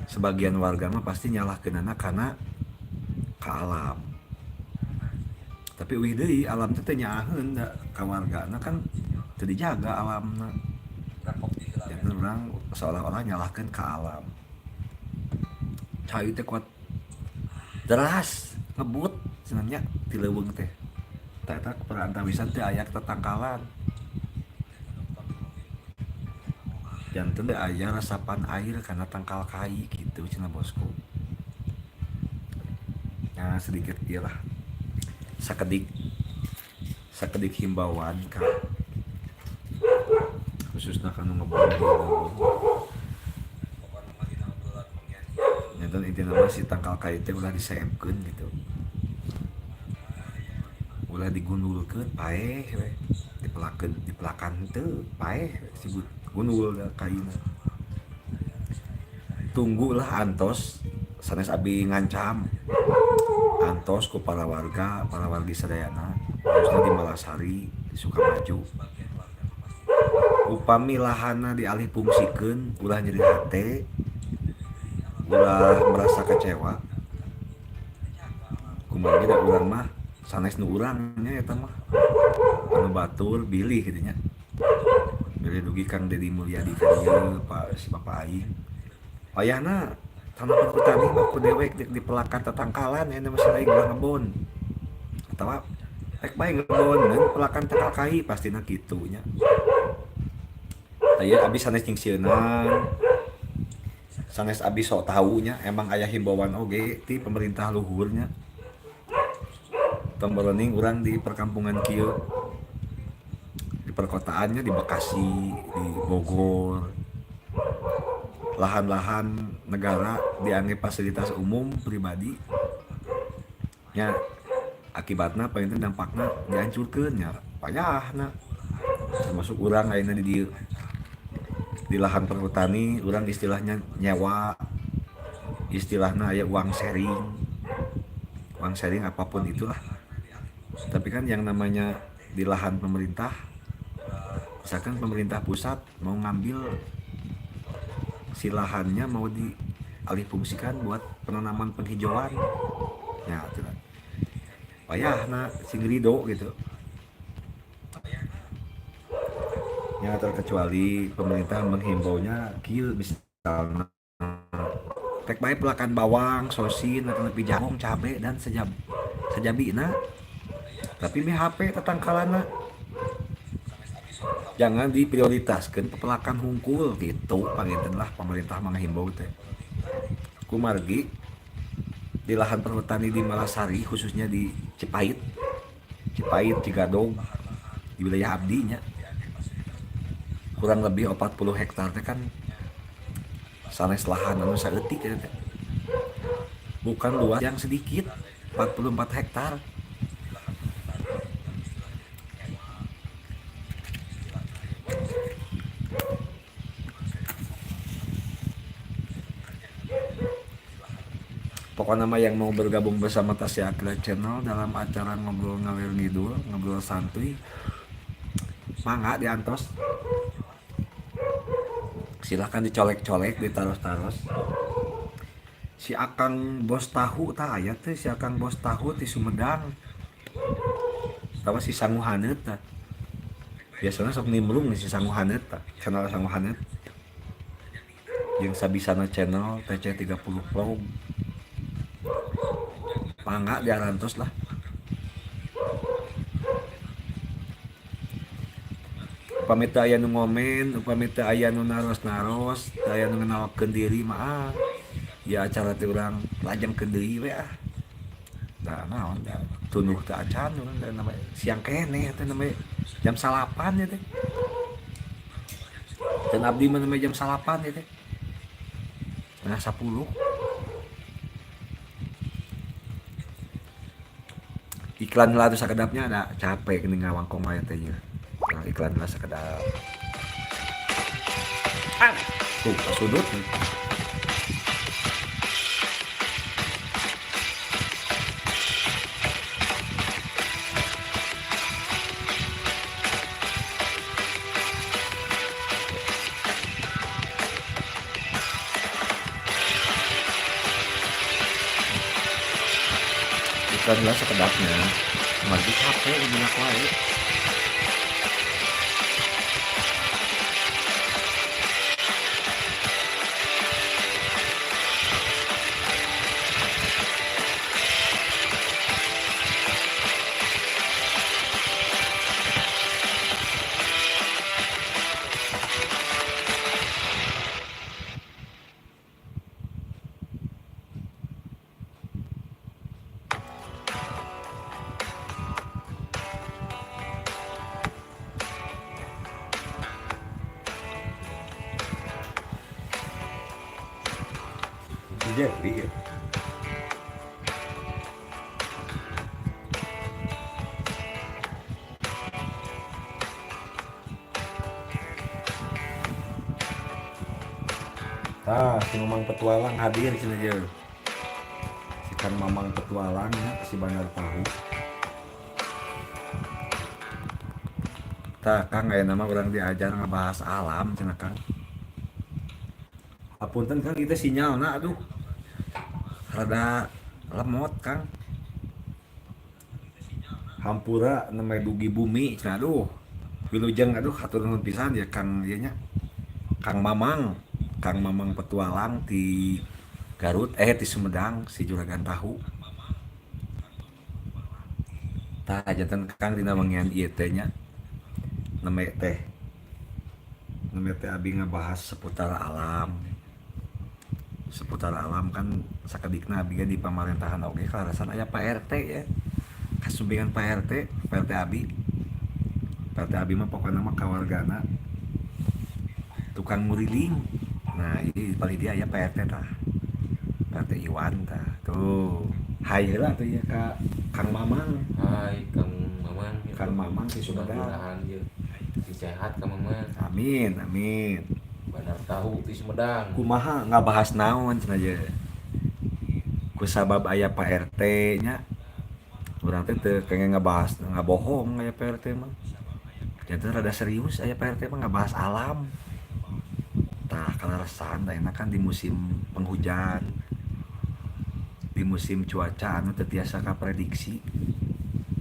Sebagian warga mah pasti nyalahkeunana kana ka alam. Tapi uih deui alam teh teu nyaaheun da ka wargana kan teu dijaga alamna. Janten urang seolah-olah nyalahkeun ka alam. Cai teh kuat deras ngebut cenah nya ti leuweung teh. Tah eta perantawisan teh aya tetangkalan. Janten teh aya resapan air kana tangkal kai kitu cenah bosku. Nah sedikit ieu lah. Sakedik sakedik himbauan ka khususna kanu ngebon di leuweung. Janten intina mah si tangkal kai teh ulah diseepkeun gitu. Ulah digundulkeun paeh we, dipelakeun dipelakan henteu paeh si gundul da kaina. Tunggulah antos sanes abdi ngancam. Antos ku para warga, para wargi sadayana, khususna di Malasari, di Sukamaju. Upami lahanna dialih fungsikeun ulah nyeri hate, ulah merasa kecewa. Kumargi da urang mah sanes nu urang nya eta mah. Anu batur bilih kitu nya. Bilih dugi Kang Dedi Mulyadi ka dieu, Pak si Bapak aing. Wayahna tanah perhutani mah ku dewek dek dipelakan tetangkalan aya mah aing ulah ngebon. Atawa rek bae ngebon ngan pelakan tangkal kai pastina kitu nya. Tah ieu abdi sanes nyingsieunan. Sanes abdi sok tahu nya emang aya himbauan oge ti pemerintah luhur nya. Tong berening urang di perkampungan kieu. Di perkotaannya di Bekasi, di Bogor. Lahan-lahan negara dianggap fasilitas umum pribadi nya, akibatna paling dampakna dihancurkeun nya payahna. Termasuk urang ayeuna di dieu di lahan perhutani urang istilahnya nyewa, istilahna aya uang sharing, uang sharing apapun itulah. Tapi kan yang namanya di lahan pemerintah, misalkan pemerintah pusat mau ngambil si lahannya mau dialihfungsikan buat penanaman penghijauan ya atuh payahna sing rido gitu ya, terkecuali pemerintah menghimbaunya kieu misalnya tek bae pelakan bawang, sosin atau lebih jagung, cabe dan sejabina, tapi mi HP tetangkalana jangan diprioritaskan pepelakan hungkul gitu. Panginten lah pemerintah menghimbau teh kumargi di lahan perhutani di Malasari khususnya di Cipait, Cipait Cigadog di wilayah abdinya kurang lebih 40 hektar teh kan sanes lahan anu saeutik eta teh. Bukan luas yang sedikit, 44 hektar. Pokoknya mah yang mau bergabung bersama Tasya Aqilla Channel dalam acara ngobrol ngalir ngidul, ngobrol santuy, mangga diantos. Silahkan dicolek-colek, ditaros-taros. Si Akang Bos Tahu tah aya teh, si Akang Bos Tahu ti Sumedang. Tawa si Sangu Haneut tah. Biasana sok nimbrung si Sangu Hanet tah, channel Sangu Hanet. Jeung sabisana channel TC30 Vlog. Pangga diarantos lah. Upami teu aya nu ngomen, upami teu aya nu naros-naros, teu aya nu ngenalkeun diri mah ah. Ya acara teh urang lajengkeun deui we ah. Da naon da tunduh teu acan urang da namanya siang keneh teh namanya jam 9 ya teh. Dan abdi mah namanya jam 9 ya teh. 9.30. Iklan lah tuh sakedapnya ada capek geuning ngawangkong wae teh nya. Nah, iklan lah sakedap. Ah, tuh sudut. Iklan lah sekedapnya. Lagi capek banyak wae. Jadi ya. Tah, si Mamang Petualang hadir sini aja. Si Kang Mamang Petualang ya, si Bandar Tahu. Tah, Kang aya nama urang diajar ngebahas alam cenah Kang. Apunten Kang kita sinyalna aduh. Rada lemot Kang. Hampura namanya dugi bumi cenah aduh. Wilujeng aduh hatur nuhun pisan ya Kang ieu nya. Kang Mamang, Kang Mamang Petualang di Garut ti Sumedang si Juragan Tahu. Tah janten Kang dina wengian ieu teh nya. Nembe teh abi ngebahas seputar alam. Seputar alam kan sakedikna abi ge di pamarentahan oge kaleresan aya Pak RT ya. Kasumpingan Pak RT, Pak RT abi. Pak RT abi mah pokona mah kawargana tukang nguriling. Nah, ini paling dia aya Pak RT tah. Pak RT Iwan tah. Tuh. Hai heula tuh ya ka Kang Mamang. Hai Kang Mamang. Kang Mamang di Sumedang. Mudah-mudahan ieu sehat Kang Mamang. Amin, amin. Bandar Tahu di Sumedang. Kumaha ngabahas naon cenah ye. Kusabab aya Pak RT nya. Urang teh teu pengen ngebahas ngabohong aya Pak RT mah. Janten rada serius aya Pak RT mah ngabahas alam. Tah kaleresan ayeuna kan di musim penghujan. Di musim cuaca anu teu tiasa kaprediksi.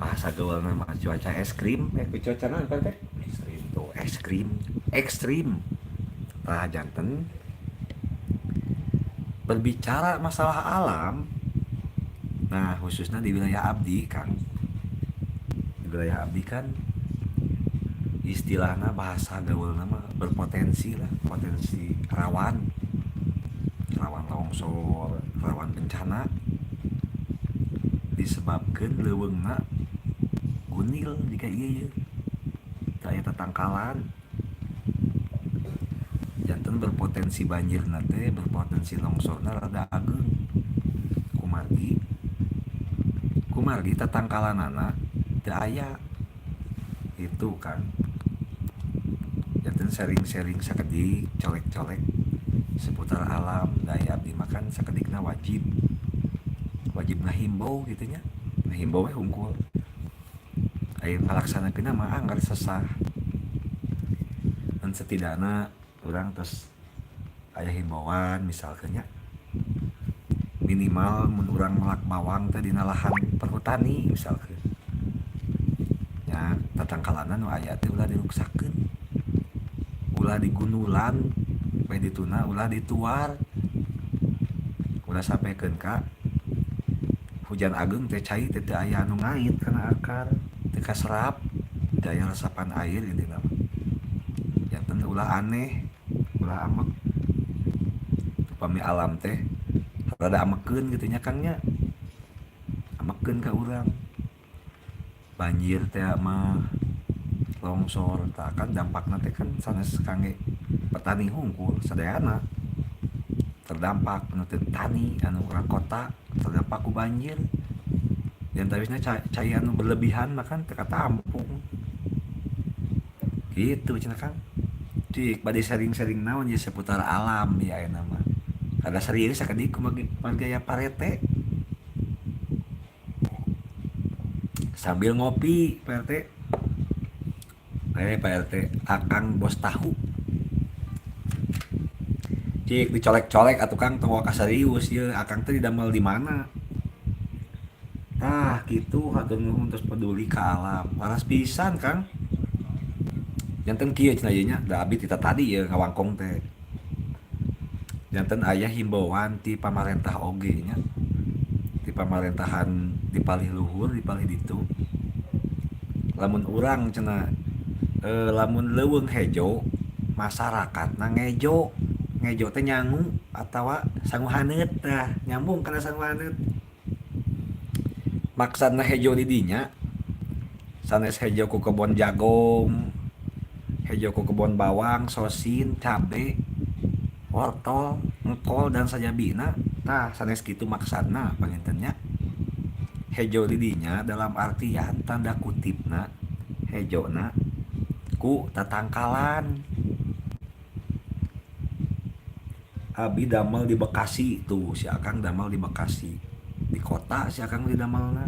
Bahasa gaulna mah cuaca es krim, cuaca naon Pak RT? Ekstrim. Tuh es krim, ekstrim. Tah janten berbicara masalah alam. Nah, khususnya di wilayah abdi, Kang. Di wilayah abdi kan istilahna bahasa gaulna mah berpotensi lah, potensi rawan. Rawan longsor, rawan bencana. Disebabkeun leuweungna gunil jika ieu ye. Teu aya tatangkalan. Janten berpotensi banjirna teh, berpotensi longsorna rada ageung. Kumargi kumargi tatangkalanana teu aya. Itu kan. Janten sharing-sharing sakedik, colek-colek seputar alam. Da aya abdi mah kan sakedikna wajib. Wajib ngahimbau kitu nya. Ngahimbau we hungkul. Aya ngalaksanakeunna mah anggar sesah. Dan setidakna urang tos aya himbauan misalkan nya minimal mun urang melak bawang teh dina lahan perhutani misalkan. Nya tatangkalanna nu aya teh ulah diruksakeun, ulah digundulan we dituna, ulah dituar, ulah sampaikan ka hujan ageung teh cai teh teu aya anu ngait kana akar, teu kaserap daya resapan air. Intina mah janten ulah aneh, ulah ambek. Upami alam teh rada amekeun kitu nya, Kang, nya, amekeun ka urang. Banjir teh mah, longsor tah kan dampakna teh kan sanes kangge petani hungkul, sadayana terdampak. Anu teu tani, anu urang kota terdampak ku banjir dan tawisna cai anu berlebihan mah kan teu katampung gitu cenah, Kang. Cik bade sharing-sharing naon ya seputar alam ya. Ayeuna mah ada serius sakedik kumaha gaya parete sambil ngopi, Pak RT. Pak RT, Akang bos tahu. Cik dicolek-colek atuh, Kang, tong waka serius ye. Akang teh didamel di mana? Tah kitu, hatur nuhun terus peduli ka alam. Waras pisan, Kang. Janten kieu cenah ieu nya, da abi tita tadi ye ngawangkong teh. Janten aya himbauan ti pamarentah oge nya. Di pamarentahan di palih luhur, di palih ditu. Lamun urang cenah lamun leuweung hejo, masyarakatna ngejo. Ngejo teh nyangu atawa sangu haneut, tah nyambung kana sangu haneut. Maksudna hejo di dinya sanes hejo ku kebon jagong, hejo ku kebon bawang, sosin, cabe, wortel, engkol dan sajabina. Tah sanes kitu maksudna panginten nya. Hejo di dinya dalam artian tanda kutipna hejona ku tatangkalan. Abi damel di Bekasi tuh, si Akang damel di Bekasi, di kota si Akang di damelna.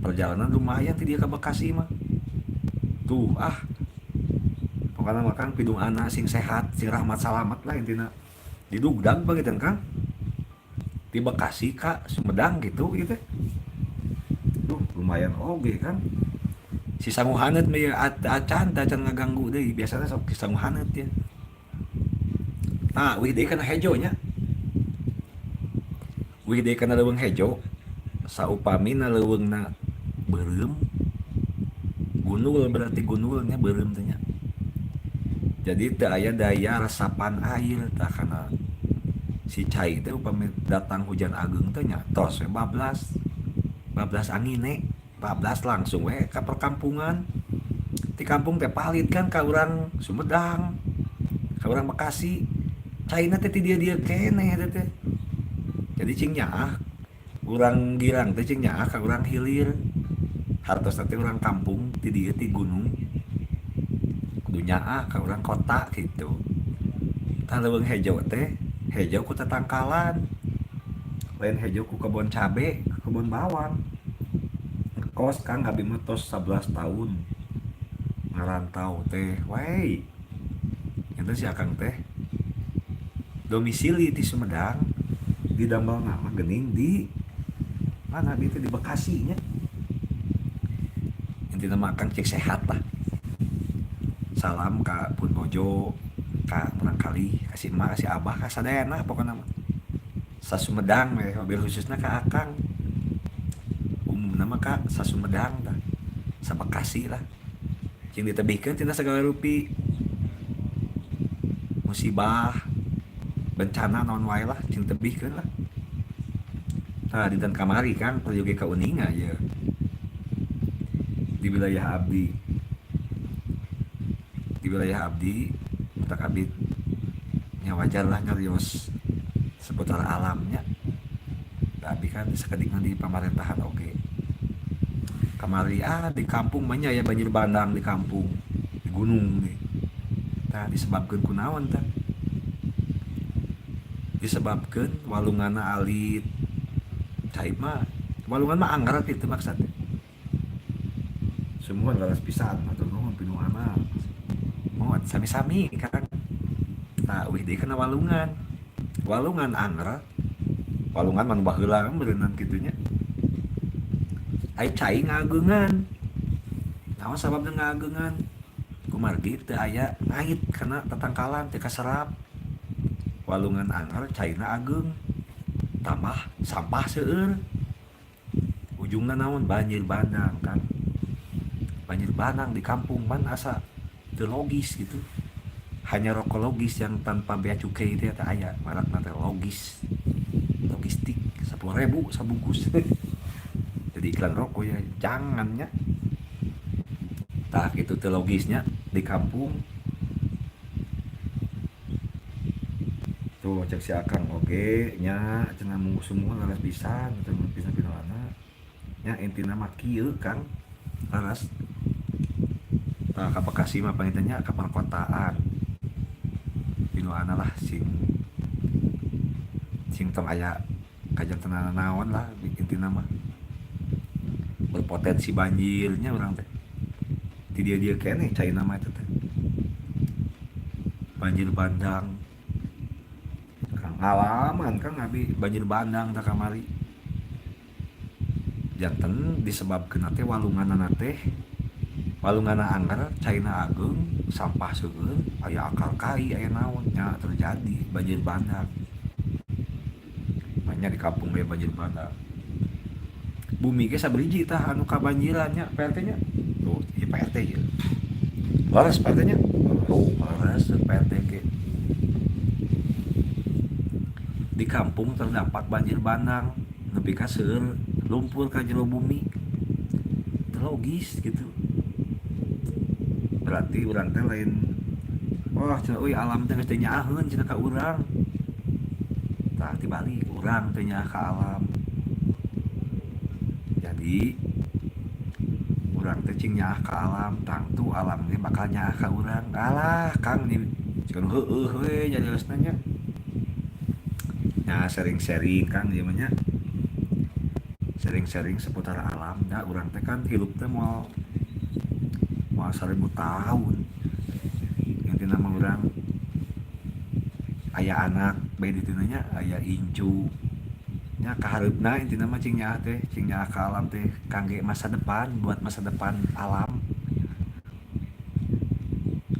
Perjalanan lumayan ti dia ke Bekasi mah tuh. Ah, pokoknya mah Kang, pidung anak sing sehat, sing rahmat salamat lah intina. Didugdang begitu, Kang, di Bekasi ka Sumedang gitu gitu tuh lumayan oge kan. Si sangu haneut mah ya acan acan ngaganggu deui, biasanya sok si sangu haneut ya. Nah, wih deui kana hejo nya, wih deui kana leuweung hejo. Saupamina leuweungna beureum, gundul, berarti gundulnya beureum teh nya, jadi teu aya daya resapan air. Tah kana si cai teh upami datang hujan ageung teh nya tos we bablas bablas, angine bablas langsung we ka perkampungan. Di kampung teh palit kan ka urang Sumedang, ka urang Bekasi, caina teh ti dieu-dieu keneh eta teh. Jadi cing nyaah urang girang teh, cing nyaah ka urang hilir. Hartosna teh urang kampung ti dieu ti gunung kudu nyaah ka urang kota gitu. Tah leuweung hejo teh hejo ku tatangkalan, lain hejo ku kebon cabe, kebon bawang. Kos, Kang, abi mah tos 11 tahun ngarantau teh we. Itu si Akang teh domisili di Sumedang, di damel nama gening di mana di itu di Bekasi nya. Intina mah Akang cek sehat lah. Salam ka pun bojo, ka murangkali, ka si emak, ka si abah, ka sadayana pokokna mah sa Sumedang we, mobil khususnya ka Akang, umumna mah ka sa Sumedang tah, sa Bekasi lah. Cing ditebihkeun tina segala rupi musibah bencana naon wae lah, cing tebihkeun lah. Nah, dinten kamari kan peryogi kauninga ya di wilayah abdi, di wilayah abdi tak abdi nya wajar lah nyarios seputar alamnya. Abdi kan sakedikna di pemerintahan oge. Kamari ah di kampung mah nya ya banjir bandang di kampung di gunung nih. Tah disebabkeun kunaon? Tah disebabkeun walunganna alit, cai mah walungan mah angger gitu maksudnya. Semua galas pisan, hatur nuhun pinuhana. Mohon sami-sami, Kang. Tah wih deui kana walungan, walungan angger, walungan mah nu baheula kan berenang kitu nya. Ai cai ngageungan. Naon sababna ngaageungan? Kumargi teu aya ngait kana tatangkalan, teu kaserap. Walungan angger caina ageung, tambah sampah seueur. Ujungna naon? Banjir bandang kan. Banjir bandang di kampung man asa teu logis gitu. Hanya rokok logis yang tanpa bea cukai itu ya teu aya, marakna teh logis. Logistik 10.000 sabungkus. Jadi iklan rokok ya, jangan nya. Tah gitu teu logisnya di kampung. Tuh cek si Akang oge nya cenah mung semua leres pisan teu pisan pinolana. Nya intina mah kieu, Kang. Leres. Tah ka Bekasi mah panginten nya ka perkotaan. Pinuana lah sing sing tong aya kajantenan naon lah intina mah. Berpotensi banjirnya urang teh. Di dieu-dieu keneh caina mah eta teh. Banjir bandang. Kang ngalaman Kang abi banjir bandang tah kamari. Janten disebabkeun teh walunganna teh walunganna angger caina ageung, sampah seueur, aya akar kai, aya naon nya terjadi banjir bandang. Banyak di kampung ge banjir bandang. Bumi ge sabriji tah anu kabanjiran nya Pak RT nya. Tuh, ieu Pak RT ieu. Leres Pak RT nya. Tuh, leres Pak RT ge. Di kampung terdapat banjir bandang nepi ka seueur lumpur ka jero bumi. Teu logis gitu. Berarti urang teh lain wah cenah euy alam teh geus teu nyaaheun cenah ka urang. Tah tibalik urang teu nyaah ka alam. Jadi urang teh cing nyaah ka alam, tangtu alam ge bakal nyaah ka urang. Alah Kang nih cik heueuh we nyariosna nya. Nya sharing-sharing Kang ieu mah nya. Sharing-sharing seputar alam da urang teh kan hirup teh moal moal 1000 tahun. Intina mah urang aya anak bae dituna nya, aya incu. Nya kahareupna intina mah cing nyaah teh, cing nyaah ka alam teh kangge masa depan, buat masa depan alam.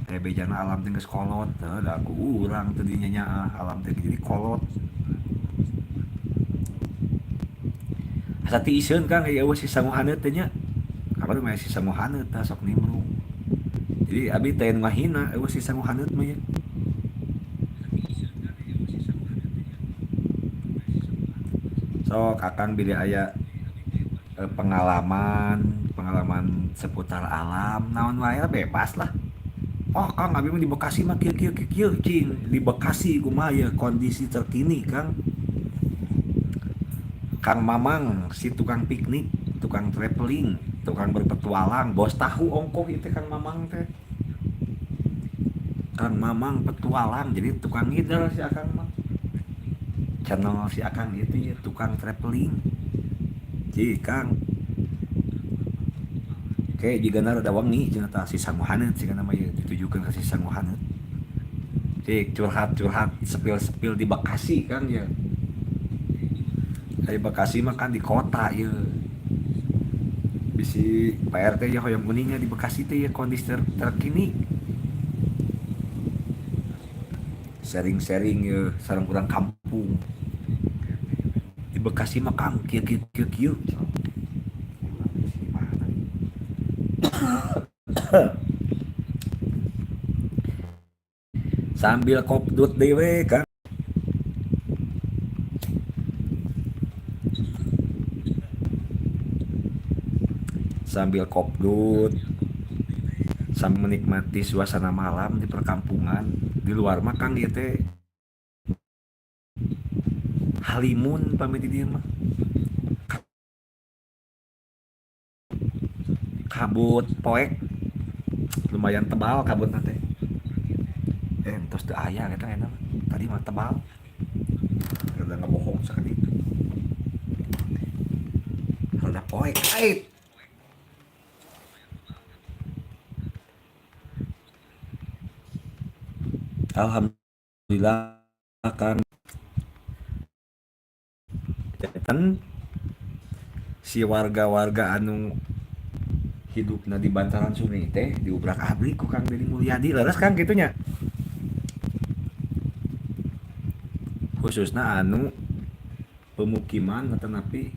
Aya bejana alam teh geus kolot, heuh da ku urang teh dinyanyaah alam teh jadi kolot. Asa tiiseun Kang ieu eueuh si sangu haneut teh nya. Kamari mah si sangu haneut tah sok nimbrung. Jadi abi teh ngahina eueuh si sangu haneut mah nya. Sok Akang bilih aya pengalaman, pengalaman seputar alam naon wae bebas lah. Oh Kang abi mah di Bekasi mah kieu kieu kieu kieu cing. Di Bekasi kumaha ya kondisi terkini Kang. Kang Mamang si tukang piknik, tukang traveling, tukang berpetualang, bos tahu ongkoh itu Kang Mamang teh. Kang Mamang petualang, jadi tukang ngider si Akang mah. Channel si Akang itu ya tukang traveling. Ji Kang. Oke, jika rada wengi cenah tah si sangu haneut cenah nama ieu ditujukeun ka si sangu haneut. Cik curhat-curhat sepil-sepil di Bekasi Kang ya. Dari Bekasi mah kan di kota ya. Bisi Pak RT ya hoyong kuningnya di Bekasi teh ya kondisi terkini. Sharing-sharing ya sareng urang kampung. Di Bekasi mah Kang kieu kieu kieu kieu. Sambil kopdut dewe Kang. Sambil kopdut, sambil menikmati suasana malam di perkampungan. Di luar mah Kang ieu teh halimun pamit di dieu mah. Kabut poek lumayan tebal kabutna teh. Entos teu aya eta enak mah. Tadi mah tebal. Rada ngabohong sakedik. Rada poek ait. Alhamdulillah Kang. Janten si warga-warga anu Hidupna di bantaran sungai teh diubrak-abrik ku Kang Dedi Mulyadi, leres Kang kitu nya. Khususna anu pemukiman tetapi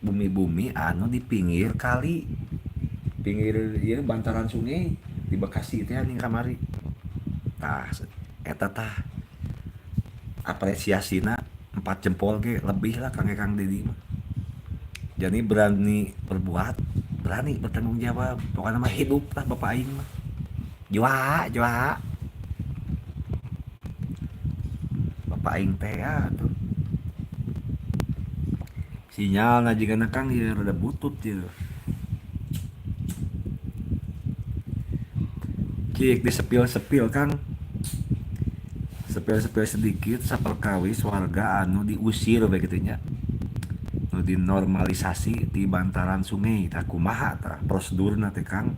bumi-bumi anu di pinggir kali, pinggir ieu bantaran sungai di Bekasi teh ning kamari. Tah eta tah apresiasina 4 jempol ge lebih lah kangge Kang Dedi mah. Jadi berani berbuat, berani bertanggung jawab, pokoknya mah hidup lah bapak aing mah. Jua, jua. Bapak aing teh ya tuh. Sinyal jigana Kang ieu rada butut ieu. Cik disepil-sepil Kang. Sepil-sepil sedikit saperkawis warga anu diusir bae kitu nya. Nu dinormalisasi di bantaran sungai tah kumaha tah prosedurna teh Kang.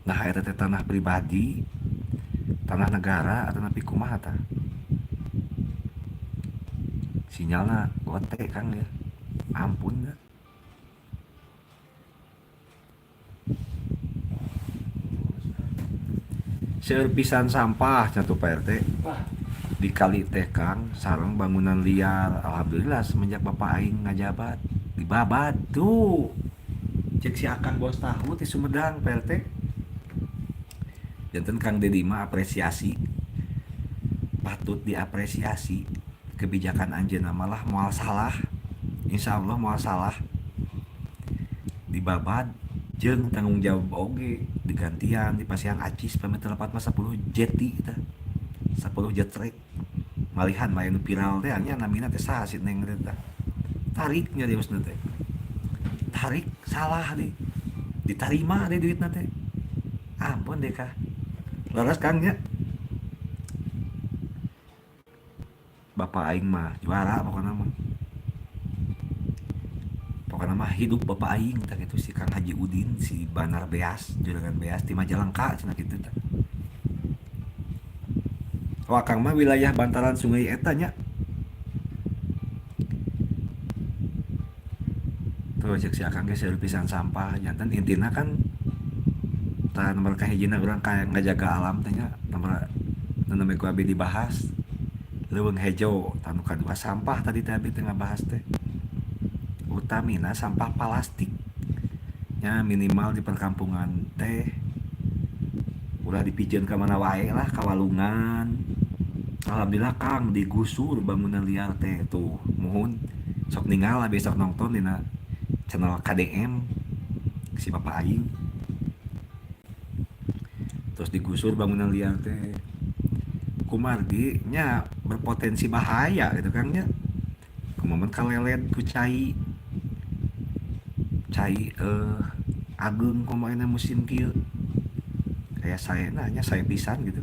Nah eta teh tanah pribadi, tanah negara atau nepi kumaha tah. Sinyalna gote Kang ya. Ampun dah. Seueur pisan sampah nya tuh Pak RT. Di kali teh Kang sareng bangunan liar. Alhamdulillah semenjak bapak aing ngajabat dibabat tuh. Cek si Akang bos tahu ti Sumedang Pak RT. Janten Kang Dedi mah apresiasi. Patut diapresiasi kebijakan anjeunna malah moal salah. Insya Allah moal salah. Dibabat jeung tanggung jawab oge digantian di pasihan acis pamit telepat mah 10 jeti tah. 10 jetrek. Malihan mah anu viral teh nya namina teh saha si neng teh tah. Tariknya dia maksudna teh. Tarik salah deh. Ditarima deh duitna teh. Ampun deh kah. Leres Kang nya. Bapak aing mah juara pokona mah. Pokona mah hidup bapak aing tah kitu si Kang Haji Udin, si Banar Beas, juragan Beas di Majalengka cenah kitu tah. Oh Akang mah wilayah bantaran sungai eta nya. Tuh cek si Akang ge seueur pisan sampah janten intina kan tah nomor kahijina urang ka ngajaga alam teh nya nomor nu nembe ku abi dibahas leuweung hejo tah nu kadua sampah tadi teh abi teh ngabahas teh. Utamina sampah plastik nya minimal di perkampungan teh ulah dipijeun ka mana wae lah ka walungan. Alhamdulillah Kang digusur bangunan liar teh tuh muhun sok ningal lah besok nonton dina channel KDM si bapak aing. Terus digusur bangunan liar teh kumargi nya berpotensi bahaya gitu Kang nya. Kumaha kalelet ku cai cai ageung kumaha musim kieu. Kayak saya nanya saya pisan gitu.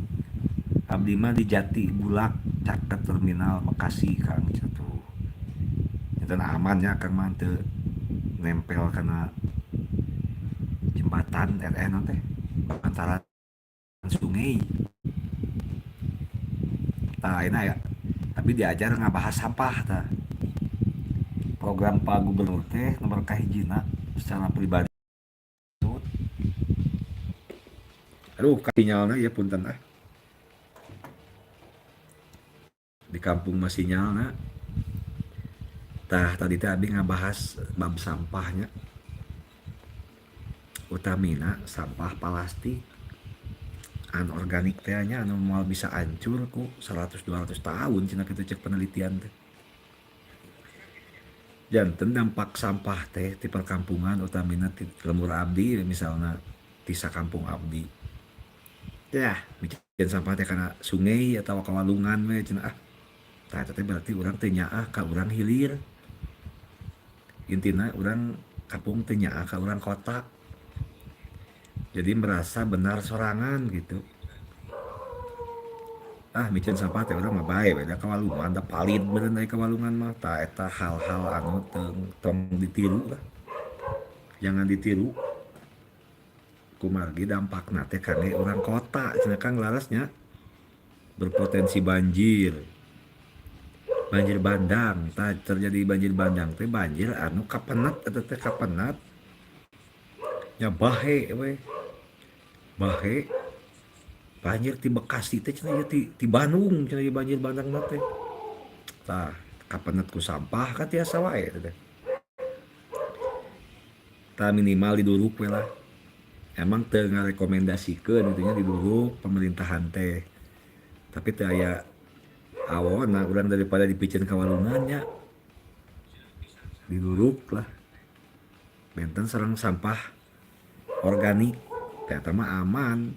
Abdi mah di Jati Bulak caket terminal Bekasi Kang satu. Itu aman ya Kang mah teu nempel kana jembatan RN teh bantaran sungai. Tah ayeuna ya. Tapi diajar ngabahas sampah tah. Program Pak Gubernur teh nomor kahijina secara pribadi. Aduh, sinyalna ya punten ah. Di kampung mah sinyalna. Tah tadi teh abi ngabahas bab sampahnya. Utamina sampah plastik anorganik teh nya anu moal bisa hancur ku 100-200 tahun cenah kitu cek penelitian teh. Janten dampak sampah teh di perkampungan utamina di lembur abdi misalna ti sakampung abdi. Yah, miceun sampah teh kana sungai atau ka walungan we cenah ah. Tah eta teh berarti urang teh nyaah ka urang hilir. Intina urang kampung teh nyaah ka urang kota. Jadi merasa benar sorangan gitu. Ah miceun sampah teh urang mah bae beda ka walungan da palid meureun aya ka walungan mah. Tah eta hal-hal anu tong ditiru lah. Jangan ditiru. Kumargi dampakna teh kangge urang kota cenah Kang larasnya. Berpotensi banjir. Banjir bandang, tah terjadi banjir bandang teh banjir anu kapenat eta teh kapenat. Nya bahe we. Bahe banjir ti Bekasi teh cenah ieu ti Bandung cenah ieu banjir bandang teh. Tah kapenet ku sampah kan tiasa wae teh. Tah minimal diduruk we lah. Emang teu ngarekomendasikeun kitu nya diduruk pemerintahan teh. Tapi teu aya awona urang daripada dipiceun ka walungan nya. Diduruk lah. Benten sareng sampah organik teh eta mah aman.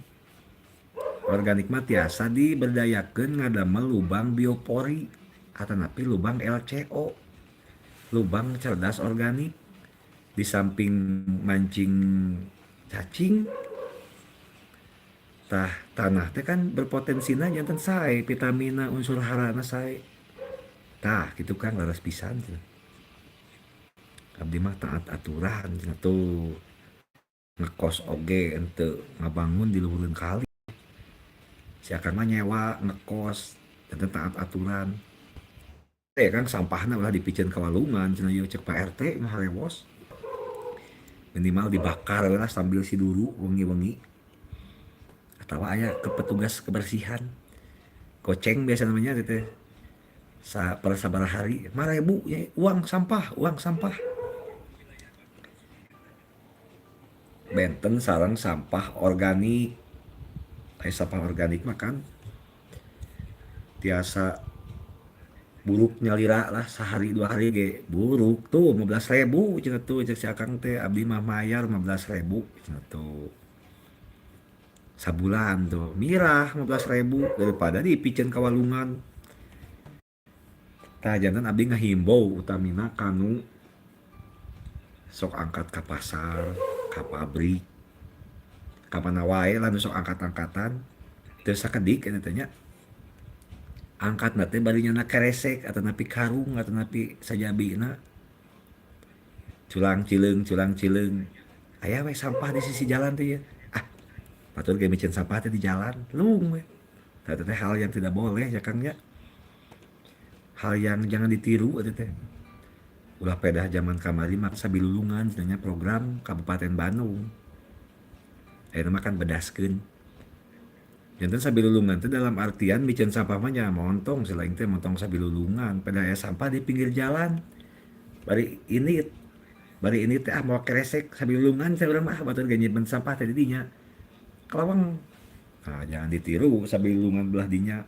Organik mah tiasa diberdayakeun ngadamel lubang biopori atanapi lubang LCO. Lubang cerdas organik. Di samping mancing cacing tah tanah teh kan berpotensina janten sae vitamina unsur harana sae. Tah kitu kan leres pisan cenah. Abdi mah taat aturan cenah tuh. Ngekos oge henteu ngabangun di luhureun kali. Si akang mah nyewa ngekos janten taat aturan. Teh Kang sampahna ulah dipiceun ka walungan cenah ieu cek Pak RT mah harewos. Minimal dibakar lah sambil siduru wengi-wengi. Atawa aya ke petugas kebersihan. Goceng biasa namanya gitu teh. Per sabaraha hari 5.000 ya, uang sampah, uang sampah. Benten sareng sampah organik. Ai sampah organik mah kan tiasa buruk nyalira lah sehari dua hari ge buruk tuh 15.000 cenah tuh cek si akang teh abdi mah mayar 15.000 cenah tuh sabulan tuh mirah 15.000 daripada dipiceun ka walungan. Tah janten abdi ngahimbau utamina kanu sok angkat ka pasar, ka pabrik, ka mana wae lah nu sok angkat-angkatan teu sakedik eta teh nya. Angkatna teh bari nyana keresek atanapi karung atanapi sajabina. Culang cileung culang cileung. Aya we sampah di sisi jalan teh ieu. Ah, batur ge miceun sampah teh di jalan, lung we. Tah eta teh hal yang tidak boleh ya Kang nya. Hal yang jangan ditiru eta teh. Ulah pedah zaman kamari maksa bilulungan cenah program Kabupaten Bandung. Ayeuna mah kan bedaskeun. Janten sabilulungan teh dalam artian miceun sampah mah nya montong selain teh montong sabilulungan pedah aya sampah di pinggir jalan. Bari ini teh ah mau keresek sabilulungan teh urang mah batur ge nyimpen sampah teh di dinya. Kelawang. Nah, jangan ditiru sabilulungan belah dinya.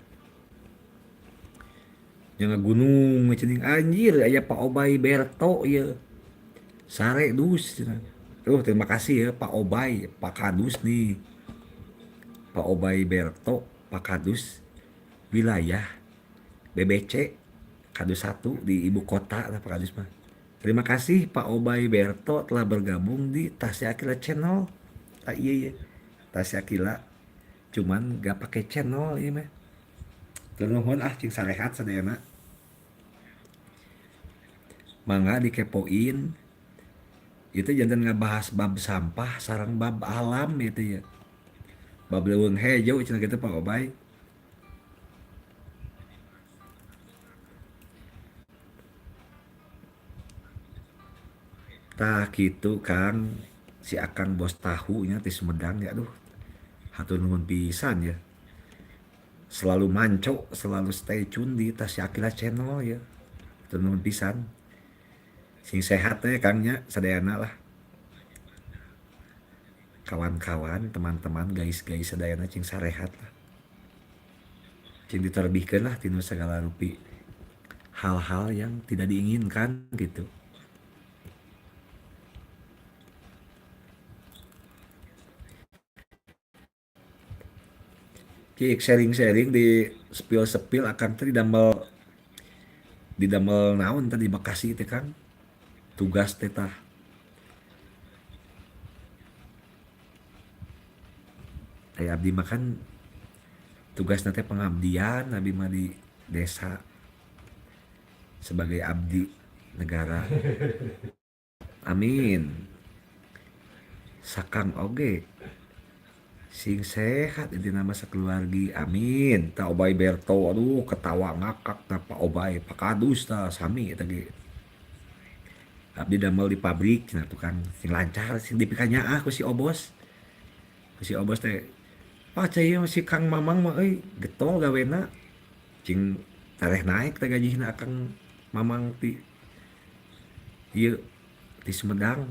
Jangan gunung cenah anjir aya Pak Obay Berto ieu. Sare dus cenah. Tuh terima kasih ya Pak Obay, Pak Kadus nih. Pak Obay Berto, Pak Kadus wilayah BBC Kadus 1 di ibu kota lah Pak Kadus mah. Terima kasih Pak Obay Berto telah bergabung di Tasya Aqilla Channel. Ah, iya iya. Tasya Aqilla cuman gak pakai channel ieu mah. Nuhun ah cing sarehat sadayana. Mangga dikepoin. Itu janten ngabahas bab sampah sareng bab alam itu ya. Bab leuweung hejo cenah kitu Pak Obay. Tah kitu Kang, si Akang bos tahu nya ti Sumedang ya aduh. Hatur nuhun pisan ya. Selalu manco, selalu stay tune di Tasya Aqilla Channel ya. Hatur nuhun pisan. Sing sehat teh Kang nya sadayana lah. Kawan-kawan, teman-teman, guys-guys sadayana cing sarehat lah. Cing diterbihkeun lah tinu segala rupi hal-hal yang tidak diinginkan gitu. Cik sharing-sharing di spill-spill akang teh didamel naon teh di Bekasi teh Kang. Tugas teh tah. Ai abdi mah kan tugasna teh pengabdian abdi mah di desa sebagai abdi negara. Amin. Sakang oge sing sehat intina mah sakeluargi. Amin. Ta Obay Berto aduh ketawa ngakak ta Pak Obay, Pak Kadus ta sami eta ge. Abdi damel di pabrik cenah tukang sing lancar sing dipikanyaah ku si Obos. Ku si Obos teh, "Wah, cai si Kang Mamang mah euy getol gawena." Cing tareh naik teh gajihna Akang Mamang ti ieu ti Sumedang.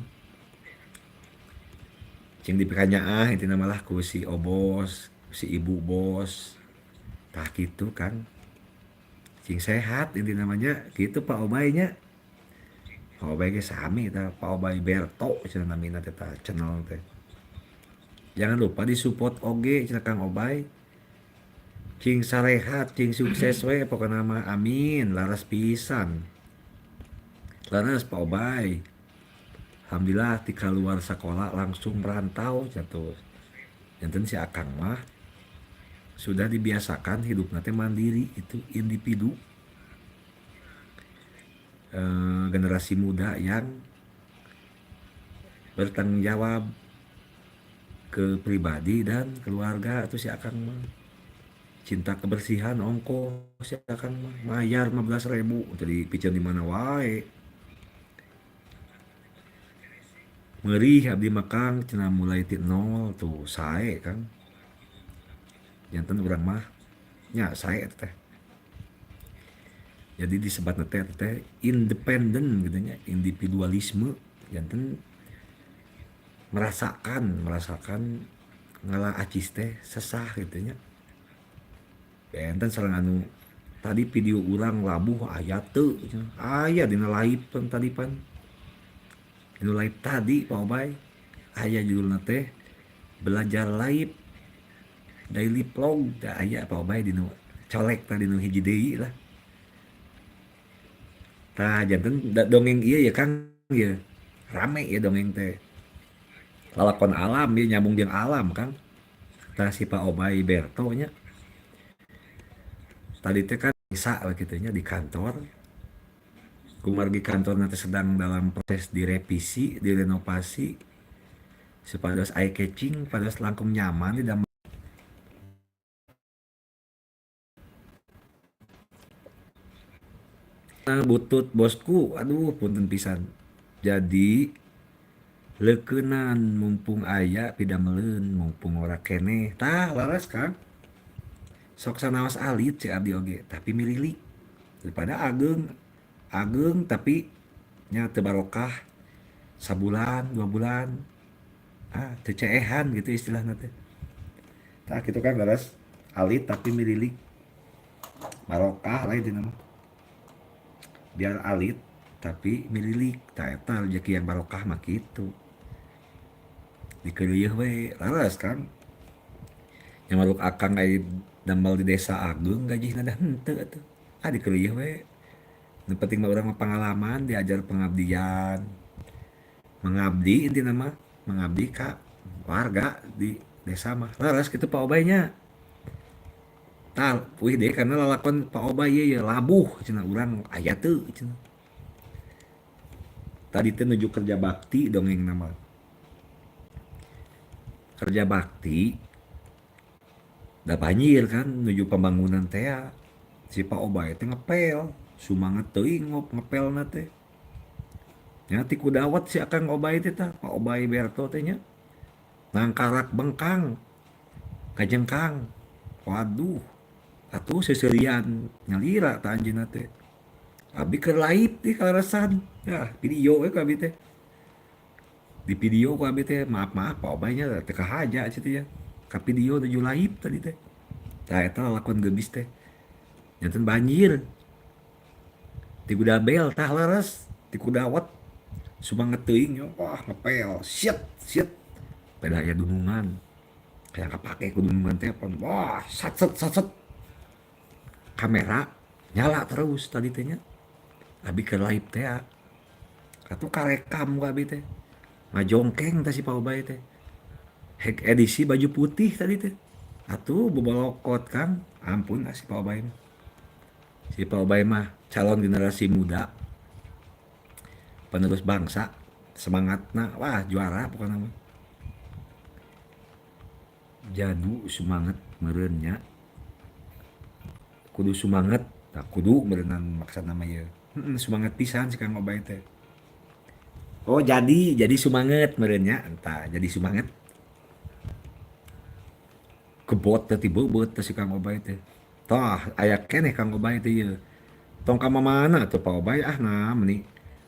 Cing dipikanyaah intina mah lah ku si Obos, si ibu bos. Tah kitu, Kang. Cing sehat intina mah nya, kitu Pak Obay nya. Pak Obay ge sami tah, Pak Obay Berto cenah namina teh tah channel teh. Jangan lupa disupport oge cenah Kang Obay. Cing sarehat, cing sukses we pokona mah, amin, laras pisan. Laras Pak Obay. Alhamdulillah ti kaluar sakola langsung merantau cenah. Janten si Akang mah sudah dibiasakan hidupna teh mandiri, itu individu. Generasi muda yang bertanggung jawab ke pribadi dan keluarga itu si Akang mah. Cinta kebersihan ongkoh si Akang mah, mayar 15.000 jadi piceun di mana wae. Meurih abdi mah Kang cenah mulai ti nol tuh sae Kang. Janten urang mah nya sae teh. Jadi disebatna teh teh independen gitu nya, individualisme janten merasakan ngala acis teh sesah gitu nya. Benten sareng anu tadi video urang labuh aya teu aya dina live pan tadi pan. Dina live tadi Pak Obay aya judulna teh belajar live daily vlog teh aya Pak Obay dina colek tadi nu hiji deui lah. Tah janten dongeng ieu ya Kang ya. Rame ya dongeng teh. Lalakon alam ya nyambung jeung alam Kang. Tah si Pak Obay Berto nya. Tadi teh kan bisa kitu nya di kantor. Kumargi kantor nanti sedang dalam proses direvisi, direnovasi supados eye catching, pados langkung nyaman di dalam. Butut bosku, aduh punten pisan. Jadi leukeunan mumpung aya pidameleun mumpung ora keneh. Tah laras Kang. Sok sanaos alit si abdi oge, tapi mililik daripada ageung. Ageung tapi nya teu barokah sabulan, 2 bulan. Ah, teu ceehan gitu istilahna teh. Tah kitu kan laras alit tapi mililik. Barokah lah intina mah. Biar alit tapi mililik, tah eta rezeki yang barokah mah kitu. Dikeureuyeun we, laras Kang. Nya maruk Akang aya damel di desa ageung gajihna dah henteu atuh. Ah dikeureuyeun we. Nu penting mah urang mah pengalaman, diajar pengabdian. Mengabdi intina mah, mengabdi ka warga di desa mah. Laras kitu Pak Obay nya. Tah, wih deh karena lalakon Pak Obay ye labuh cenah urang aya teu cenah. Tadi teh nuju kerja bakti dongeng nama. Kerja bakti da banjir kan nuju pembangunan teh si Pak Obay teh ngepel, sumanget teuing ngepelna teh. Nya ti kudawat si Akang Obay teh tah, Pak Obay Berto teh nya. Nangkarak bengkang, kajengkang. Waduh, atuh seserian nyalira tah anjeunna teh. Abi keur live di kaleresan. Ya, video we ku abi teh. Di video ku abi teh, maaf-maaf Pak Obay nya teu kahaja cenah ya. Ka video nuju live tadi teh. Tah eta lalakon geubis teh. Janten banjir. Ti Gudabel tah leres, ti Kudawet. Sumanget teuing nya, wah ngepel, siet siet. Pada aya dunungan. Kayak kapake ku dunungan teh pan, wah sat set sat set. Kamera nyala terus tadi teh nya. Abi keur live teh atuh karekam ku abi teh. Ngajongkeng teh si Pak Obay teh. Hek edisi baju putih tadi teh. Atuh bobolokot Kang, ampun lah si Pak Obay mah. Si Pak Obay mah calon generasi muda. Penerus bangsa, semangatna wah juara pokokna mah. Jadu semangat meureun nya. Kudu semangat, tah kudu meureunnan maksudna mah ieu. Semangat pisan si Kang Obay teh. Oh, jadi sumanget meureun nya, entah jadi sumanget. Kebot teh tibeubeuh teh si Kang Obay teh. Tah, aya keneh Kang Obay teh ieu. Tong ka mamana atuh Pak Obay ah nah meuni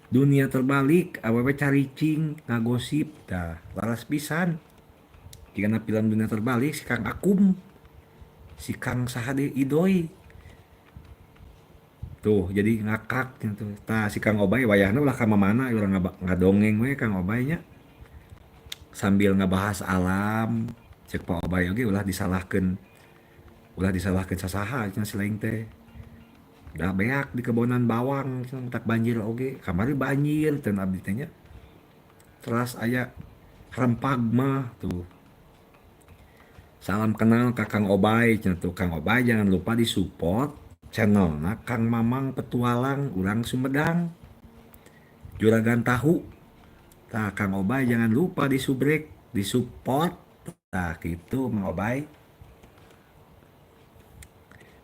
dunia terbalik awewe caricing ngagosip tah laras pisan. Jigana film dunia terbalik si Kang Akum, si Kang saha deui Idoy. Tuh jadi ngakak gitu. Tah si Kang Obay wayahna ulah ka mamana urang ngadongeng we Kang Obay nya. Sambil ngabahas alam, cek Pak Obay oge ulah disalahkeun sasaha cenah si laing teh. Da beak di kebonan bawang cenah tak banjir oge, kamari banjir teh abdi teh nya. Teras aya rempag mah tuh. Salam kenal ka Kang Obay cenah tuh. Kang Obay jangan lupa disupport channelna Kang Mamang Petualang urang Sumedang. Juragan Tahu. Tah Kang Obay jangan lupa disubrek, disupport. Tah kitu Mang Obay.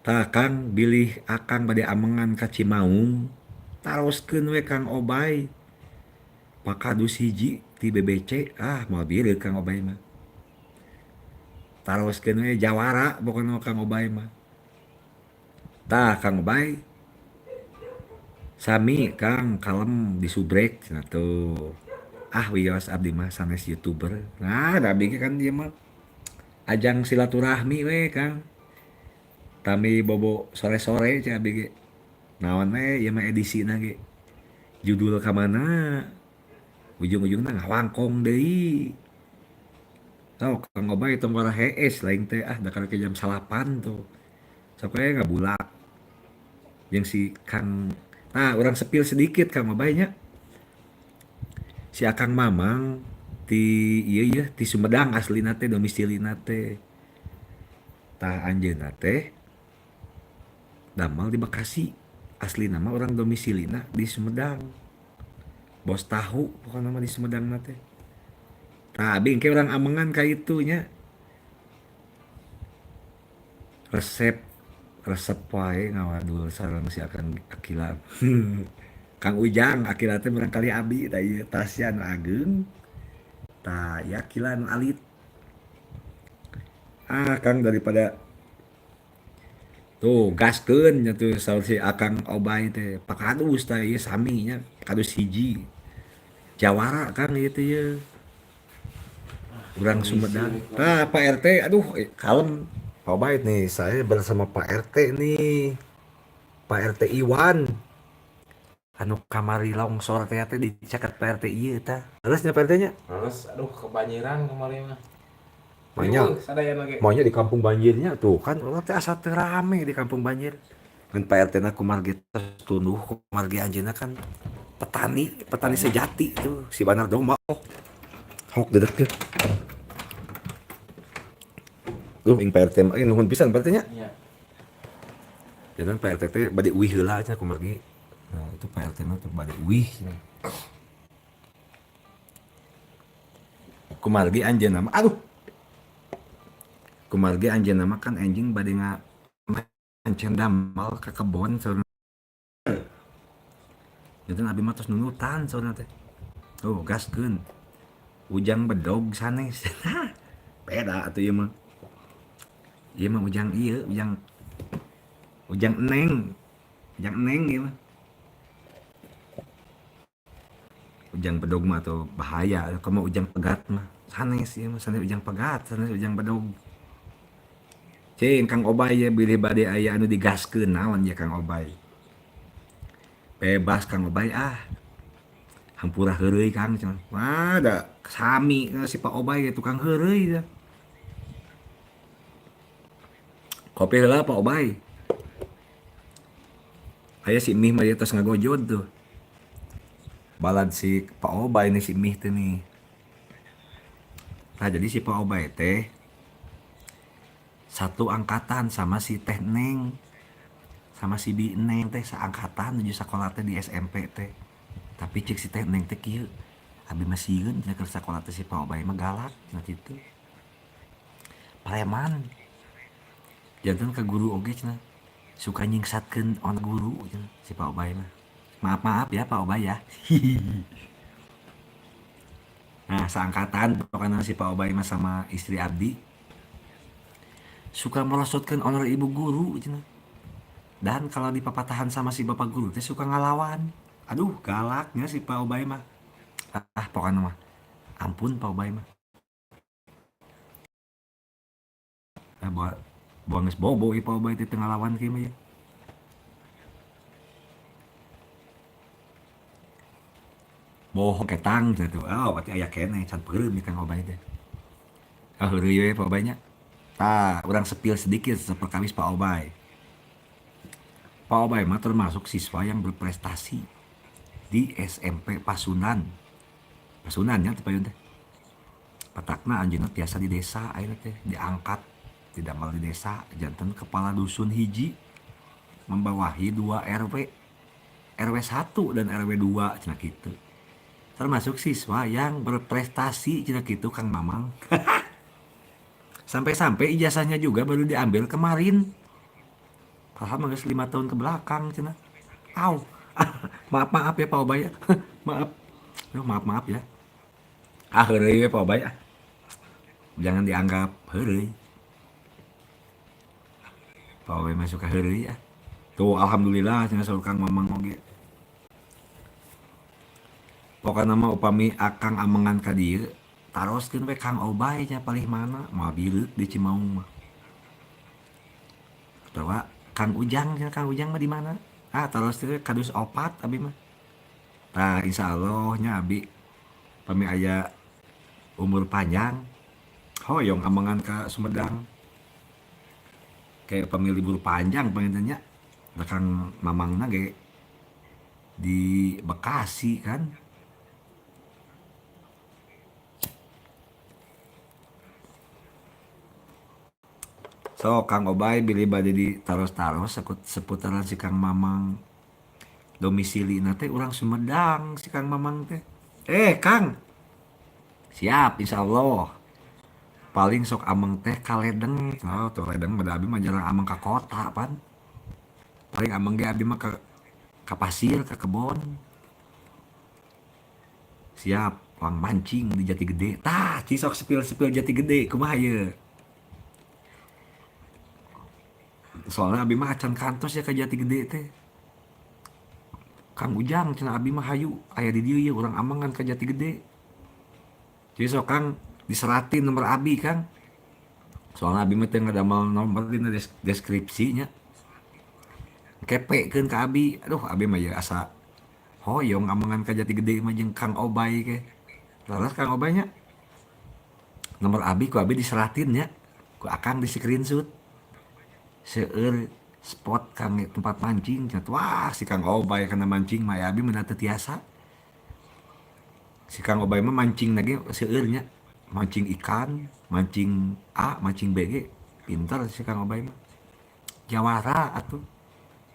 Tah Kang bilih akang bade amengan ka Cimaung, taroskeun we Kang Obay. Pakadus hiji ti BBC, ah moal bireuk Kang Obay mah. Taroskeun we jawara pokona Kang Obay mah. Tah Kang Obay sami Kang kalem disubrek cenah tuh. Ah wios abdi mah sanes YouTuber. Nah, da abdi ge kan ieu mah ajang silaturahmi we Kang. Tami bobo sore-sore cek abdi ge. Naon we ieu mah edisina ge. Judul ka mana? Ujung-ujungna ngawangkong deui. Tau Kang Obay tong wara hees lain teh ah da karek jam 9 tuh. Sok we ngabulak. Jeung si Kang, nah urang sepil sedikit Kang Obay nya. Si Akang Mamang ti ieu yeuh ti Sumedang aslina teh domisilina teh. Tah anjeunna teh damel di Bekasi. Aslina mah urang domisilina di Sumedang. Bos tahu pokona mah di Sumedang na teh. Tah abi engke urang amengan ka itu nya. Resep resep wae ngawadul sareng si Akang Akila. Kang Ujang Akila teh murangkali abi tah ieu Tasya nu ageung. Tah ieu Akila nu alit. Ah Kang daripada tuh gaskeun nya tuh saur si Akang Obay teh pakadus tah ieu sami nya kadus hiji. Jawara Kang ieu teh yeuh. Urang Sumedang. Tah Pak RT aduh kalem. Pak Obay nih saya bersama Pak RT nih. Pak RT Iwan. Anu kamari longsor teh teh dicaket Pak RT ieu tah. Leres nya Pak RT nya? Leres, aduh kebanjiran kamari mah. Manya, Sadayana ge. maunya di kampung banjirnya tuh kan urang teh asa teu rame di kampung banjir. Ngan Pak RT na kumargi tos tunduh kumargi anjeunna kan petani, petani sejati tuh si Banar domba oh. Hok dedek teh. Duh, ing Pak RT mah nuhun pisan Pak RT nya. Iya. Jangan Pak RT teh bade uih heula cenah kumargi. Nah, itu Pak RT mah tuh bade uih cenah. Kumargi anjeunna mah aduh. Kumargi anjeunna mah kan anjing bade mancen damel ka kebon saurna. Janten abi mah tos nundutan saurna teh. Oh, gaskeun. Ujang bedog sanes. Beda atuh ieu mah. Ieu mah ujang ieu, ujang ujang eneng. Ujang eneng ieu mah. Ujang bedog mah atau bahaya, kumaha ujang pegat mah. Sanes ieu mah, sanes ujang pegat, sanes ujang bedog. Cing Kang Obay ye bilih bade aya anu digaskeun naon ye Kang Obay. Bebas Kang Obay ah. Hampura heureuy Kang cenah. Wah da sami si Pak Obay tukang heureuy teh. Kopi heula Pak Obay. Aya si Mih mah tos ngagojod tuh. Balad si Pak Obay nih si Mih teh nih. Nah jadi si Pak Obay teh satu angkatan sama si Teh Neng. Sama si Bi Neng teh seangkatan nuju sakola teh di SMP teh. Tapi cek si Teh Neng teh kieu. Abi mah sieun cenah keur sakola teh si Pak Obay mah galak cenah kitu. Preman. Janten ka guru oge cenah suka nyingsatkeun on guru cenah si Pak Obay mah. Maaf-maaf ya Pak Obay ya. Nah, seangkatan pokoknya si Pak Obay mah sama istri abdi suka merosotkan honor ibu guru cenah. Dan kalau dipapatahan sama si bapak guru teh suka ngalawan. Aduh, galaknya si Pak Obay mah. Ah, pokoknya mah ampun Pak Obay mah. Ah, bawa bawa geus bobo ieu Pak Obay teh teu ngalawan kieu mah ya. Bohong ketang cenah tuh. Oh, berarti aya keneh can peureum Kang Obay teh. Ah, heureuy we Pak Obay nya. Tah, urang spill sedikit saperkawis Pak Obay. Pak Obay mah termasuk siswa yang berprestasi di SMP Pasundan. Pasundan nya teh payun teh. Patakna anjeunna tiasa di desa ayeuna teh diangkat tidak malah di desa janten kepala dusun hiji membawahi 2 RW, RW 1 dan RW 2 cenah kitu. Termasuk siswa yang berprestasi cenah kitu Kang Mamang. Sampai-sampai ijazahnya juga baru diambil kemarin. Padahal mah geus 5 tahun ke belakang cenah. Au. Maaf-maaf ya Pak Obay ya. Maaf. Aduh, maaf-maaf ya. Ah, heureuy we Pak Obay ah. Jangan dianggap heureuy. Pak Obay mah suka heureuy ya. Tuh alhamdulillah cenah saur Kang Mamang oge. Pokokna mah upami akang amengan ka dieu taroskeun we Kang Obay nya palih mana moal bireuk di Cimaung mah. Atawa Kang Ujang cenah, Kang Ujang mah di mana? Ah, taroskeun we kadus opat abi mah. Tah insyaallah nya abi pami aya umur panjang hoyong amengan ka Sumedang. Kayak pami libur panjang panginten nya. Da Kang Mamangna ge di Bekasi kan. So Kang Obay bilih bade ditaros-taros seputaran si Kang Mamang domisili na teh urang Sumedang si Kang Mamang teh. Kang. Siap insyaallah. Paling sok ameng teh ka Ledeng. Oh, tuh Ledeng mah abi mah jarang ameng ka kota pan. Paling ameng ge abi mah ka pasir, ka kebon. Siap, lang mancing di Jati Gede. Tah, cisok sepil-sepil Jati Gede kumaha ieu? Soalnya abi mah acan kantos ya ka Jati Gede teh. Kang Ujang cenah abi mah hayu aya di dieu ieu urang amengan ka Jati Gede. Jadi sok Kang diseratin nomor abi Kang. Soalnya abi mah teu ngadamel nomor dina deskripsinya. Kepekeun ka abi. Aduh abi mah ya asa hoyong amengan ka Jati Gede mah jeung Kang Obay ke. Laras Kang Obay nya. Nomor abi ku abi diseratin nya. Ku akang di screenshot. Seueur spot Kang tempat mancing cenah. Wah si Kang Obay kana mancing mah abi mah teu tiasa. Si Kang Obay mah mancing lagi seueur nya. Mancing ikan, mancing A, mancing B ge pintar si Kang Obay mah. Jawara atuh.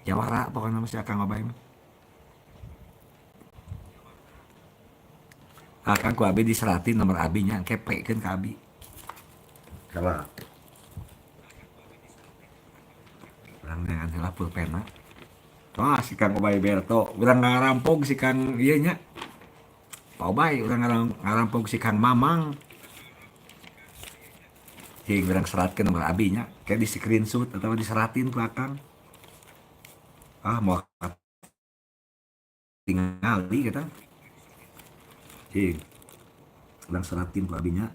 Jawara pokoknya mah si Kang Obay mah. Ah, Kang ku abi diseratin nomor abi nya kepekeun ka abi. Kalah. Urang neangan heula pulpenna. Wah, si Kang Obay Berto, urang ngarampog si Kang ieu nya. Pak Obay urang ngarampog si Kang Mamang. Cing urang seratkeun nomor abi nya, kayak di screenshot atau diseratin ku akang. Ah, moal tingali kita. Cing. Urang seratin ku abi nya.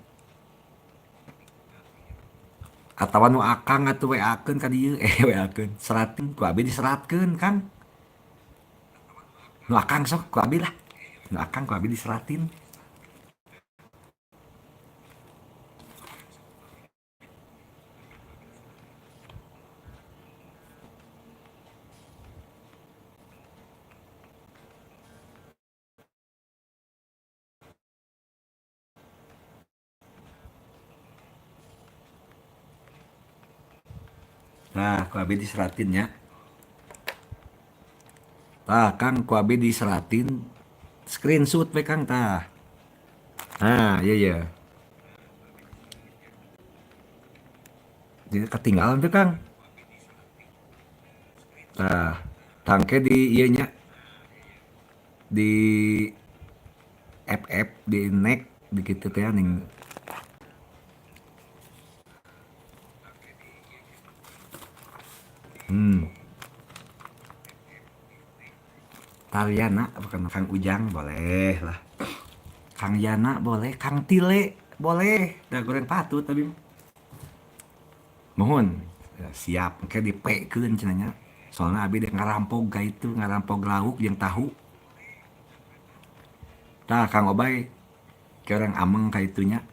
Atawa nu akang atuh WA-keun ka dieu, WA-keun. Seratin ku abi diseratkeun, Kang. Nu akang sok ku abi lah. Nu akang ku abi diseratin. Nah, ku abi diseratin nya. Tah, Kang, ku abi diseratin screenshot we Kang tah. Nah, iya iya. Jadi ketinggalan tuh Kang. Tah, tangke di ieu nya. Di FF, di neck, Di kitu teh ning. Tariana bukan Kang Ujang boleh lah. Kang Yana boleh, Kang Tile boleh. Dah goreng patut tapi. Mohon ya, siap engke dipekeun cenah nya. Soalna abi dek ngarampog ka itu, ngarampog lauk jeung tahu. Tah Kang Obay ke orang ameng ka itunya.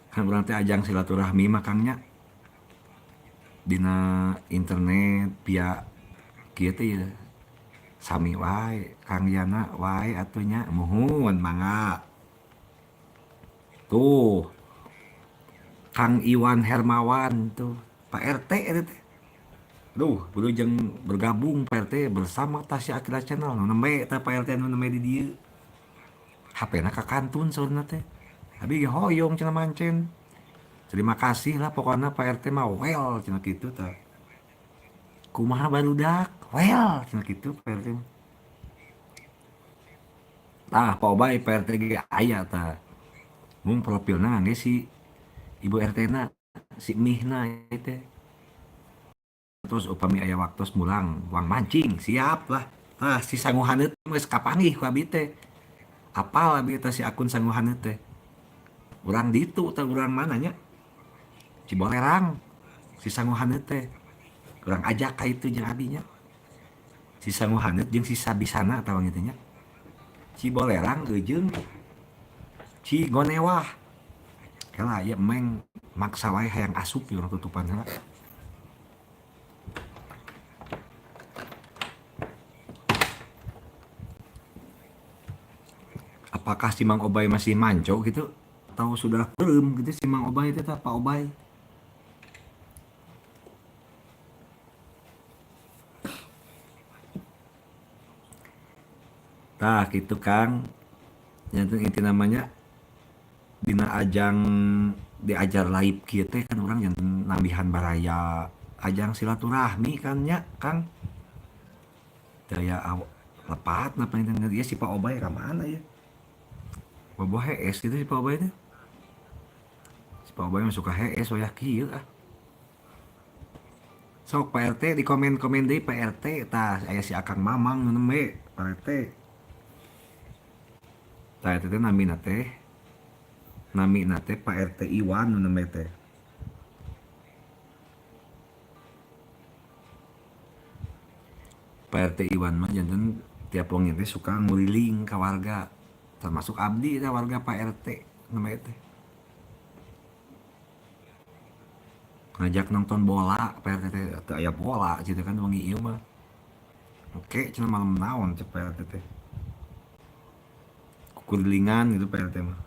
Kan urang teh ajang silaturahmi mah Kang nya. Dina internet via kieu teh ya. Sami wae Kang Yana wae atuh nya, muhun mangga. Tuh. Kang Iwan Hermawan tuh, Pak RT eta teh. Duh, buru jeung bergabung Pak RT bersama Tasya Aqilla Channel. Nu nembe tah Pak RT nu nembe di dieu. HP-na ka kantun saurna teh. Abi ge hoyong cenah mancen. Terima kasih lah pokokna Pak RT mah well cenah kitu tah. Kumaha barudak? Well cenah kitu Pak RT mah. Tah Pak Obay Pak RT ge aya tah. Mung profilna ngangge si Ibu RT na, si Mihna teh. Terus upami aya waktos mulang wang mancing, siap lah. Tah si sanguhaneut geus kapanggih ku abi teh. Apal abi teh si akun sanguhaneut teh. Urang ditu teh urang mana nya? Cibolerang si sanguhaneut teh. Urang ajak ka itu jeung abi nya. Si sanguhaneut jeung si Sabisana atawa kitu nya. Cibolerang jeung Cigonewah. Kela ieu emeng maksa wae hayang asup ieu urang tutupan heula. Apakah si Mang Obay masih manco gitu atau sudah belum gitu si Mang Obay itu Pak Obay? Tah gitu Kang. Yang inti namanya dina ajang diajar live kieu teh kan urang janten nambihan baraya ajang silaturahmi kan nya Kang. Daya lepat napa inten ieu si Pak Obay ka mana ya? Bobo hees gitu si Pak Obay teh. Si Pak Obay mah suka hees wayah kieu ah. Sok Pak RT di komen-komen deui Pak RT tah aya si Akang Mamang nu nembe Pak RT. Tah eta teh namina teh. Namina teh Pak RT Iwan nu nembe teh. Pak RT Iwan mah janten tiap wengi teh suka nguliling ka warga. Termasuk abdi teh warga Pak RT nembe teh. Ngajak nonton bola Pak RT teh teu aya bola gitu kan wengi ieu mah. Oke cenah malam naon cek Pak RT teh. Kukulilingan gitu Pak RT mah.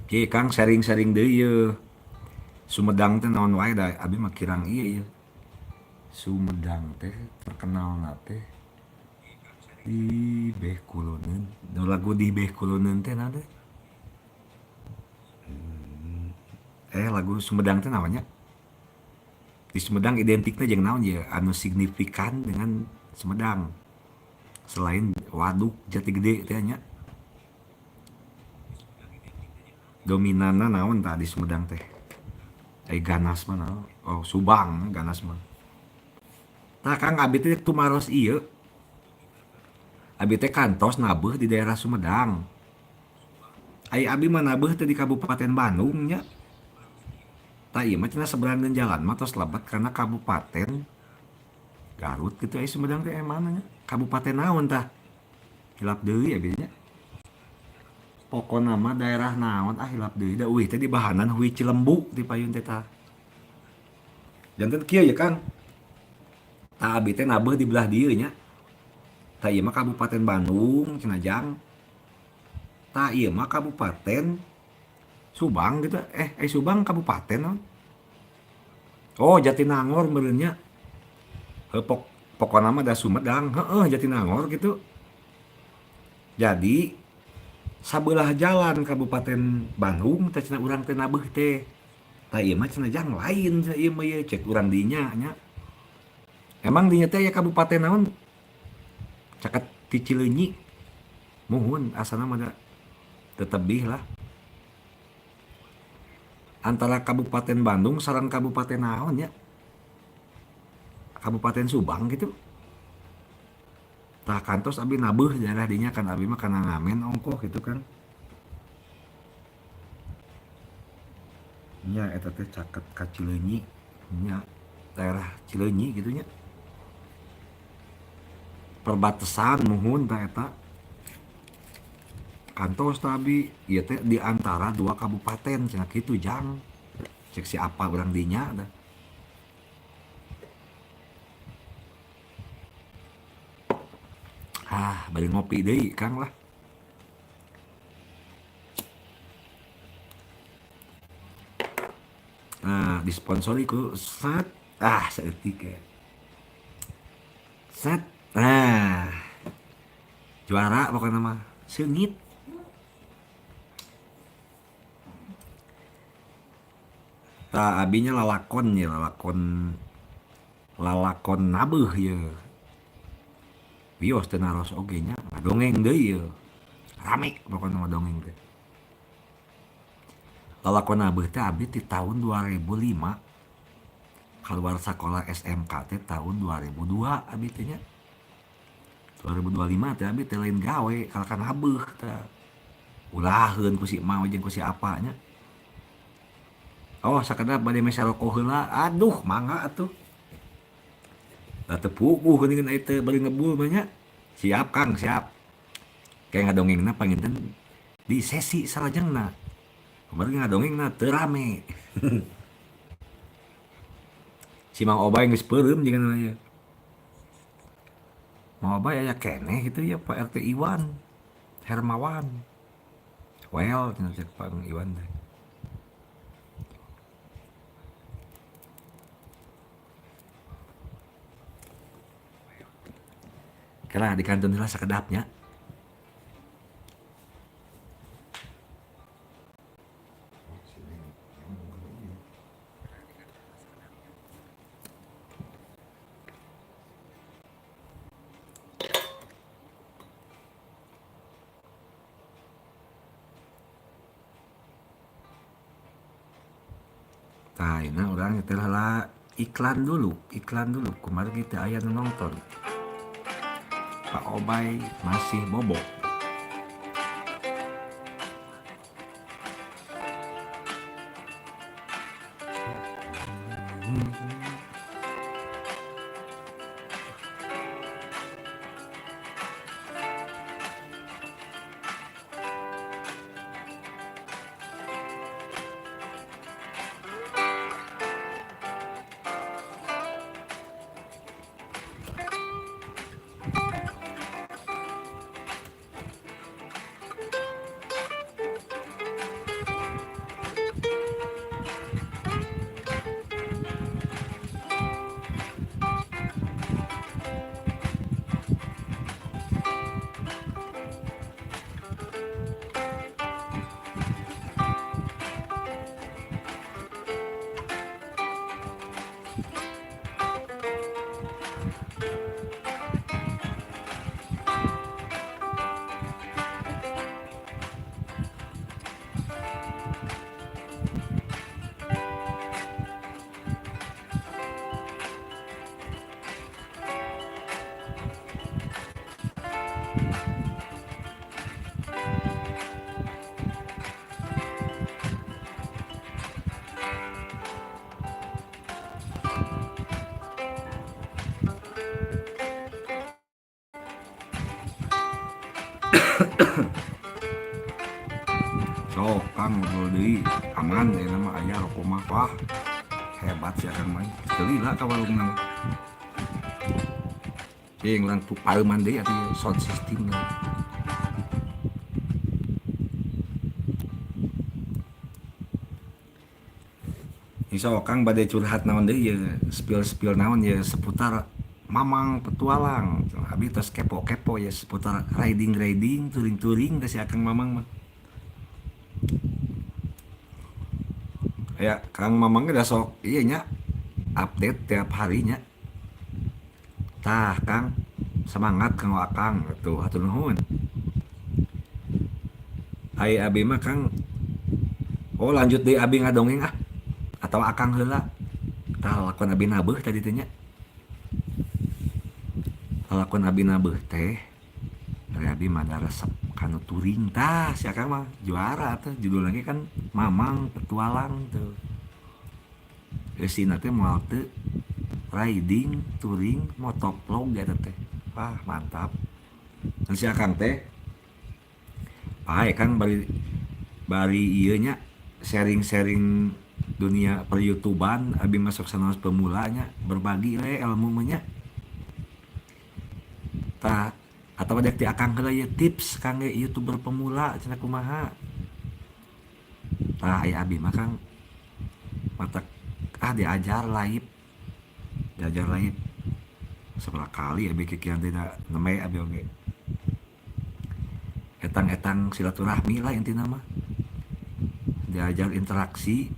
Oke Kang sharing-sharing deui ieu. Sumedang teh naon wae da abi mah kirang ieu ieu. Sumedang teh terkenalna teh di Beh Kuloneun. Nu lagu di Beh Kuloneun teh naon teh? Lagu Sumedang teh namanya. Di Sumedang identiknya jeung naon ya anu signifikan dengan Sumedang. Selain waduk Jati Gede teh nya. Dominanna naon tah di Sumedang teh? Ganas mah naon? Oh, Subang ganas mah. Tah Kang abi teh tumaros ieu. Abi teh kantos nabeuh di daerah Sumedang. Ai abi mah nabeuh teh di Kabupaten Bandung nya. Tah ieu mah cenah seberangan jalan mah tos lebet kana Kabupaten Garut gitu ai Sumedang teh mana nya? Kabupaten naon tah? Hilap deui abi nya. Pokona mah daerah naon ah hilap deui da euy teh di bahanan Hui Cilembu di payun teh tah. Janten kieu ya Kang. Tah abi teh nabeuh di belah dieu nya. Tah ieu mah Kabupaten Bandung cenah jang. Tah ieu mah Kabupaten Subang gitu. Subang kabupaten naon? Oh, Jatinangor meureun nya. Heuh pokona mah da Sumedang. Heeh, Jatinangor gitu. Jadi sabelah jalan Kabupaten Bandung teh cenah urang teh nabeuh teh. Tah ieu mah cenah jang lain cenah ieu mah ieu cek urang dinya nya. Emang dinya teh aya kabupaten naon? Caket ti Cileunyi. Muhun asana mah da tetebih lah. Antara Kabupaten Bandung sareng Kabupaten naon nya? Kabupaten Subang gitu. Tah kantos abi nabeuh daerah dinya kan abi mah kana ngamen ongkoh gitu kan. Nya eta teh caket ka Cileunyi nya daerah Cileunyi gitu nya. Perbatasan muhun tah eta. Kantos tah abi ieu teh di antara dua kabupaten cenah kitu jang. Cek si apa urang dinya tah. Ah, bari ngopi deui Kang lah. Nah, disponsori ku sat ah saeutik ya. Set. Nah. Juara pokoknya mah. Seungit. Tah abinya lalakon ya, lalakon nabeuh ye. Wios teu naros oge nya, ngadongeng deui ye. Rame pokoknya mah dongeng teh. Lalakon nabeuh teh abi ti tahun 2005. Keluar sekolah SMK teh tahun 2002 abi teh nya. 2025 teh abi teh lain gawe kalakan nabeuh teh. Ulaheun ku si Mau jeung ku si apa nya. Oh, sakedap bade meser rokok heula. Aduh, mangga atuh. Da teu puguh geuningan ai teu bari ngebul mah nya. Siap Kang, siap. Kayak ngadongengna panginten di sesi salajengna. Kemarin ngadongengna teu rame. Si Mang Obay geus peureum jeung aya. Mang Obay aya keneh gitu ya Pak RT Iwan Hermawan. Well, cenah cek Pak Iwan teh. Kela di kantun heula sakedapnya. Tah, ayeuna urang teh heula iklan dulu kumargi teu aya nu nonton. Pak Obay masih bobo. Sok Kang ngobrol deui aman ayeuna mah aya rokok mah wah hebat si Akang mah teu lila ka warungna mah. Cing urang pareuman deui atuh sound system. Insya Allah Kang bade curhat naon deui ye, spill-spill naon ye seputar Mamang Petualang. Abi tos kepo-kepo ya seputar riding-riding, touring-touring teh si Akang Mamang mah. Ya, Kang Mamang udah sok iya nya update tiap harinya. Tah Kang, semangat Kang Akang tuh hatur nuhun. Ai abi mah Kang, oh lanjut deui abi ngadongeng ah atau akang heula. Tah lakon abi nabeuh tadi teh nya. Lakon abi nabeuh teh ari abi mah da resep kanu touring tah si akang mah juara tuh judulna ge kan Mamang Petualang tuh. Eusina teh moal teu riding, touring, motovlog eta teh. Wah, mantap. Dan si akang teh pae Kang bari bari ieu nya sharing-sharing dunia per YouTubean abi masuk sanaos pemula nya berbagi we ilmu mah nya. Tah atawa dek ti akang heula ieu tips kangge YouTuber pemula cenah kumaha. Tah aya abi mah Kang matak ah diajar live. Diajar live. Sabaraha kali abi kikian teh da nembe abi oge. Etang-etang silaturahmi lah intina mah. Diajar interaksi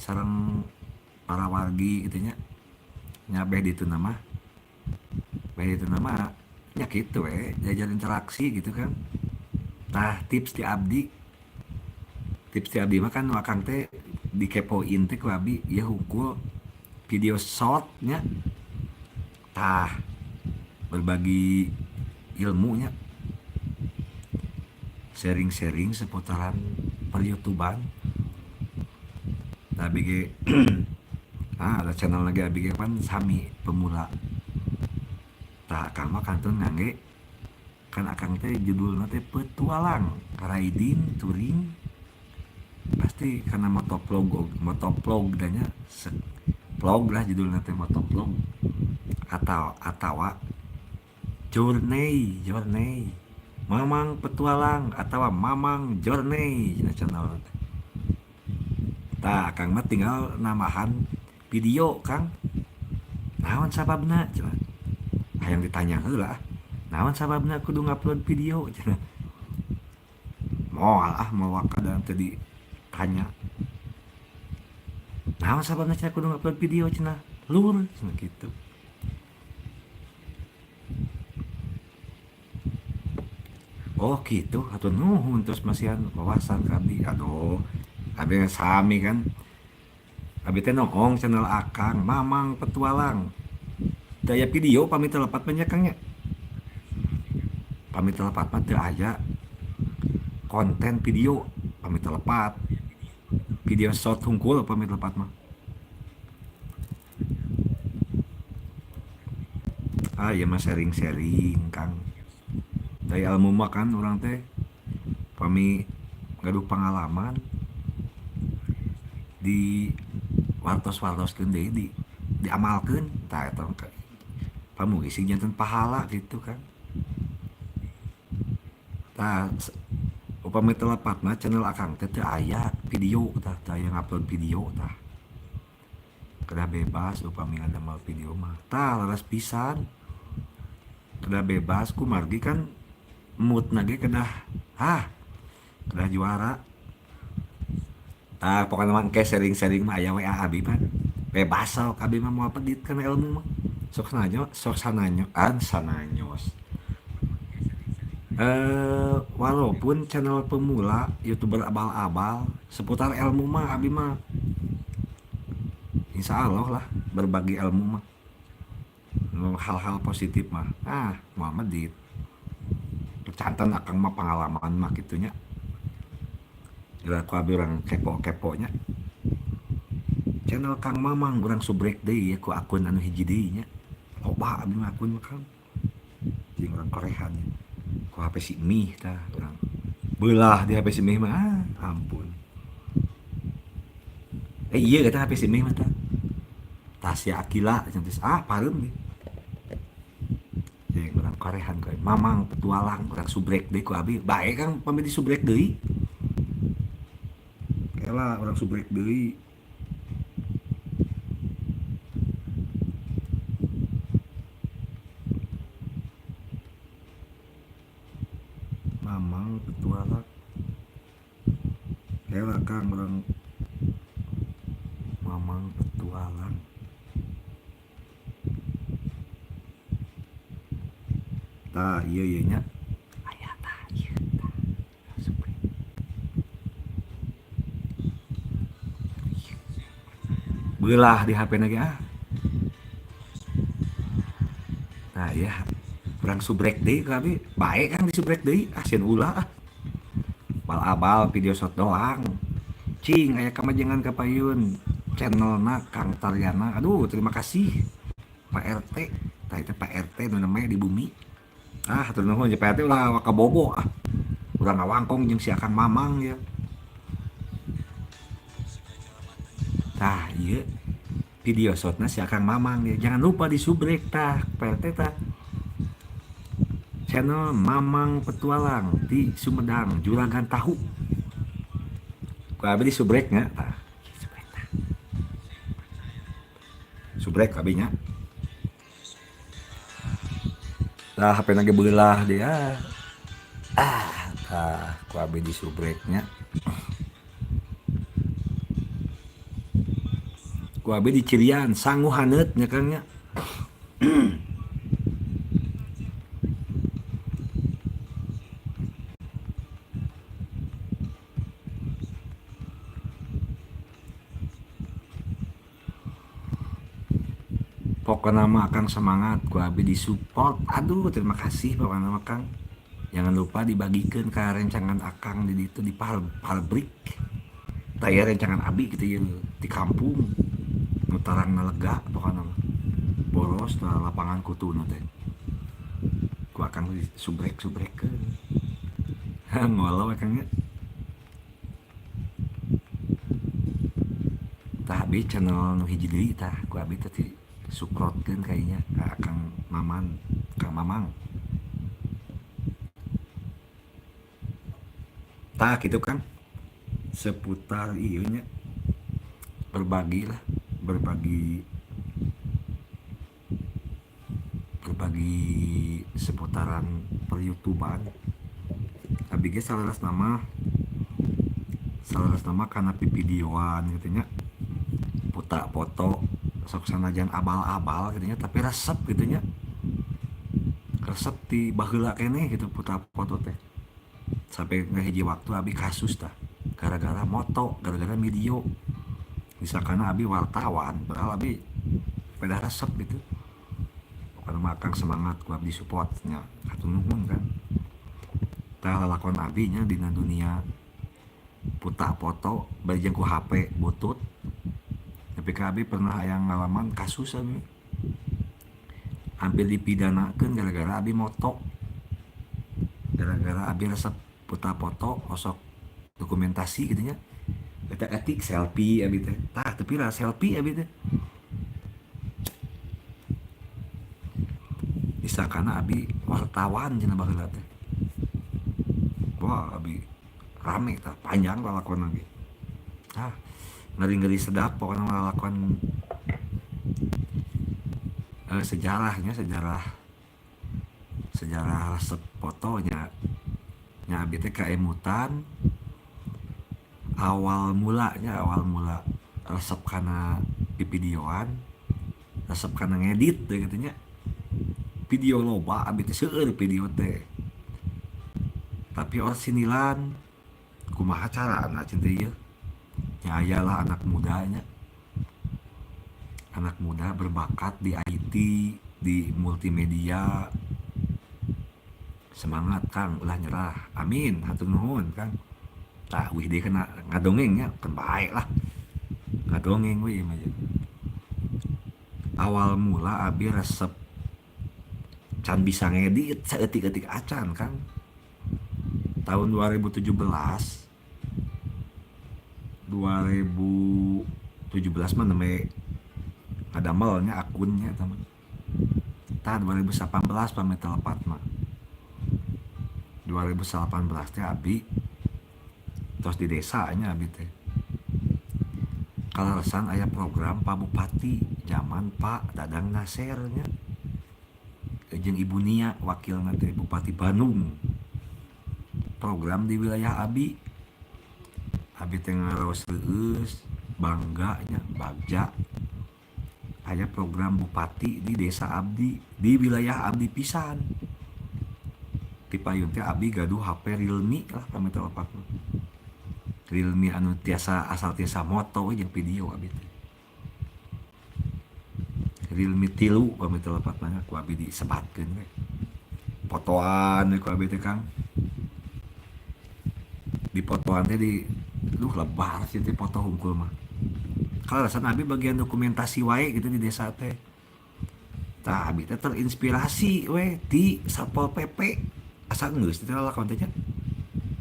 sareng para wargi kitu nya. Nya beh dituna mah. Beh dituna mah nya kitu we, diajar interaksi gitu kan. Tah tips ti abdi. Tips ti abdi mah kan akang teh dikepoin teh ku abdi ieu hungkul video short nya. Tah berbagi ilmunya. Sharing-sharing seputaran per-YouTubean. Nah, abi ge ah ada channel lagi abi ge pan sami pemula. Tah akang mah kantun ngangge kan akang teh judulna teh petualang, riding, touring pasti karena motovlog motovlog da nya vlog lah judulna teh motovlog atau atawa journey journey Mamang Petualang atau Mamang Journey cenah channel teh. Tah akang mah tinggal nambahan video Kang. Naon sababna cenah. Hayang ditanya heula ah. Naon sababna kudu ngupload video cenah. Moal ah moal kadang teu ditanya. Naon sababna cenah kudu ngupload video cenah. Lur cenah kitu. Oh gitu, hatur nuhun terus masihan wawasan ka abdi. Aduh, abi sami kan. Abi teh noong channel akang Mamang Petualang. Teu aya video pami teu lepat mah nya Kang nya. Pami teu lepat mah teu aya konten video pami teu lepat. Video short hungkul pami teu lepat mah. Ah ieu mah sharing-sharing Kang. Dari ilmu mah kan urang teh pami gaduh pengalaman di wartos-wartoskeun deui di diamalkeun tah eta pamugi sing janten pahala gitu kan. Tah upami teu lepat mah channel akang teh teu aya video tah teu aya ngupload video tah. Kedah bebas upami ngadamel video mah. Tah leres pisan. Kedah bebas kumargi kan moodna ge kedah ah kedah juara. Tah pokona mah engke sharing-sharing mah aya we abi mah. Bebas sok abi mah moal pedit kana ilmu mah. Sok sananya sok sananya an sananyos. Walaupun channel pemula YouTuber abal-abal seputar ilmu mah abi mah insya Allah lah berbagi ilmu mah hal-hal positif mah ah moal medit. Canten akang mah pengalaman mah kitunya. Geura ku abi urang kepo-keponya. Channel Kang Mamang urang subrek deui ku akun anu hiji deui nya. Loba abi mah akun mah Kang. Jeung urang korehan nya. Ku HP si Mih tah urang. Beulah di HP si Mih mah ah ampun. Iya eta HP si Mih mah tah. Tasya Akila cenah ah pareum deui. Jeung urang korehan ku Mamang Petualang urang subrek deui ku abi. Bae Kang pami disubrek deui. Kela urang subrek deui. Mamang Petualang. Kela Kang urang Mamang Petualang. Tah ieu ieu nya. Aya tah ieu tah. Subrek. Beulah di HP na ge ah. Nah ya, kurang subrek deui ka abi. Bae Kang disubrek deui, ah sieun ulah ah. Abal-abal video shot doang. Cing aya kamajengan ka payun. Channelna Kang Taryana. Aduh, terima kasih Pak RT. Tah itu Pak RT nu namanya di bumi. Ah, hatur nuhun ya Pak RT ulah kabobo ah. Urang ngawangkong jeung si Akang Mamang ya. Tah, ieu video shotna si Akang Mamang ya. Jangan lupa disubrek tah Pak RT tah. Channel Mamang Petualang di Sumedang, Juragan Tahu. Ku abi disubrek nya tah. Subrek tah. Subrek abi nya. Tah HP na ge beulah dia. Ah, tah ku abi disubreknya. Ku abi di Cirian sangu haneut nya Kang nya. Pokokna mah Akang semangat, ku abi disupport. Aduh, terima kasih pokokna mah Kang. Jangan lupa dibagikan ke rencangan Akang di ditu di pabrik. Tah ieu rencangan abi gitu ya di kampung. Nu tarangna lega pokokna mah. Boros tah lapangan kutuna teh. Ku Akang disubrek-subrekkeun. Ngolo we Kang nya. Tah abi channel nu hiji deui tah ku abi teh disuprotkeun kayaknya ka Akang Maman, Kang Mamang. Tah gitu Kang. Seputar ieu nya berbagi lah, berbagi berbagi seputaran per-YouTubean. Abi ge saleresna mah kana pivideoan gitu nya. Puta foto sok sanajan abal-abal gitu nya, tapi resep gitu nya. Resep ti baheula keneh gitu puta foto teh. Sampai ngahiji waktu abi kasus tah gara-gara moto, gara-gara video. Misalkan abi wartawan, padahal abi pada resep gitu. Pokokna mah Akang semangat ku abdi support nya. Hatur nuhun kan. Tah lalakon abi nya dina dunia puta foto bari jeung ku HP butut. Tapi ka abi pernah aya ngalaman kasus abi. Hampir dipidanakeun gara-gara abi moto. Gara-gara abi resep puta foto osok dokumentasi gitu nya. Eta etik selfie abi teh. Tah teu pira selfie abi teh. Disangkana abi wartawan cenah baheula teh. Wah, abi rame tah, panjang lalakon ge. Ah, ngeri-ngeri sedap pokokna lalakon sejarahnya, sejarah resep fotonya. Nya abi teh kaemutan awal mulanya, awal mula resep kana pivideoan, resep kana ngedit teh kitu nya. Video loba abi teh seueur video teh. Tapi orsinilan kumaha carana cenah teh ieu? Nya aya lah anak mudanya. Anak muda berbakat di IT, di multimedia. Semangat Kang, ulah nyerah. Amin, hatur nuhun Kang. Tah wih deui kena ngadongeng nya, kan bae lah. Ngadongeng we ieu mah. Awal mula abi resep can bisa ngedit saeutik-eutik acan Kang. Tahun 2017 mah nembe ngadamelnya akunnya eta mah. Tah 2018 pamit telepat mah. 2018 teh abi tos di desanya abi teh. Kaleresan aya program Pak Bupati zaman Pak Dadang Naser nya. Jeung Ibu Nia wakilna teh Bupati Bandung. Program di wilayah abi. Abi teh ngaraos reueus, bangga nya, bagja. Aya program bupati di desa abdi, di wilayah abdi pisan. Ti payun teh abi gaduh HP Realme lah pami teh opat mah. Realme anu tiasa asal tiasa moto we jeung video abi teh. Realme 3 pami teu lepat mah ku abi disebatkeun we. Fotoan we ku abi teh Kang. Di fotoan teh di duh lebar sih teh foto hungkul mah. Kalasan abi bagian dokumentasi wae gitu di desa teh. Tah abi teh terinspirasi we di Satpol PP. Asa geus teh lalakon teh nya.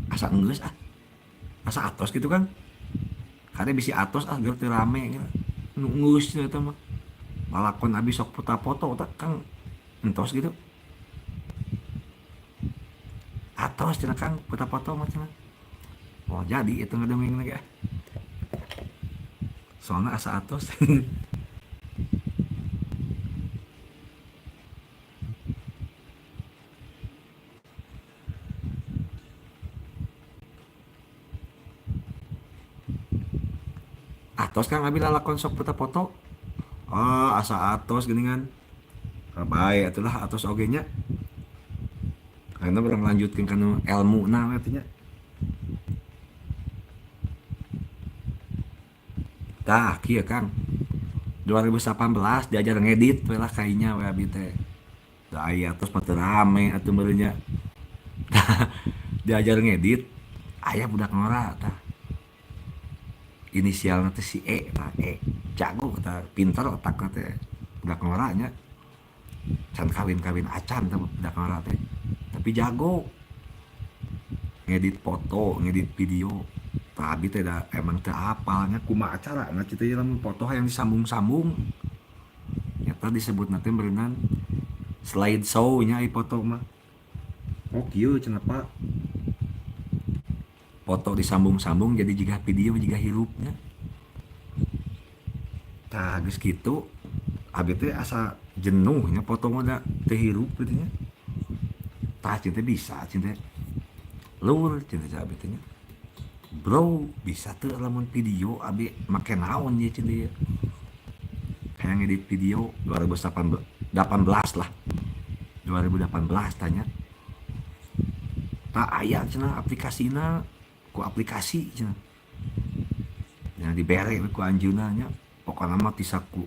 Asa geus ah. Asa atos gitu kan. Kade bisi atos ah geus teu rame gitu. Nu geus eta mah. Lalakon abi sok foto-foto tah Kang entos gitu. Atos cenah Kang foto-foto mah cenah. Oh jadi itu ngadongeng lagi ah. Soalnya asa atos. Atos Kang abi lalakon sok foto-foto. Oh asa atos geuningan. Bae atulah atos oge nya. Karena urang lanjutkeun kana elmuna we atuh nya. Tah kieu Kang. 2018 diajar ngedit we lah kainya we abi teh. Da aya atos mah teu rame atuh meureun nya. Diajar ngedit aya budak ngora tah. Inisialna teh si E tah, E. Jago tah, pinter otakna teh. Budak ngora nya. Can kawin-kawin acan tah budak ngora teh. Tapi jago. Ngedit foto, ngedit video. Tah abi teh da emang teu apal nya kumaha carana kitu nya lamun foto hayang disambung-sambung. Nyata disebutna teh beureunan slide show nya ai foto mah. Oh kieu cenah Pak. Foto disambung-sambung jadi jiga video jiga hirupnya. Tah geus kitu abi teh asa jenuh nya foto mah da teu hirup kitu nya. Tah cinta bisa cinta lur cinta abi teh nya. Bro bisa tuh lamun video abi make naon ye cinta ye. Kayak ngedit video 2018 lah. 2018 tanya. Tak aya cenah aplikasina ku aplikasi cenah. Yang dibere ku anjeunna nya. Pokona mah tisaku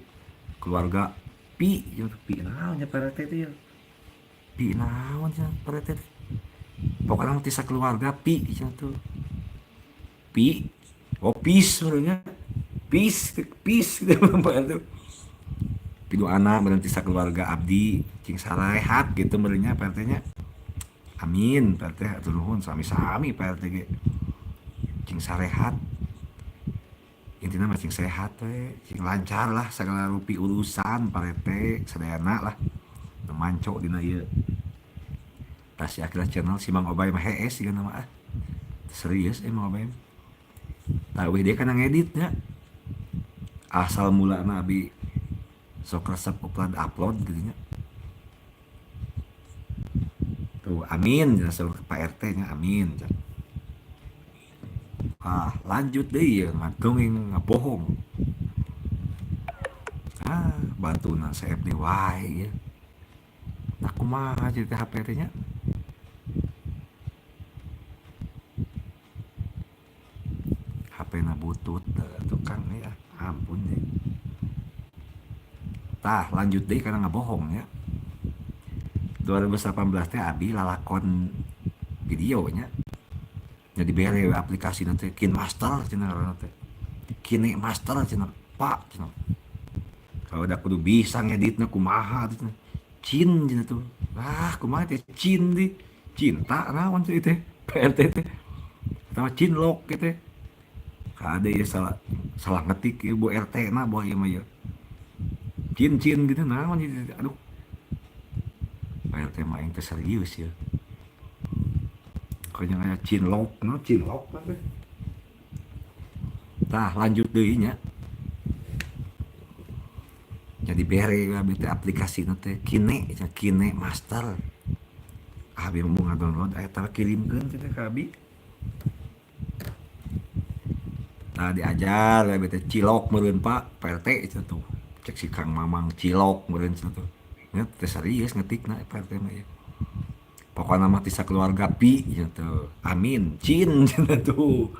keluarga pi nya pi naon nya Pak RT teh ya. Pi naon cenah Pak RT teh. Pokona mah tisa keluarga pi cenah tuh. Pi, oh pis sebenarnya. Pis, pis gitu Pak RT. Pidu anak berarti sakeluarga abdi cing sarehat gitu meureunnya Pak RT nya. Amin Pak RT hatur nuhun sami-sami Pak RT ge. Cing sarehat. Intina mah cing sehat we, cing lancar lah segala rupi urusan Pak RT sadayana lah. Nu manco dina ieu. Tah si Akila channel si Mang Obay mah hees sigana mah ah. Serius Mang Obay. Tah eueuh deui kana ngeditnya. Asal mulana abi sok resep upload upload gitu nya. Tuh amin cenah saur Pak RT nya amin cenah. Ah lanjut deui ngadongeng ngabohong. Ah batuna CFD wae ieu. Nah kumaha jadi teh HP teh nya? HP na butut tukang ya ampun deh. Tah lanjut deh karena ngabohong ya. 2018 teh abi lalakon videonya. Jadi bere aplikasi nanti KineMaster cenah ngaranna teh. KineMaster cenah Pak cenah. Kalau udah kudu bisa ngeditna kumaha atuh cenah. Cin cenah tuh. Ah kumaha teh cin di. Cinta naon sih teh PRT teh. Sama cinlok gitu. Kade ya salah ngetik ya bu RT na boh ieu mah ya. Cin-cin gitu naon gitu. Aduh. PRT mah aing teh serius ya. Kayaknya kayak cinlok, no cinlok teh. Tah lanjut deui nya. Jadi bere abi teh aplikasi teh Kine, Kine Master. Abi mau ngadownload aya tah kirimkeun teh ka abi. Tah diajar abi teh cilok meureun Pak, Pak RT itu tuh. Cek si Kang Mamang cilok meureun cenah tuh. Nya teh serius ngetikna Pak RT mah ya. Pokokna mah tisa keluarga pi gitu. Amin, cin cenah tuh.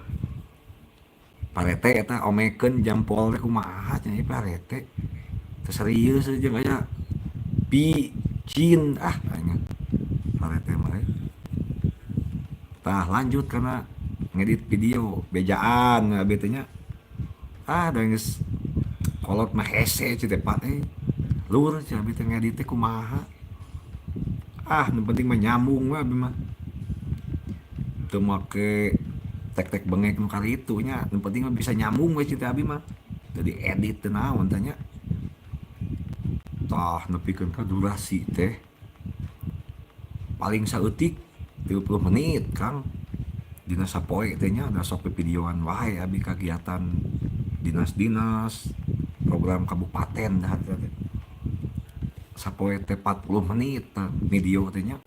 Pak RT eta omekeun jempol teh kumaha cenah Pak RT. Teu serius jeung aya pi cin ah aing parete mah. Tah lanjut karena ngedit video bejaan abi teh nya. Ah da geus kolot mah hese teh Pak teh. Lur cenah abi teh ngedit teh kumaha. Ah nu penting mah nyambung we abi mah. Teu make tek-tek bengek nu karitu nya, nu penting mah bisa nyambung we teh abi mah. Jadi edit teh naon teh nya. Tah nepikeun ka durasi teh paling saeutik 30 menit Kang. Dina sapoe teh nya da sok videoan wae abi kagiatan dinas-dinas program kabupaten dah teh. Sapoe teh 40 menit tah video teh nya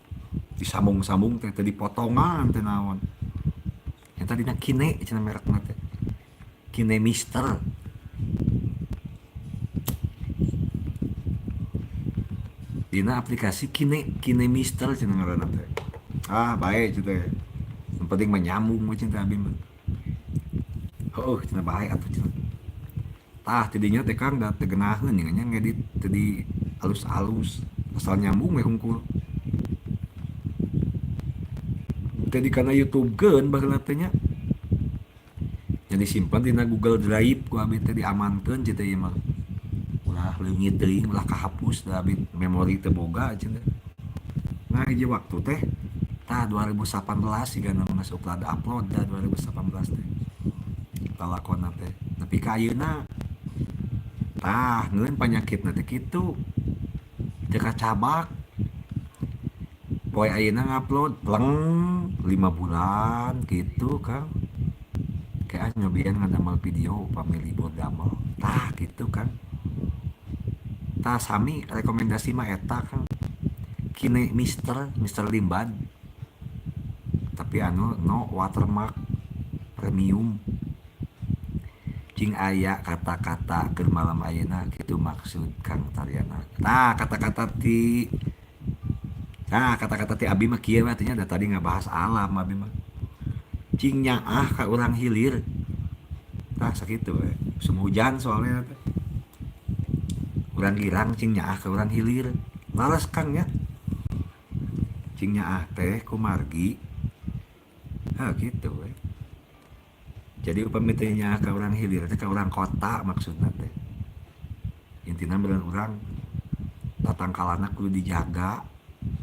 disambung-sambung teh teu dipotongan teh naon. Eta dina Kine cenah merekna teh. Kine Mister. Dina aplikasi Kine, Kine Mister cenah ngaranna teh. Ah bae cenah teh. Yang penting mah nyambung we cenah abi mah. Heuh cenah bae atuh cenah. Tah tidinya teh Kang da teu geunaheun nya ngedit teu di alus-alus asal nyambung we hungkul. Teu di kana YouTube-keun baheula teh nya. Nya disimpen dina Google Drive ku abi teh diamankeun cenah ieu mah. Ulah leungit teuing ulah kahapus da abi memori teu boga cenah. Nah hiji waktu teh tah 2018 sigana mah geus upload upload da 2018 teh. Lalakonna teh nepi ka ayeuna. Tah ngeun panyakitna teh kitu. Teu kacabak. Poe ayeuna ngupload pleng 5 bulan gitu Kang. Kayak nyobian ngadamel video pami libur damel. Tah gitu Kang. Tah sami rekomendasi mah eta Kang. Kine Mister, Mister Limbad. Tapi anu no watermark premium. Cing aya kata-kata keur malam ayeuna kitu maksud Kang Taryana. Tah kata-kata ti nah kata-kata ti abi mah kieu atuh nya da tadi ngabahas alam abi mah. Cing nyaah ka urang hilir. Tah sakitu we. Musim hujan soalnya teh. Urang girang cing nyaah ka urang hilir. Leres Kang nya. Cing nyaah teh kumargi. Ha kitu we. Jadi upami teh nyaah ka urang hilir teh ka urang kota maksudna teh. Intina meureun urang tatangkalana kudu dijaga.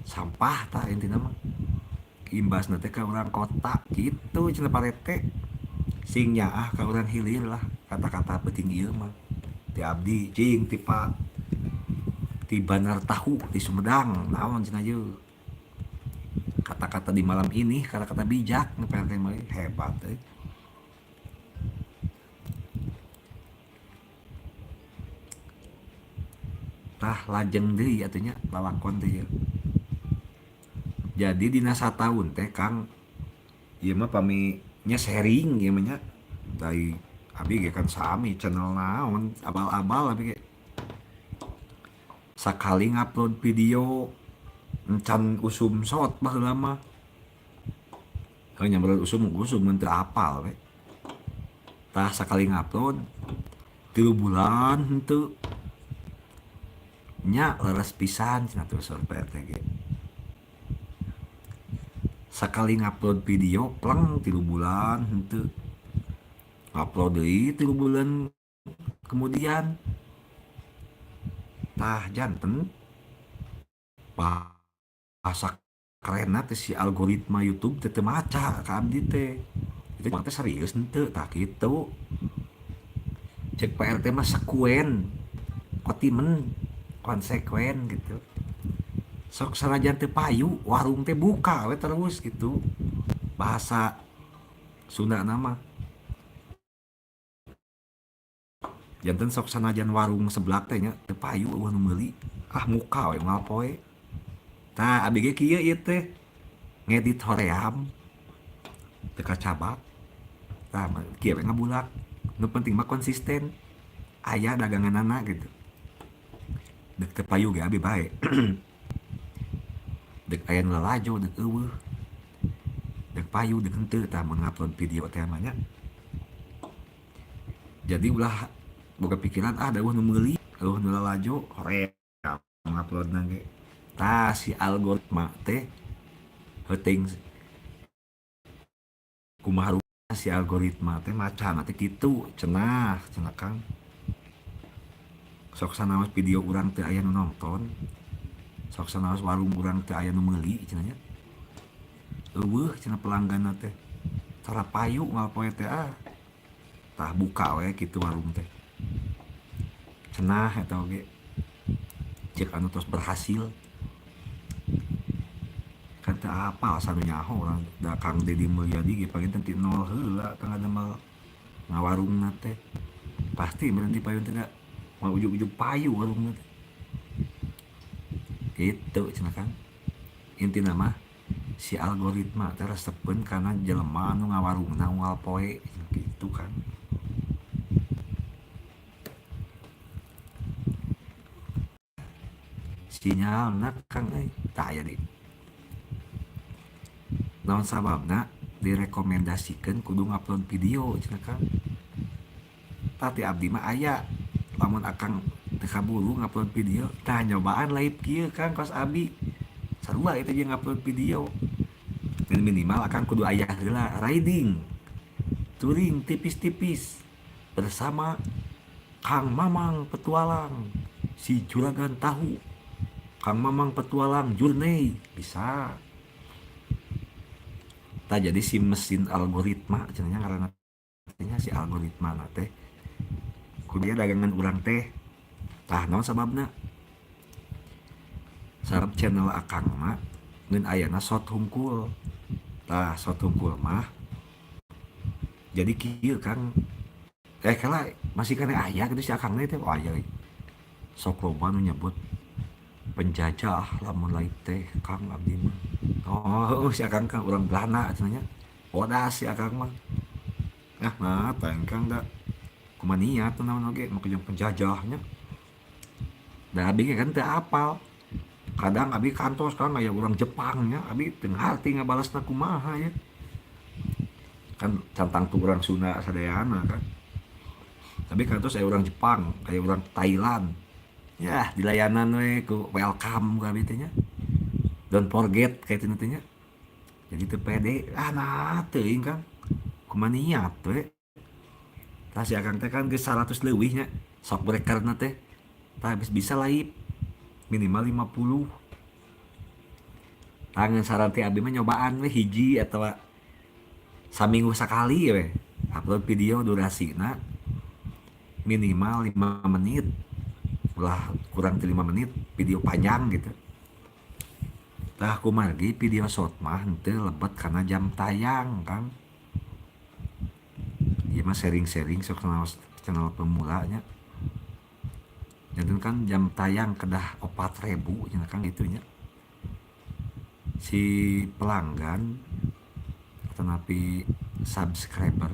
Sampah tah intina mah. Imbasna teh ka urang kota kitu cenah parete. Sing nyaah ka urang hilir lah kata-kata penting ieu mah. Ti abdi cing ti Pak ti Bandar Tahu di Sumedang naon cenah ieu. Kata-kata di malam ini kata-kata bijak nu PRT mah hebat euy. Tah lajeng deui atuh nya lalakon teh ieu. Jadi dina sataun teh Kang ieu mah pami nya sharing ieu mah nya. Dari abi ge kan sami channel naon abal-abal abi ge. Sakali ngupload video encan usum shot baheula mah. Heuh nya meureun usum-usum mun teu apal we. Tah sakali ngupload 3 bulan henteu. Nya leres pisan cenah tuh saur PRT ge. Sakali ngupload video pleng 3 bulan henteu. Ngupload deui 3 bulan kemudian. Tah janten bahasa kerenna teh si algoritma YouTube teh teu maca ka abdi teh. Itu mah teh serius henteu tah kitu. Cek PRT mah sekuen, kotimen, konsekuen gitu. Sok sanajan teu payu, warung teh buka we terus gitu. Bahasa Sunda nama. Janten sok sanajan warung seblak teh nya teu payu eueuh nu meuli. Ah muka we moal poe. Tah abi ge kieu ieu teh. Ngedit hoream. Teu kacabak. Tah kieu we ngabulak. Nu penting mah konsisten. Aya daganganana gitu. Deuk teu payu ge abi bae. Deuk aya nu lalajo deuk eueuh. Deuk payu deuk henteu tah mun ngupload video teh mah nya. Jadi ulah boga pikiran ah da eueuh nu meuli. Euweuh nu lalajo hoream nguploadna ge. Tah si algoritma teh heuting kumaha si algoritma teh macana teh kitu cenah cenah Kang. Sok sanaos video urang teu aya nu nonton, sok sanaos warung urang teu aya nu meuli cenah nya. Euweuh cenah pelangganna teh. Tara payu unggal poe teh ah. Tah buka we kitu warung teh. Cenah eta oge. Ceuk anu tos berhasil. Kan teu apal asa nu nyaho urang da Kang Dedi Mulyadi ge panginten ti nol heula teu ngadamel ngawarungna teh. Pasti meureun ti payun teh da moal ujug-ujug payu warungna teh. Kitu cenah Kang. Intina mah si algoritma teh resepeun kana jelema anu ngawarungna unggal poe kitu kan. Sinyalna Kang euy tah aya deui. Naon sababna direkomendasikeun kudu ngupload video cenah Kang. Tah ti abdi mah aya lamun akang teu kaburu ngupload video tah nyobaan live kieu Kang kos abdi. Sarua eta jeung ngupload video. Dan minimal akang kudu aya heula riding touring tipis-tipis bersama Kang Mamang Petualang si juragan tahu. Kang Mamang Petualang Journey bisa. Tah jadi si mesin algoritma cenah nya ngaranna teh si algoritma na teh kudu dagangan urang teh. Tah naon sababna? Sarap channel akang mah ngeun ayana short hungkul. Tah short hungkul mah jadi kieu Kang. Kala masih keneh aya kitu si akang teh oh aya. Sok loba nu nyebut penjajah lamun lain teh Kang abdi mah. Oh si akang kan urang Belanda cenah nya. Bodas si akang mah. Ah nah tah Kang da kumaha niat naon oge make jeung penjajahnya. Da abdi ge kan teu apal. Kadang abdi kantos Kang aya urang Jepang nya, abdi teu ngarti ngabalasna kumaha ya. Kan cantang tu urang Sunda sadayana kan. Tapi kantos aya urang Jepang, aya urang Thailand. Yah dilayanan we ku welcome ku abdi teh nya. Don't forget kayak itu teh nya. Jadi teu pede, ah nah teuing Kang. Kumaha niat we. Tah si akang teh kan geus 100 leuwih nya, sok breakerna teh. Tah geus bisa live minimal 50. Tah ngan saran ti abdi mah nyobaan we hiji atawa saminggu sakali we upload video durasina minimal 5 menit. Ulah kurang ti 5 menit video panjang gitu. Tah kumargi video short mah henteu lebet kana jam tayang Kang. Ieu mah sharing-sharing sok channel pemula nya. Janten kan jam tayang kedah 4.000 cenah Kang kitu nya. Si pelanggan atanapi subscriber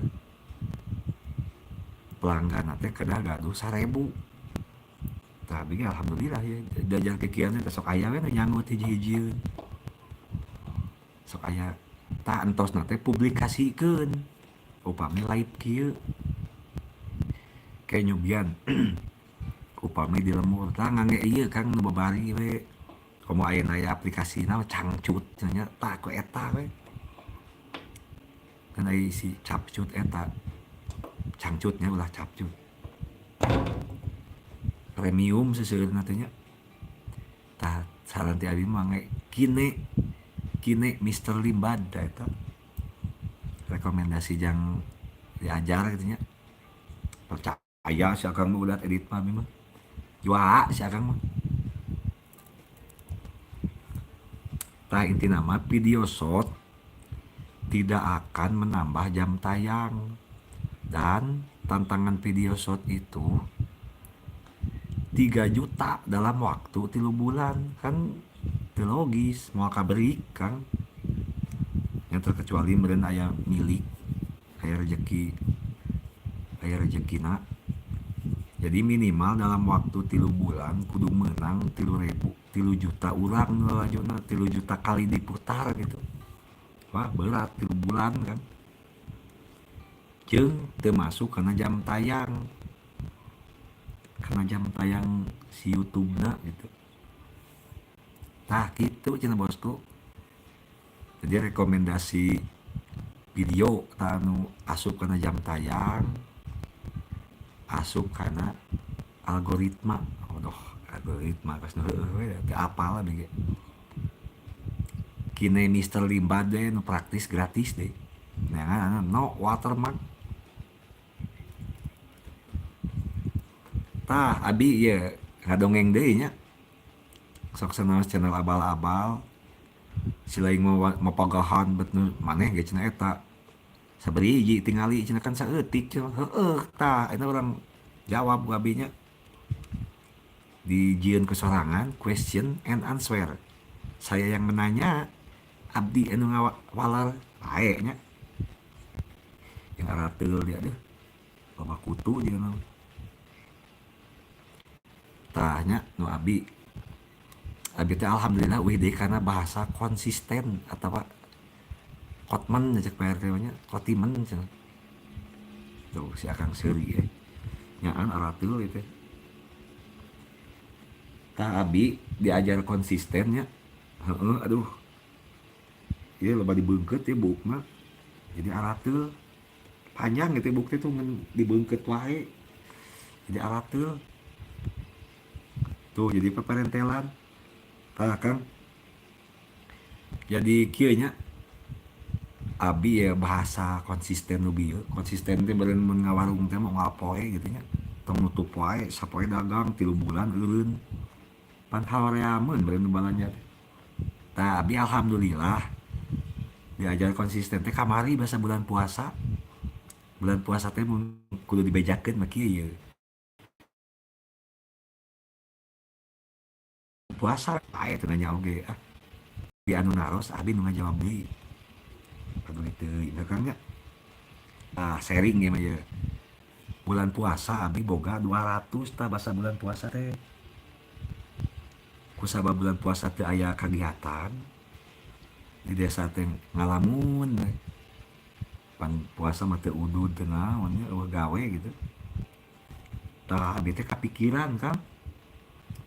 pelanggan teh kedah gaduh 1.000. Tah abdi ge alhamdulillah ya diajar kikieuan teh sok aya we nu nyanggut hiji-hijieun. Sok aya tah entosna teh publikasikeun upami live kieu. Kayak nyubian upami di lembur tah ngangge ieu Kang nu babari we. Komo ayeuna aya aplikasi naon Cangcut cenah nya tah ku eta we. Kan aya si Capcut eta. Cangcutnya ulah Capcut. Premium seseueurna teh nya. Tah saran ti abdi mah ngangge Kine Mister Limbad tah eta. Rekomendasi jang diajar kitu nya. Percaya si akang mah udah edit mah abdi mah. Juara si akang mah. Tah intina mah video short tidak akan menambah jam tayang. Dan tantangan video short itu 3 juta dalam waktu 3 bulan kan teu logis moal kaberik Kang. Yang terkecuali meureun aya milik, aya rezeki, aya rezekina. Jadi minimal dalam waktu 3 bulan kudu menang 3.000, 3 juta urang lalajona, 3 juta kali diputar gitu. Wah berat 3 bulan kan. Jeung teu masuk kana jam tayang. Karena jam tayang si YouTube-na gitu. Tah kitu cenah bosku. Jadi rekomendasi video tah anu asup kana jam tayang, asup kana algoritma. Aduh, algoritma geus nu heueuh we teu apal abdi ge. Kine Mister Limbad we nu praktis gratis deui. Neangan no watermark. Tah abi ieu ngadongeng deui nya. Sok sanaos channel abal-abal. Si lain mah mapagahan bet nu maneh ge cenah eta. Sabariji tingali cenah kan saeutik cenah. Heueuh tah eta urang jawab ku abi nya. Dijieun ku sorangan question and answer. Saya yang menanya, abdi anu ngawaler bae nya. Yang arateul dia deh. Loba kutu jeung naon. Tah nya nu abi. Abi teh alhamdulillah euy deui kana bahasa konsisten atawa kotmen cek Pak RT nya, kotimen cenah. Tuh si Akang seuri euy. Nyaan arateul ieu teh. Tah abi diajar konsistennya. Heeh aduh. Ieu loba dibeungkeut ieu buukna. Jadi arateul. Panjang gitu buuk teh tuh ngan dibeungkeut wae. Jadi arateul. Tuh jadi paparentelan. Tah Kang. Jadi kieu nya. Abi ya bahasa konsisten nu bieu. Konsisten teh beureun mun ngawarung teh moal poe gitu nya. Tong nutup wae sapoe dagang 3 bulan eureun. Pan hareameun beureun nu balanja teh. Tah abi alhamdulillah diajar konsisten teh kamari bahasa bulan puasa. Bulan puasa teh mun kudu dibejakeun mah kieu ieu. Puasa aya teu nanya oge ah. Di anu naros abi nu ngajawab deui. Aduh teuing Kang nya. Ah sharing ieu mah ieu. Bulan puasa abi boga 200 tah basa bulan puasa teh. Kusabab bulan puasa teu aya kagiatan di desa teh ngalamun we. Pan puasa mah teu udud teu naon nya eueuh gawe gitu. Tah abi teh kapikiran Kang.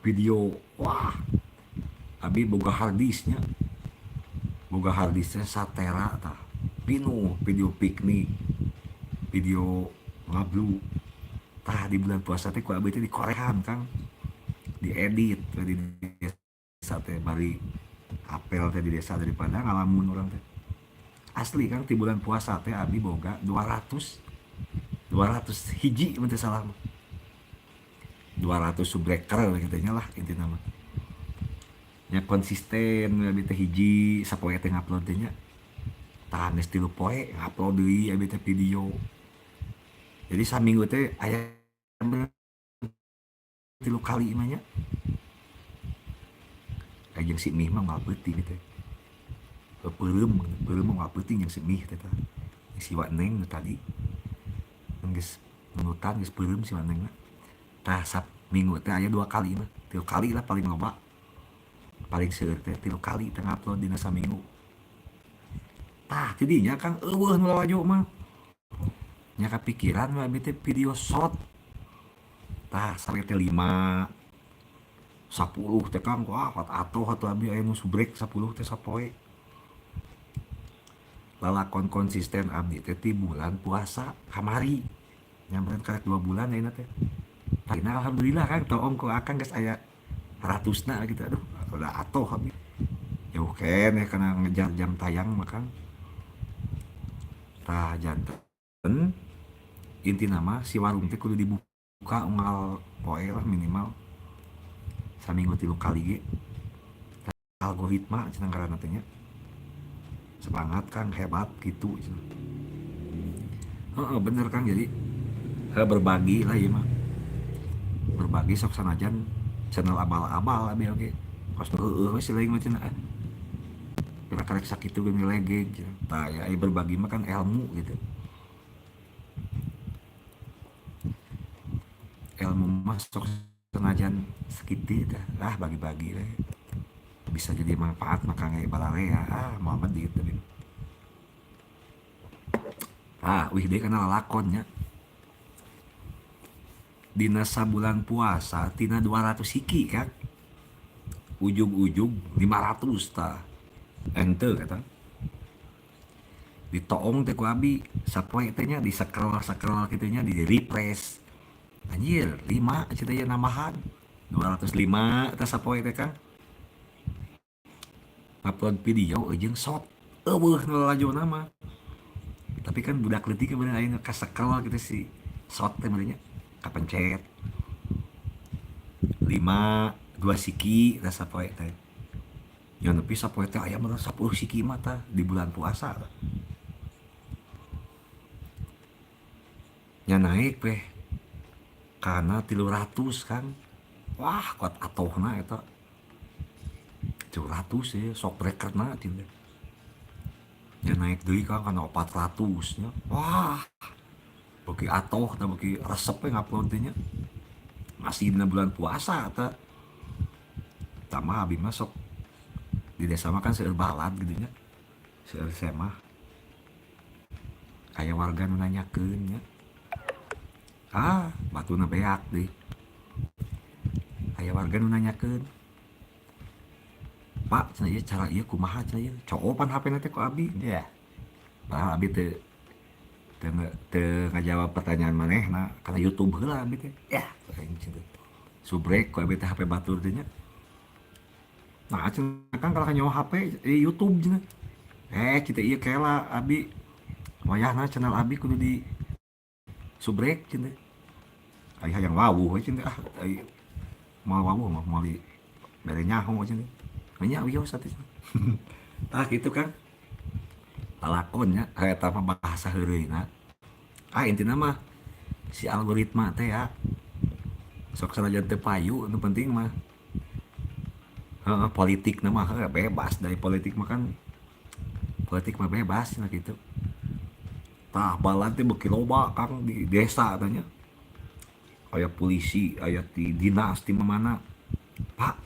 Video wah abi boga harddisknya. Boga harddisknya satera tah. Pinuh video piknik, video ngablu. Tah di bulan puasa teh ku abi teh dikorehan Kang. Diedit we di desa teh bari apel teh di desa daripada ngalamun urang teh. Asli Kang di bulan puasa teh abi boga 200 hiji mun teu salah mah. 200 subbreaker katanya lah intina mah. Nya konsisten abi teh hiji sapoe teh ngupload teh nya. Tah geus 3 poe ngupload deui abi teh video. Jadi saminggu teh aya 3 kali mah nya. Jeung si mih mah moal peuting teh. Peureum, peureum mah moal peuting jeung si mih teh tah. Si Wa Neng nu tadi. Geus nunutan geus peureum si Wa Neng mah. Tah saminggu teh aya 2 kali mah. 3 kali lah paling loba. Paling seueur teh 3 kali teh ngupload dina saminggu. Tah tidinya Kang eueuh nu lalajo mah. Nya kapikiran mah abi teh video short. Tah sampe teh 5 10 teh Kang, wah atuh atuh abi aya nu subrek 10 teh sapoe. Lalakon konsisten abdi teh ti bulan puasa kamari. Nyamperin karek 2 bulan ayeuna teh. Nah, alhamdulillah Kang toong ku akang geus aya ratusna gitu aduh udah atuh abdi. Jauh keneh kana ngejar jam tayang mah Kang. Tah janten intina mah si warung teh kudu dibuka unggal poe lah minimal saminggu 3 kali ge. Algoritma cenah ngaranna teh nya. Semangat Kang hebat gitu cenah. Heeh bener Kang jadi berbagi lah ieu mah. Berbagi sok sanajan channel abal-abal abi oge. Kos heueuh we si lain mah cenah. Pira karek sakitu ge ngelegeg cenah. Tah ya ieu berbagi mah kan ilmu gitu. Ilmu mah sok senajan sakitu tah lah bagi-bagi we. Bisa jadi manfaat maka nge balarea ah Muhammad gitu tadi. Ah wih deui kana lalakonnya. Dina sabulan puasa tina 200 hiki kan ujug-ujug 500 tah ente kata ditoong teh ku abi sapoe teh nya di scroll-scroll kitu nya di refresh anjir 5 cenah aya nambahan 205 tah sapoe teh Kang upload video jeung shot eueuh nu lalajona mah tapi kan budak leutik bener aya nu ka-scroll kitu si shot teh meureun nya kapencet 5 2 siki tah sapoe teh nya nepi sapoe teh aya meureun 10 siki mah tah di bulan puasa tah. Nya naik weh kana 300 Kang wah kuat atohna eta 300 ya sok breakerna cenah nya naik deui Kang kana 400 nya wah beuki atoh tah beuki resep we ngupload teh nya masih dina bulan puasa tah tah mah abi mah sok di desa mah kan seueur balad gitu nya seueur semah aya warga nu nanyakeun nya ah batuna beak deui aya warga nu nanyakeun Pak cenah ieu cara ieu kumaha cenah ieu coopan HP na teh ku abi ya padahal abi teu teu ngajawab pertanyaan manehna kana YouTube heula abi teh ya aing cenah subrek ku abi teh HP batur teh nya nah cenah kan kalau nyawa HP YouTube cenah kita ieu kela abi wayahna channel abi kudu di subrek cenah aya hayang wawuh we cenah ah moal wawuh mah moal di bere nyaho cenah nya wios atuh tah kitu Kang lalakon nya eta mah bahasa heureuyna ah intina mah si algoritma teh ya sok sanajan teu payu nu penting mah heeh politik na mah bebas dari politik mah kan politik mah bebas nah kitu tah balad teh beuki loba Kang di desa tah nya aya polisi aya ti dinas ti mana Pak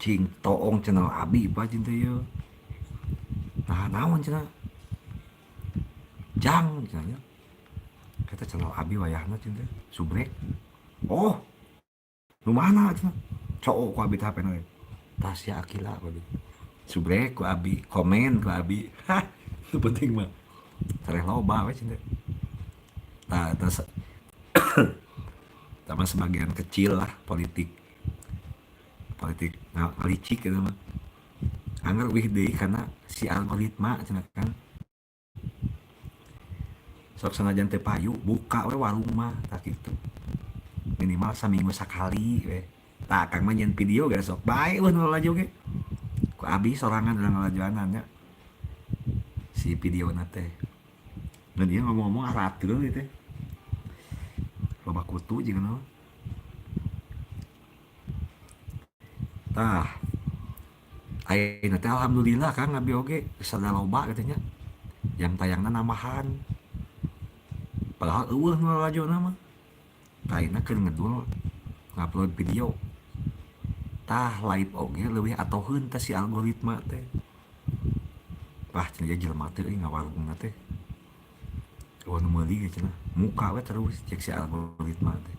cing toong channel abi Pak cinta ieu nah naon cenah jang cenah nya eta channel abi wayahna cinta subrek oh nu mana cenah cowok ku abi teh HP na Tasya Aqilla ku abi subrek ku abi komen ku abi hah nu penting mah tereh loba we cinta tah terus sama sebagian kecil lah politik politik ngalicik gitu mah angger wih deui karena si algoritma cenah kan sok sanajan teu payu buka we warung mah tah kitu minimal saminggu sakali we tah Akang mah nyieun video ge sok bae eueuh nu lalajo ge ku abi sorangan urang lalajoanan nya si videona teh nu dieu ngomong-ngomong arateul ieu teh loba kutu jeung naon tah ayeuna teh alhamdulillah Kang abi oge geus rada loba kitu nya jam tayangna nambahan padahal eueuh nu lalajona mah tah ayeuna keur ngedul ngupload video tah live oge leuwih atoheun teh si algoritma teh wah cenah jelema teh euy ngawarungna teh eueuh nu meuli ge cenah muka we terus cek si algoritma teh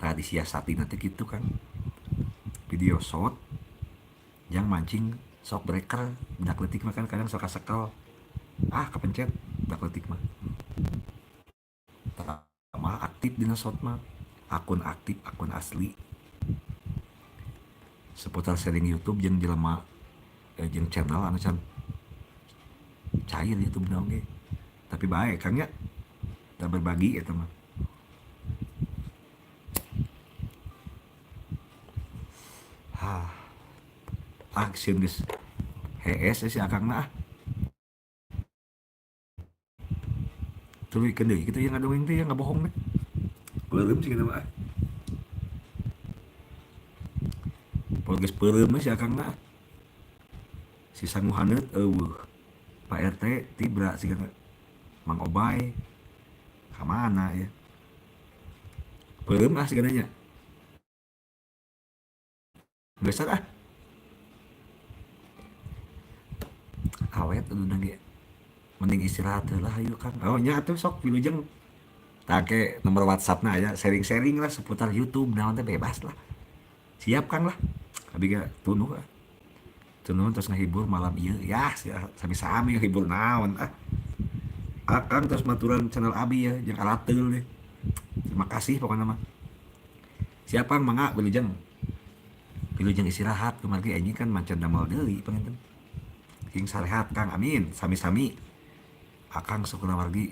tah disiasatina teh kitu kan video shot yang mancing sok breaker budak leutik mah kan kadang sok kasekel ah kapencet budak leutik mah tah mah aktif dina shot mah akun aktif akun asli seputar sharing YouTube jeung jelema jeung channel anu can cair YouTube na oge tapi bae Kang nya tah berbagi eta mah hah ah sieun geus hees si Akang mah ah tuluykeun deui kitu ieu ngadongeng teh ngabohong teh peureum sih kitu mah ah poe geus peureum si Akang mah si sangu haneut eueuh Pak RT tibra siga Mang Obay ka mana ya peureum ah sigana nya geus ah awet udah ge Mending istirahat lah ayo Kang. Oh nya atuh sok wilujeng. Tah ke nomor WhatsAppna aya, sharing-sharing lah seputar YouTube naon teh bebas lah. Siap Kang lah. Abi ge tunduh ah. Tunduh terus ngahibur malam ieu ya sami-sami ngahibur naon ah. Akang terus maturan channel abi ya jeung arateul deh. Terima kasih pokoknya mah. Siap Kang mangga wilujeng. Wilujeng istirahat kumargi anjing kan macan damel deui panginten. Sing sarehat Kang, amin. Sami-sami. Akang sakulawargi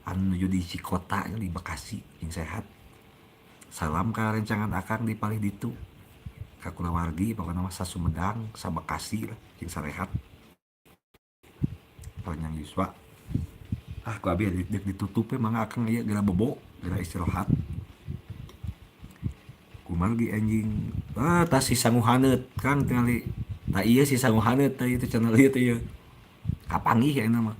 anu nuju di Cikota di Bekasi sing sehat. Salam ka rencangan akang di palih ditu. Ka kulawargi pokona mah sa Sumedang, sa Bekasi lah sing sarehat. Panjang yuswa. Ah ku abi ditutup we mangga akang ieu geura bobo, geura istirahat. Kumargi anjing. Ah tas si sangu haneut Kang tingali. Tah ieu si sangu haneut teh ieu channel ieu teh ieu. Kapanggih ayeuna mah.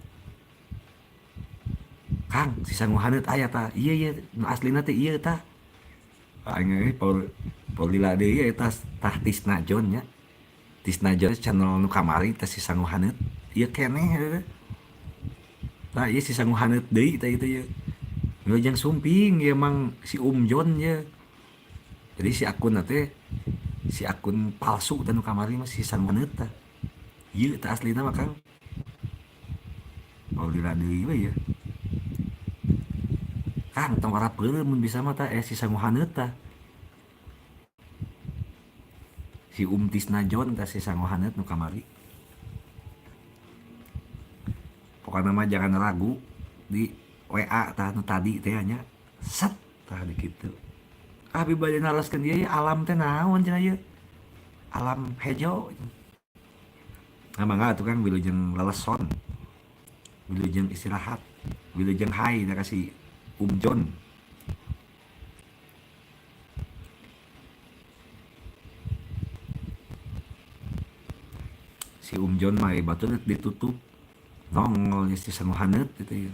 Kang, si sangu haneut aya tah. Ieu ieu nu aslina teh ieu tah. Aing euy power lila deui eta tah Tisna John nya. Tisna John channel nu kamari teh si sangu haneut. Ieu keneh eta. Tah ieu si sangu haneut deui tah ieu teh ieu. Wilujeng sumping ieu mang si Um John ye. Jadi si akun teh si akun palsu teh nu kamari mah si sangu haneut tah. Ieu tah aslina mah Kang. Power lila deui we ieu. Kang tong ora peureum mun bisa mah tah si sangu haneut tah. Si Um Tisna John tah si sangu haneut nu kamari. Pokokna mah jangan ragu di WA tah nu tadi teh nya. Set tah di kitu. Abi bade naroskeun ieu alam teh naon cenah ieu? Alam hejo. Nah mangga atuh Kang wilujeng leleson. Wilujeng istirahat. Wilujeng hai da ka si Um John. Si Um John mah batur ditutup nongol si sangu haneut gitu ya.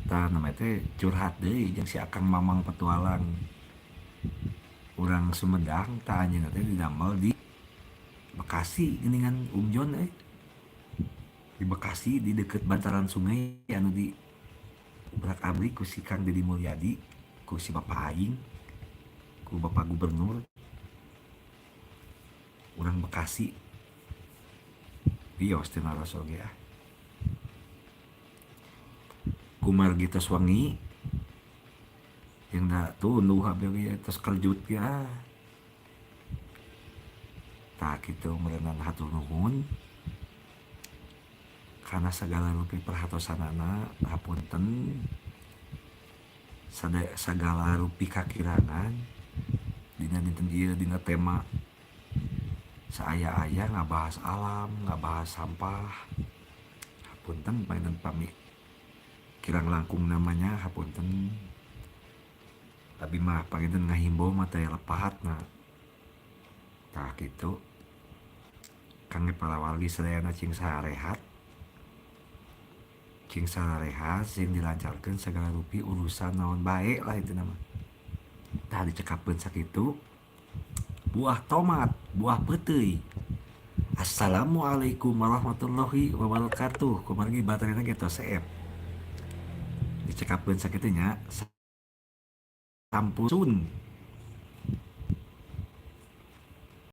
Tah namanya teh curhat deui jeung si Akang Mamang Petualang. Urang Sumedang tah anjeunna teh didamel di Bekasi geuningan Um John euy. Di Bekasi di deukeut bantaran sungai anu di obrak-abrik ku si Kang Deddy Mulyadi, ku si Bapak aing, ku Bapak Gubernur. Urang Bekasi. Wios teh naros oge ah. Kumargi tos wengi jeung da tunduh abi oge tos kerjut ge ah. Tah kitu meureunana hatur nuhun. Karena segala rupi perhatosanana hapunten segala rupi kakirangan dina dinten ieu dina tema saaya-aya ngabahas alam, ngabahas sampah. Hapunten panginten pami kirang langkung namanya hapunten. Tapi mah panginten ngahimbau mah teh lepatna. Tah kitu. Kangge para wargi sadayana cing sarehat. Cing sarehat sing dilancarkeun segala rupi urusan naon bae lah itu nama. Tah dicekapkeun sakitu. Buah tomat, buah peuteuy. Assalamualaikum warahmatullahi wabarakatuh. Kumargi baterainya gitu seep. Dicekapkeun sakitu nya. Sampurun.